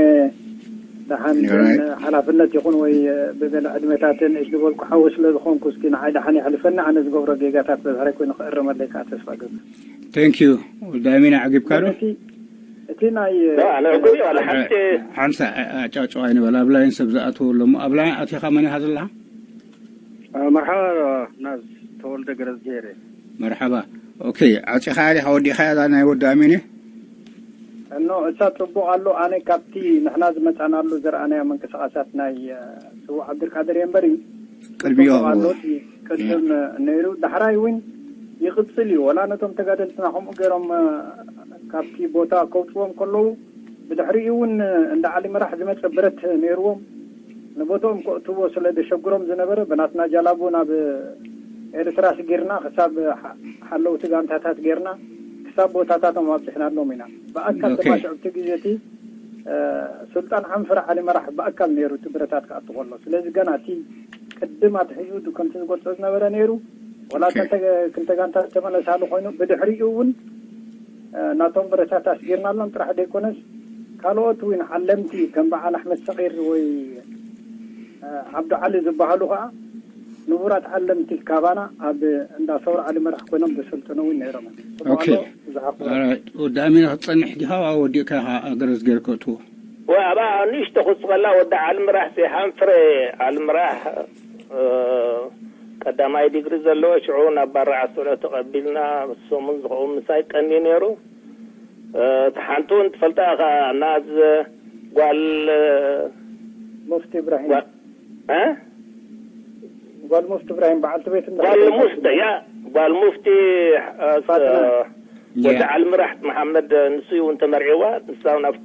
ደሓን ሓላፍነት ይኹን ወይ ብገለ ዕድመታት ንእሽ ዝበልኩ ሓዊ ስለ ዝኾንኩ እስኪ ንዓይ ደሓን የሕልፈኒ። ኣነ ዝገብሮ ጌጋታት ብድሕረይ ኮይኑ ክእረመለይ ከዓ ተስፋ ገብር። Thank you። ወዲ ኣሚን ኣዕጊብካ ዶ? እቲ ናይ ኣነ እኮ ዋላ ሓንቲ ሓንሳ ኣጫጭዋ ይንበል ኣብ ላይን ሰብ ዝኣትዎ ኣለሞ ኣብ ላይን ኣቲኻ መን ኢኻ ዘለኻ? መርሓባ ናዝ ተወልደ ገረዝጌር። መርሓባ። ኦኬ፣ ዓፂኻ ዲኻ ወዲኻ እዛ ናይ ወዲ ኣሚን? እኖ እሳ ጽቡቕ ኣሎ። ኣነ ካብቲ ንሕና ዝመጻናሉ ዝረኣናዮ ምንቅስቓሳት ናይ ስዉእ ዓብድልቃድር እየ እምበር እዩ ቅድሚኦም ጽቡቕ ኣሎ። እቲ ቅድም ነይሩ ዳሕራይ እውን ይቕጽል እዩ። ወላ ነቶም ተጋደልትና ከምኡ ገይሮም ካብቲ ቦታ ከውፅዎም ከለዉ ብድሕሪኡ እውን እንዳ ዓሊ መራሕ ዝመፀ ብረት ነይርዎም ንቦትኦም ከእትዎ ስለ ዘሸግሮም ዝነበረ ብናትና ጃላቡ ናብ ኤርትራ ስጊርና ክሳብ ሓለውቲ ጋንታታት ጌርና ክሳብ ቦታታቶም ኣብፅሕናሎም ኢና። ብኣካል ድማ ሽዑ እቲ ግዜ እቲ ሱልጣን ዓንፍር ዓሊ መራሕ ብኣካል ነይሩ እቲ ብረታት ክኣቱ ከሎ። ስለዚ ገና እቲ ቅድም ኣትሒዙ ከምቲ ዝገልፆ ዝነበረ ነይሩ። ወላ ክልተ ጋንታት ተመለሳሉ ኮይኑ ብድሕሪኡ እውን ናቶም ብረታት ኣስጊርናሎም ጥራሕ ዘይኮነስ ካልኦት እውን ዓለምቲ ከም በዓል ኣሕመድ ሰቒር ወይ ዓብዱ ዓሊ ዝበሃሉ ከዓ ንቡራት ዓለምቲ ካባና ኣብ እንዳ ሰውራ ዓሊ መራሕ ኮይኖም ዘሰልጥኑ እውን ነይሮም። ኦኬ። ወዲ ኣሚን ክትፀንሕ ዲኻ ወዲእካ ኢኻ ገረዝጌር ከእትዎ? ኣብኣ ንእሽቶ ክስቐላ ወዲ ዓሊ ምራሕ ሲ ሓንፍረ ዓሊ ምራሕ ቀዳማይ ዲግሪ ዘለዎ ሽዑ ናብ ባራ ዓስሎ ተቐቢልና ሰሙን ዝኸውን ምሳይ ቀኒ ነይሩ። እቲ ሓንቲ እውን ትፈልጣ ኢኻ ናዝ ጓል ሙፍቲ ኢብራሂም ጓል እ? ጓል ሙፍቲ ኢብራሂም በዓልቲ ቤት እንዳ ጓል ሓወይ ሙፍቲ ያ ጓል ሙፍቲ እ፣ ፋጥና። ወዲ ያ። ዓሊ ምራሕ መሓመድ ንሱ እውን ተመርዒዋ ንሳ እውን ኣብ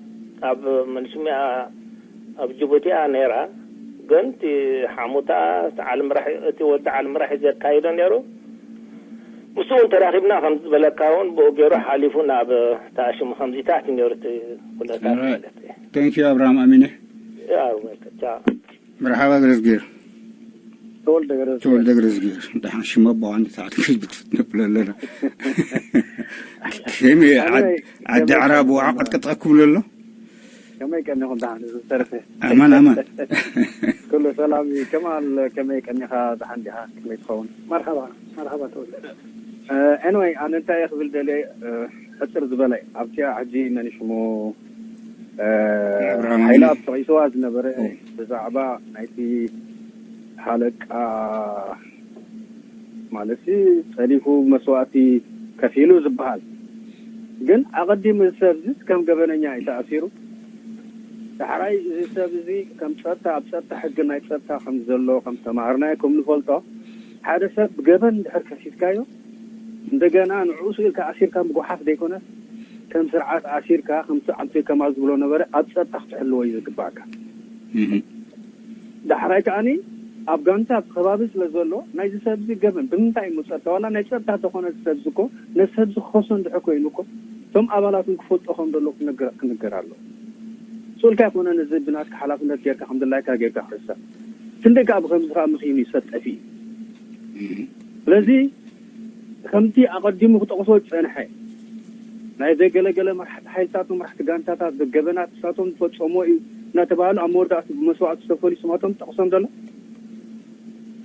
ኣብ መልሽሚያ ኣብ ጅቡቲ እያ ነይራ። ግን እቲ ሓሙታ እቲ ዓሊ ምራሕ እቲ ወዲ ዓሊ ምራሕ እዩ ዘካይዶ ነይሩ። ምስኡ እውን ተራኺብና ከም ዝበለካ እውን ብኡ ገይሩ ሓሊፉ ናብ ተኣሽሙ ከምዚታት እዩ ነይሩ እቲ ኩነታት ማለት እዩ። Thank you ኣብርሃም ኣሚነ። ያ፣ ወልከቻ። መርሓባ ገረዝጌር። ተወልደ ገረዝጊሄር። ደሓን ሽም ኣቦኻ እንዴት ኣትክልብት ነብሎ ኣለና። ከመይ ዓድ-፣ ዓዲ ዓራብ ውዓ ቀጥቀጠኩም ኣሎ? ከመይ ቀኒኹም ደሓን ዝተረፈ? ኣማን፣ ኣማን። ኩሉ ሰላም እዩ። ከማል ከመይ ቀኒኻ ደሓን ዲኻ? ከመይ ትኸውን? መርሓባ፣ መርሓባ ተወልደ። እ፣ ኤንወይ ኣነ እንታይ እየ ክብል ደልየ፣ እ፣ ሕጽር ዝበለ ኣብቲኣ ሕጂ መን ሽሙ፣ እ፣ ኣብርሃም ሓይለኣብ ጠቒስዋ ዝነበረ ኦ። ብዛዕባ ናይቲ ሓለቃ ማለት ጸሊፉ መስዋእቲ ከፊሉ ዝበሃል ግን ኣቐዲሙ እዚ ሰብ እዚ ከም ገበነኛ እዩ ተኣሲሩ። ዳሕራይ እዚ ሰብ እዚ ከም ጸጥታ ኣብ ጸጥታ ሕጊ ናይ ጸጥታ ከም ዘሎ ከም ዝተማሃርናዮ ከም ንፈልጦ ሓደ ሰብ ብገበን እንድሕር ከሲስካዮ እንደገና ንዕኡ ስኢልካ ኣሲርካ ምጉሓፍ ዘይኮነስ ከም ስርዓት ኣሲርካ ከምቲ ዓምቴ ከማል ዝብሎ ነበረ ኣብ ጸጥታ ክትሕልዎ እዩ ዝግባእካ። ዳሕራይ ከዓኒ ኣብ ጋንታ ኣብ ከባቢ ስለ ዘሎ ናይዚ ሰብ እዚ ገበን ብምንታይ እዩ ጸጥታ ዋላ ናይ ጸጥታ ተኾነ እዚ ሰብ እዚ እኮ ነዚ ሰብ እዚ ክኸሶ እንድሕር ኮይኑ እኮ እቶም ኣባላትን ክፈልጦ ከም ዘሎ ክነገር ኣለዎ። ስኡልካ ኣይኮነን እዚ ብናትካ ሓላፍነት ጌርካ ከም ድላይካ ጌርካ ክሕሰብ ክንደይ ከዓ ብከምዚ ከዓ ምኺኑ ይሰብ ጠፊኡ እዩ። ስለዚ ከምቲ ኣቐዲሙ ክጠቕሶ ዝጸንሐ ናይ ዘይገለገለ መራሕቲ ሓይልታት መራሕቲ ጋንታታት ገበናት ንሳቶም ዝፈጸሞ እዩ እናተባህሉ ኣብ መወዳእቲ ብመስዋእቲ ዝተፈልዩ ስማቶም ጠቕሶም ዘሎ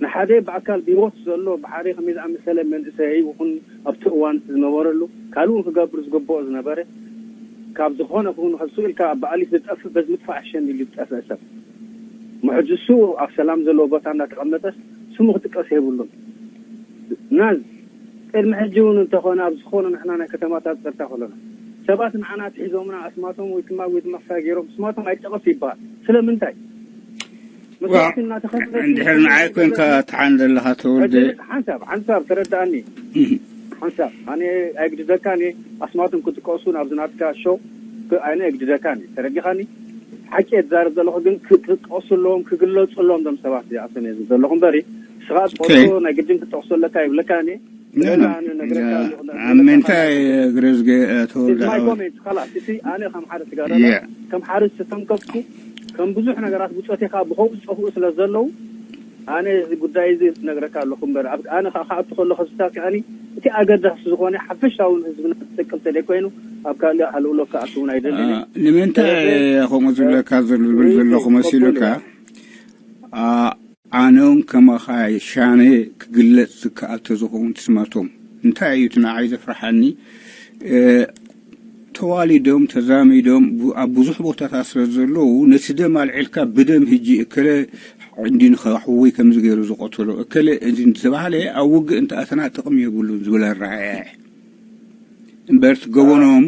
ንሓደ ብኣካል ብህይወት ዘሎ ብሓደ ከመይ ዝኣመሰለ መንእሰይ ይኹን ኣብቲ እዋን ዝነበረሉ ካልእ እውን ክገብር ዝግብኦ ዝነበረ ካብ ዝኾነ ክውን ከሱ ኢልካ ብኣሊፍ ዝጠፍእ በዚ ምጥፋእ ኣሸን ኢሉ ዝጠፍእ ሰብ ምሕጂ እሱ ኣብ ሰላም ዘለዎ ቦታ እናተቐመጠስ ስሙ ክጥቀስ የብሉን ናዝ ቅድሚ ሕጂ እውን እንተኾነ ኣብ ዝኾነ ንሕና ናይ ከተማታት ፀርታ ከለና ሰባት ንዓና ትሒዞምና ኣስማቶም ወይ ድማ ወይ ድማ ክሳይ ገይሮም ስማቶም ኣይጠቐስ ይበሃል ስለምንታይ መስዋእቲ እናተኸፍለ እንድሕር ንዓይ ኮንካ ትሓን ዘለኻ ተወልደ ሓንሳብ ሓንሳብ ተረዳእኒ ሓንሳብ ኣነ ኣይግድደካኒ ኣስማቶም ክጥቀሱ ናብዚ ናትካ ሾው ኣነ ኣይግድደካኒ ተረዲኻኒ ሓቂ እየ ዝዛረብ ዘለኹ ግን ክጥቀሱ ኣለዎም ክግለፁ ኣለዎም ዞም ሰባት እዚኣቶም እየ ዝብል ዘለኹ እምበሪ ንስኻ ትፈልጦ ናይ ግድን ክትጠቕሶ ኣለካ ይብለካ እኔ ስለዚ ኣነ ነግረካ ኣለኹ ኣብ ምንታይ እግሪ ዝገ ተወልደ my comment ካላስ እቲ ኣነ ከም ሓደ ተጋዳላ ከም ሓደ ዝተተንከፍኩ ከም ብዙሕ ነገራት ብፆቴ ከዓ ብኸው ዝፀፍኡ ስለ ዘለዉ ኣነ እዚ ጉዳይ እዚ ነግረካ ኣለኹ እምበር ኣብ ኣነ ከዓ ክኣቱ ከለኹ ዝታፍ ከኣኒ እቲ ኣገዳሲ ዝኾነ ሓፈሻዊ ንህዝብና ዝጠቅም ተለይ ኮይኑ ኣብ ካልእ ሃልውሎ ክኣቱ እውን ኣይደልን እየ። ንምንታይ ከምኡ ዝብለካ ዝብል ዘለኹ መሲሉካ ኣነውን ከማኻ ሻነ ክግለጽ ዝከኣል ተዝኸውን ትስማቶም እንታይ እዩ እቲ ንዓይ ዘፍርሓኒ ተዋሊዶም ተዛሚዶም ኣብ ብዙሕ ቦታታት ስለ ዘለዉ ነቲ ደም ኣልዒልካ ብደም ህጂ እከለ እንዲ ንኸሕወይ ከምዚ ገይሩ ዝቆተሎ እከለ እዚ ዝተባህለ ኣብ ውግእ እንተኣተና ጥቕሚ የብሉን ዝብል ኣረኣያ እምበር እቲ ገበኖም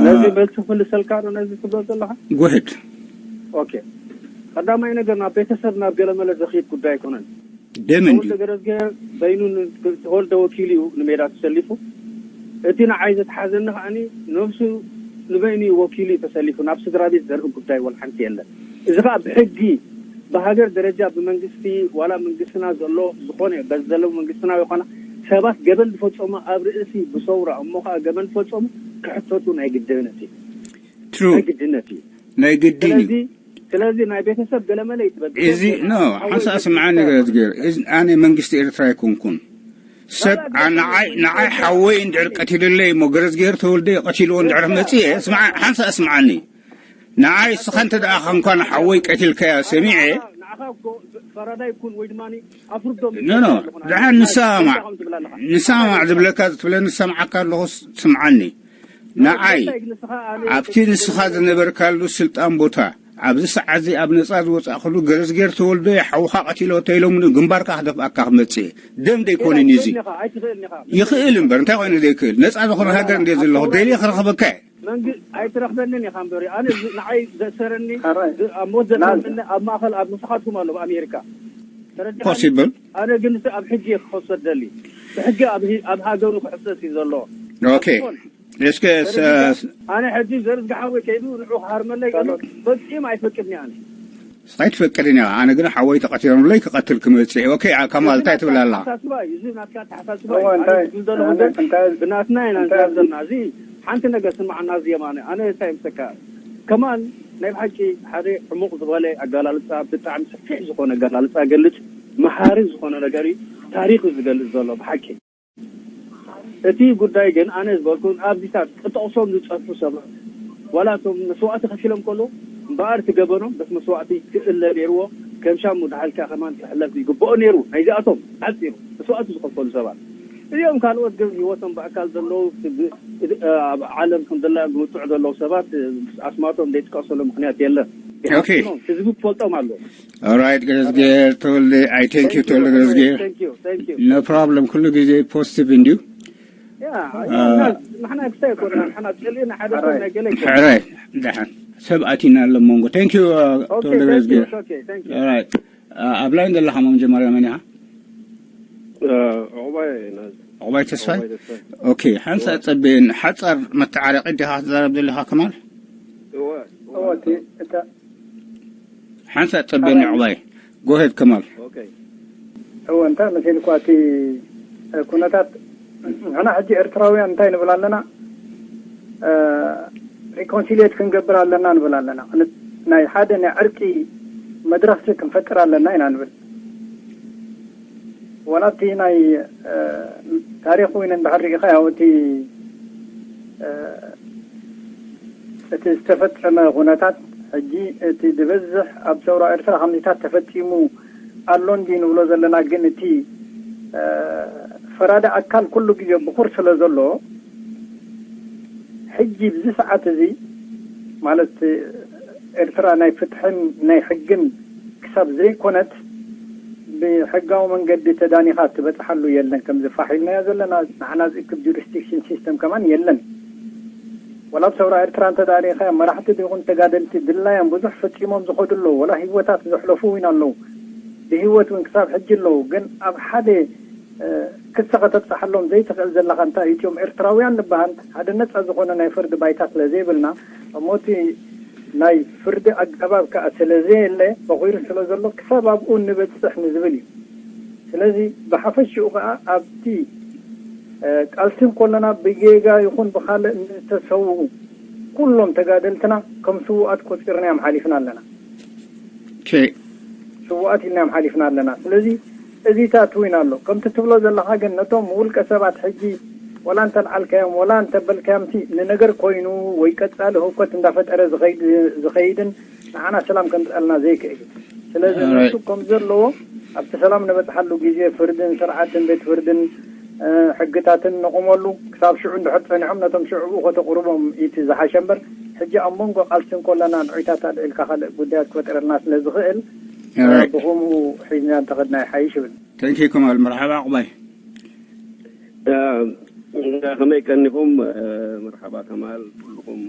ነዚ መልሲ ክምልሰልካ ዶ ነዚ ትብሎ ዘለኻ ጉሕድ ኦኬ ቀዳማይ ነገር ናብ ቤተሰብ ናብ ገለመለ ዘኽይድ ጉዳይ ኣይኮነን ደም እንዲ ተወልደ ገረዝጌ በይኑ ተወልደ ወኪሉ እዩ ንሜዳ ተሰሊፉ እቲ ንዓይ ዘተሓዘኒ ከዓኒ ነብሱ ንበይኑ እዩ ወኪሉ እዩ ተሰሊፉ ናብ ስድራ ቤት ዘርኢ ጉዳይ ወላ ሓንቲ የለን እዚ ከዓ ብሕጊ ብሃገር ደረጃ ብመንግስቲ ዋላ መንግስትና ዘሎ ዝኾነ በዚ ዘለዎ መንግስትና ይኾና ሰባት ገበን ዝፈፀሙ ኣብ ርእሲ ብሰውራ እሞ ከዓ ገበን ዝፈፀሙ ክሕተቱ ናይ ግድነት እዩ ናይ ግድነት እዩ ናይ ግድን እዩ ስለዚ ናይ ቤተሰብ ገለመለ ይትበል እዚ ኖ ሓንሳ ስምዓኒ ገረዝጌር ኣነ መንግስቲ ኤርትራ ኣይኮንኩን ሰብ ንዓይ ንዓይ ሓወይ እንድሕር ቀቲሉለይ እሞ ገረዝጌር ተወልደ ቀቲልዎ እንድሕር መፅየ ሓንሳ ስምዓኒ ንዓይ እስኻ እንተ ደኣ ኸንኳን ሓወይ ቀቲልካያ ሰሚዐ ኖ ኖ ደሓን ንሰማማዕ ንሰማማዕ ዝብለካ ትብለኒ ዝሰምዓካ ኣለኹ ስምዓኒ ንዓይ ኣብቲ ንስኻ ዝነበርካሉ ስልጣን ቦታ ኣብዚ ሰዓት እዚ ኣብ ነፃ ዝወፃእክሉ ገረዝጌር ተወልዶ ሓውኻ ቀቲሎ ተኢሎምኒ ግንባርካ ክደፍኣካ ክመፅእ ደም ደይኮንን እዚ ይኽእል እምበር እንታይ ኮይኑ ዘይክእል ነፃ ዝኾነ ሃገር እንደ ዘለኹ ደልየ ክረኽበካ እየ መንግስት ኣይትረኽበንን ኢኻ እምበር ኣነ ንዓይ ዘእሰረኒ ኣብ ሞት ዘእሰረኒ ኣብ ማእኸል ኣብ ንስኻትኩም ኣሎ ኣሜሪካ ተረዲኻ ኮሲብል ኣነ ግን ኣብ ሕጊ እየ ክኸሶ ደሊ ብሕጊ ኣብ ሃገሩ ክሕሰስ እዩ ዘለዎ ኦኬ እስከ ኣነ ሕጂ ዘርዝግሓወይ ከይዱ ንዑ ክሃርመለይ ፈጺም ኣይፈቅድኒ ኣነ ኣይትፈቅድን እያ ኣነ ግን ሓወይ ተቐቲሎምለይ ክቐትል ክመፅእ ኦኬ ከማል እንታይ ትብል ኣላ ብናትና ኢና ዘለና እዚ ሓንቲ ነገር ስማዓና እዚ የማነ ኣነ እንታይ ምሰካ ከማል ናይ ብሓቂ ሓደ ዕሙቕ ዝበለ ኣጋላልፃ ብጣዕሚ ሰፊሕ ዝኾነ ኣጋላልፃ ገልፅ መሓሪ ዝኾነ ነገር እዩ። ታሪክ እዩ ዝገልጽ ዘሎ ብሓቂ። እቲ ጉዳይ ግን ኣነ ዝበልኩ ኣብዚታት ክጠቕሶም ዝጸርፉ ሰባት ዋላ እቶም መስዋእቲ ከፊሎም ከሎ እምበኣር እቲ ገበኖም በቲ መስዋእቲ ክእለ ነይርዎ። ከም ሻሙ ዳሓልካ ከማን ክሕለፍ ይግብኦ ነይሩ። ናይዚኣቶም ሓፂሩ መስዋእቲ ዝኸፈሉ ሰባት እዚኦም ካልኦት ግን ህይወቶም ብኣካል ዘለዉ ኣብ ዓለም ከም ዘላ ዝውፅዑ ዘለዉ ሰባት ኣስማቶም ዘይጥቀሰሉ ምክንያት የለን። ኦኬ። ህዝቢ ክፈልጦም ኣሎ። Alright ገረዝጌር ተወልደ። I thank you ተወልደ ገረዝጌር። Thank you, thank you. No problem። ኩሉ ግዜ positive እንድዩ። ያ ንሕና ክስታይ ኣይኮንና ንሕና ፀሊእና ሓደ ሰብ ናይ ገለ ኣይኮንና። ሕራይ ደሓን ሰብ ኣቲና ኣሎ መንጎ። Thank you ተወልደ ገረዝጌር። Okay, thank you. Alright ኣብ ላይን ዘለኻ መጀመርያ መን ኢኻ? ዕቑባይ ናዝ ዕቑባይ ተስፋይ። ዕቑባይ ተስፋይ። Okay ሓንሳእ ጸበየን ሓጻር መተዓረቂ ዲኻ ትዛረብ ዘለኻ ከማል? እወ እወ እቲ እታ ሓንሳእ ጸበየን ዕቑባይ። Go ahead ከማል። ኦኬ እወ እንታይ መሲልኳ እቲ ኩነታት ንሕና ሕጂ ኤርትራውያን እንታይ ንብል ኣለና? reconciliate ክንገብር ኣለና ንብል ኣለና። ናይ ሓደ ናይ ዕርቂ መድረኽቲ ክንፈጥር ኣለና ኢና ንብል። ወላ እቲ ናይ ታሪኽ እውን እንድሕር ርኢኻ ያው እቲ እቲ ዝተፈጸመ ኩነታት ሕጂ እቲ ዝበዝሕ ኣብ ሰውራ ኤርትራ ከምዚታት ተፈጺሙ ኣሎ እንዲ ንብሎ ዘለና፣ ግን እቲ ፈራዲ ኣካል ኩሉ ግዜ ብኩር ስለ ዘሎ ሕጂ ብዚ ሰዓት እዚ ማለት ኤርትራ ናይ ፍትሕን ናይ ሕግን ክሳብ ዘይኮነት ብሕጋዊ መንገዲ ተዳኒኻ ትበጽሓሉ የለን። ከምዚ ፋሕ ኢልናዮ ዘለና ንዓና ዝእክብ ጁሪስዲክሽን ሲስተም ከማን የለን። ወላ ኣብ ሰውራ ኤርትራ እንተ ደኣ ርኢኻዮ መራሕቲ ይኹን ተጋደልቲ ድላዮም ብዙሕ ፈጺሞም ዝኸዱ ኣለዉ። ወላ ህይወታት ዘሕለፉ እውን ኣለዉ። ብህይወት እውን ክሳብ ሕጂ ኣለዉ። ግን ኣብ ሓደ ክሲ ከተብጽሓሎም ዘይትኽእል ዘለኻ እንታይ እዩ? እቲኦም ኤርትራውያን ንበሃል ሓደ ነጻ ዝኾነ ናይ ፍርዲ ባይታ ስለ ዘይብልና እሞ እቲ ናይ ፍርዲ ኣገባብ ከኣ ስለ ዘየለ በኺሩ ስለ ዘሎ ክሳብ ኣብኡ ንበጽሕ ንዝብል እዩ። ስለዚ ብሓፈሽኡ ከኣ ኣብቲ ቃልሲ እንከለና ብጌጋ ይኹን ብኻልእ ንዝተሰውኡ ኩሎም ተጋደልትና ከም ስዉኣት ቆጺርናዮም ሓሊፍና ኣለና። Okay ስዉኣት ኢልናዮም ሓሊፍና ኣለና። ስለዚ እዚታት እውን ኣሎ። ከምቲ ትብሎ ዘለኻ ግን ነቶም ውልቀ ሰባት ሕጂ ወላ እንተልዓልካዮም ወላ እንተበልካዮምሲ ንነገር ኮይኑ ወይ ቀጻሊ ህውከት እንዳፈጠረ ዝኸይድ ዝኸይድን ንዓና ሰላም ከምጽኣልና ዘይክእል እዩ። ስለዚ Alright. ንሱ ከም ዘለዎ ኣብቲ ሰላም ንበጽሓሉ ግዜ ፍርድን ስርዓትን ቤት ፍርድን ሕግታትን ነቑመሉ። ክሳብ ሽዑ እንድሕር ጸኒሖም ነቶም ሽዑ ብኡ ከተቕርቦም እቲ ዝሓሸ እምበር ሕጂ ኣብ መንጎ ቃልሲ እንከለና ንዑይታት ኣልዒልካ ካልእ ጉዳያት ክፈጥረልና ስለ ዝኽእል Alright. ብኸምኡ ሒዝና እንተኸድና ይሓይሽ ይብል። Thank you ከማል። መርሓባ ዕቑባይ። ከመይ ቀኒኹም? መርሓባ ከማል ኩልኹም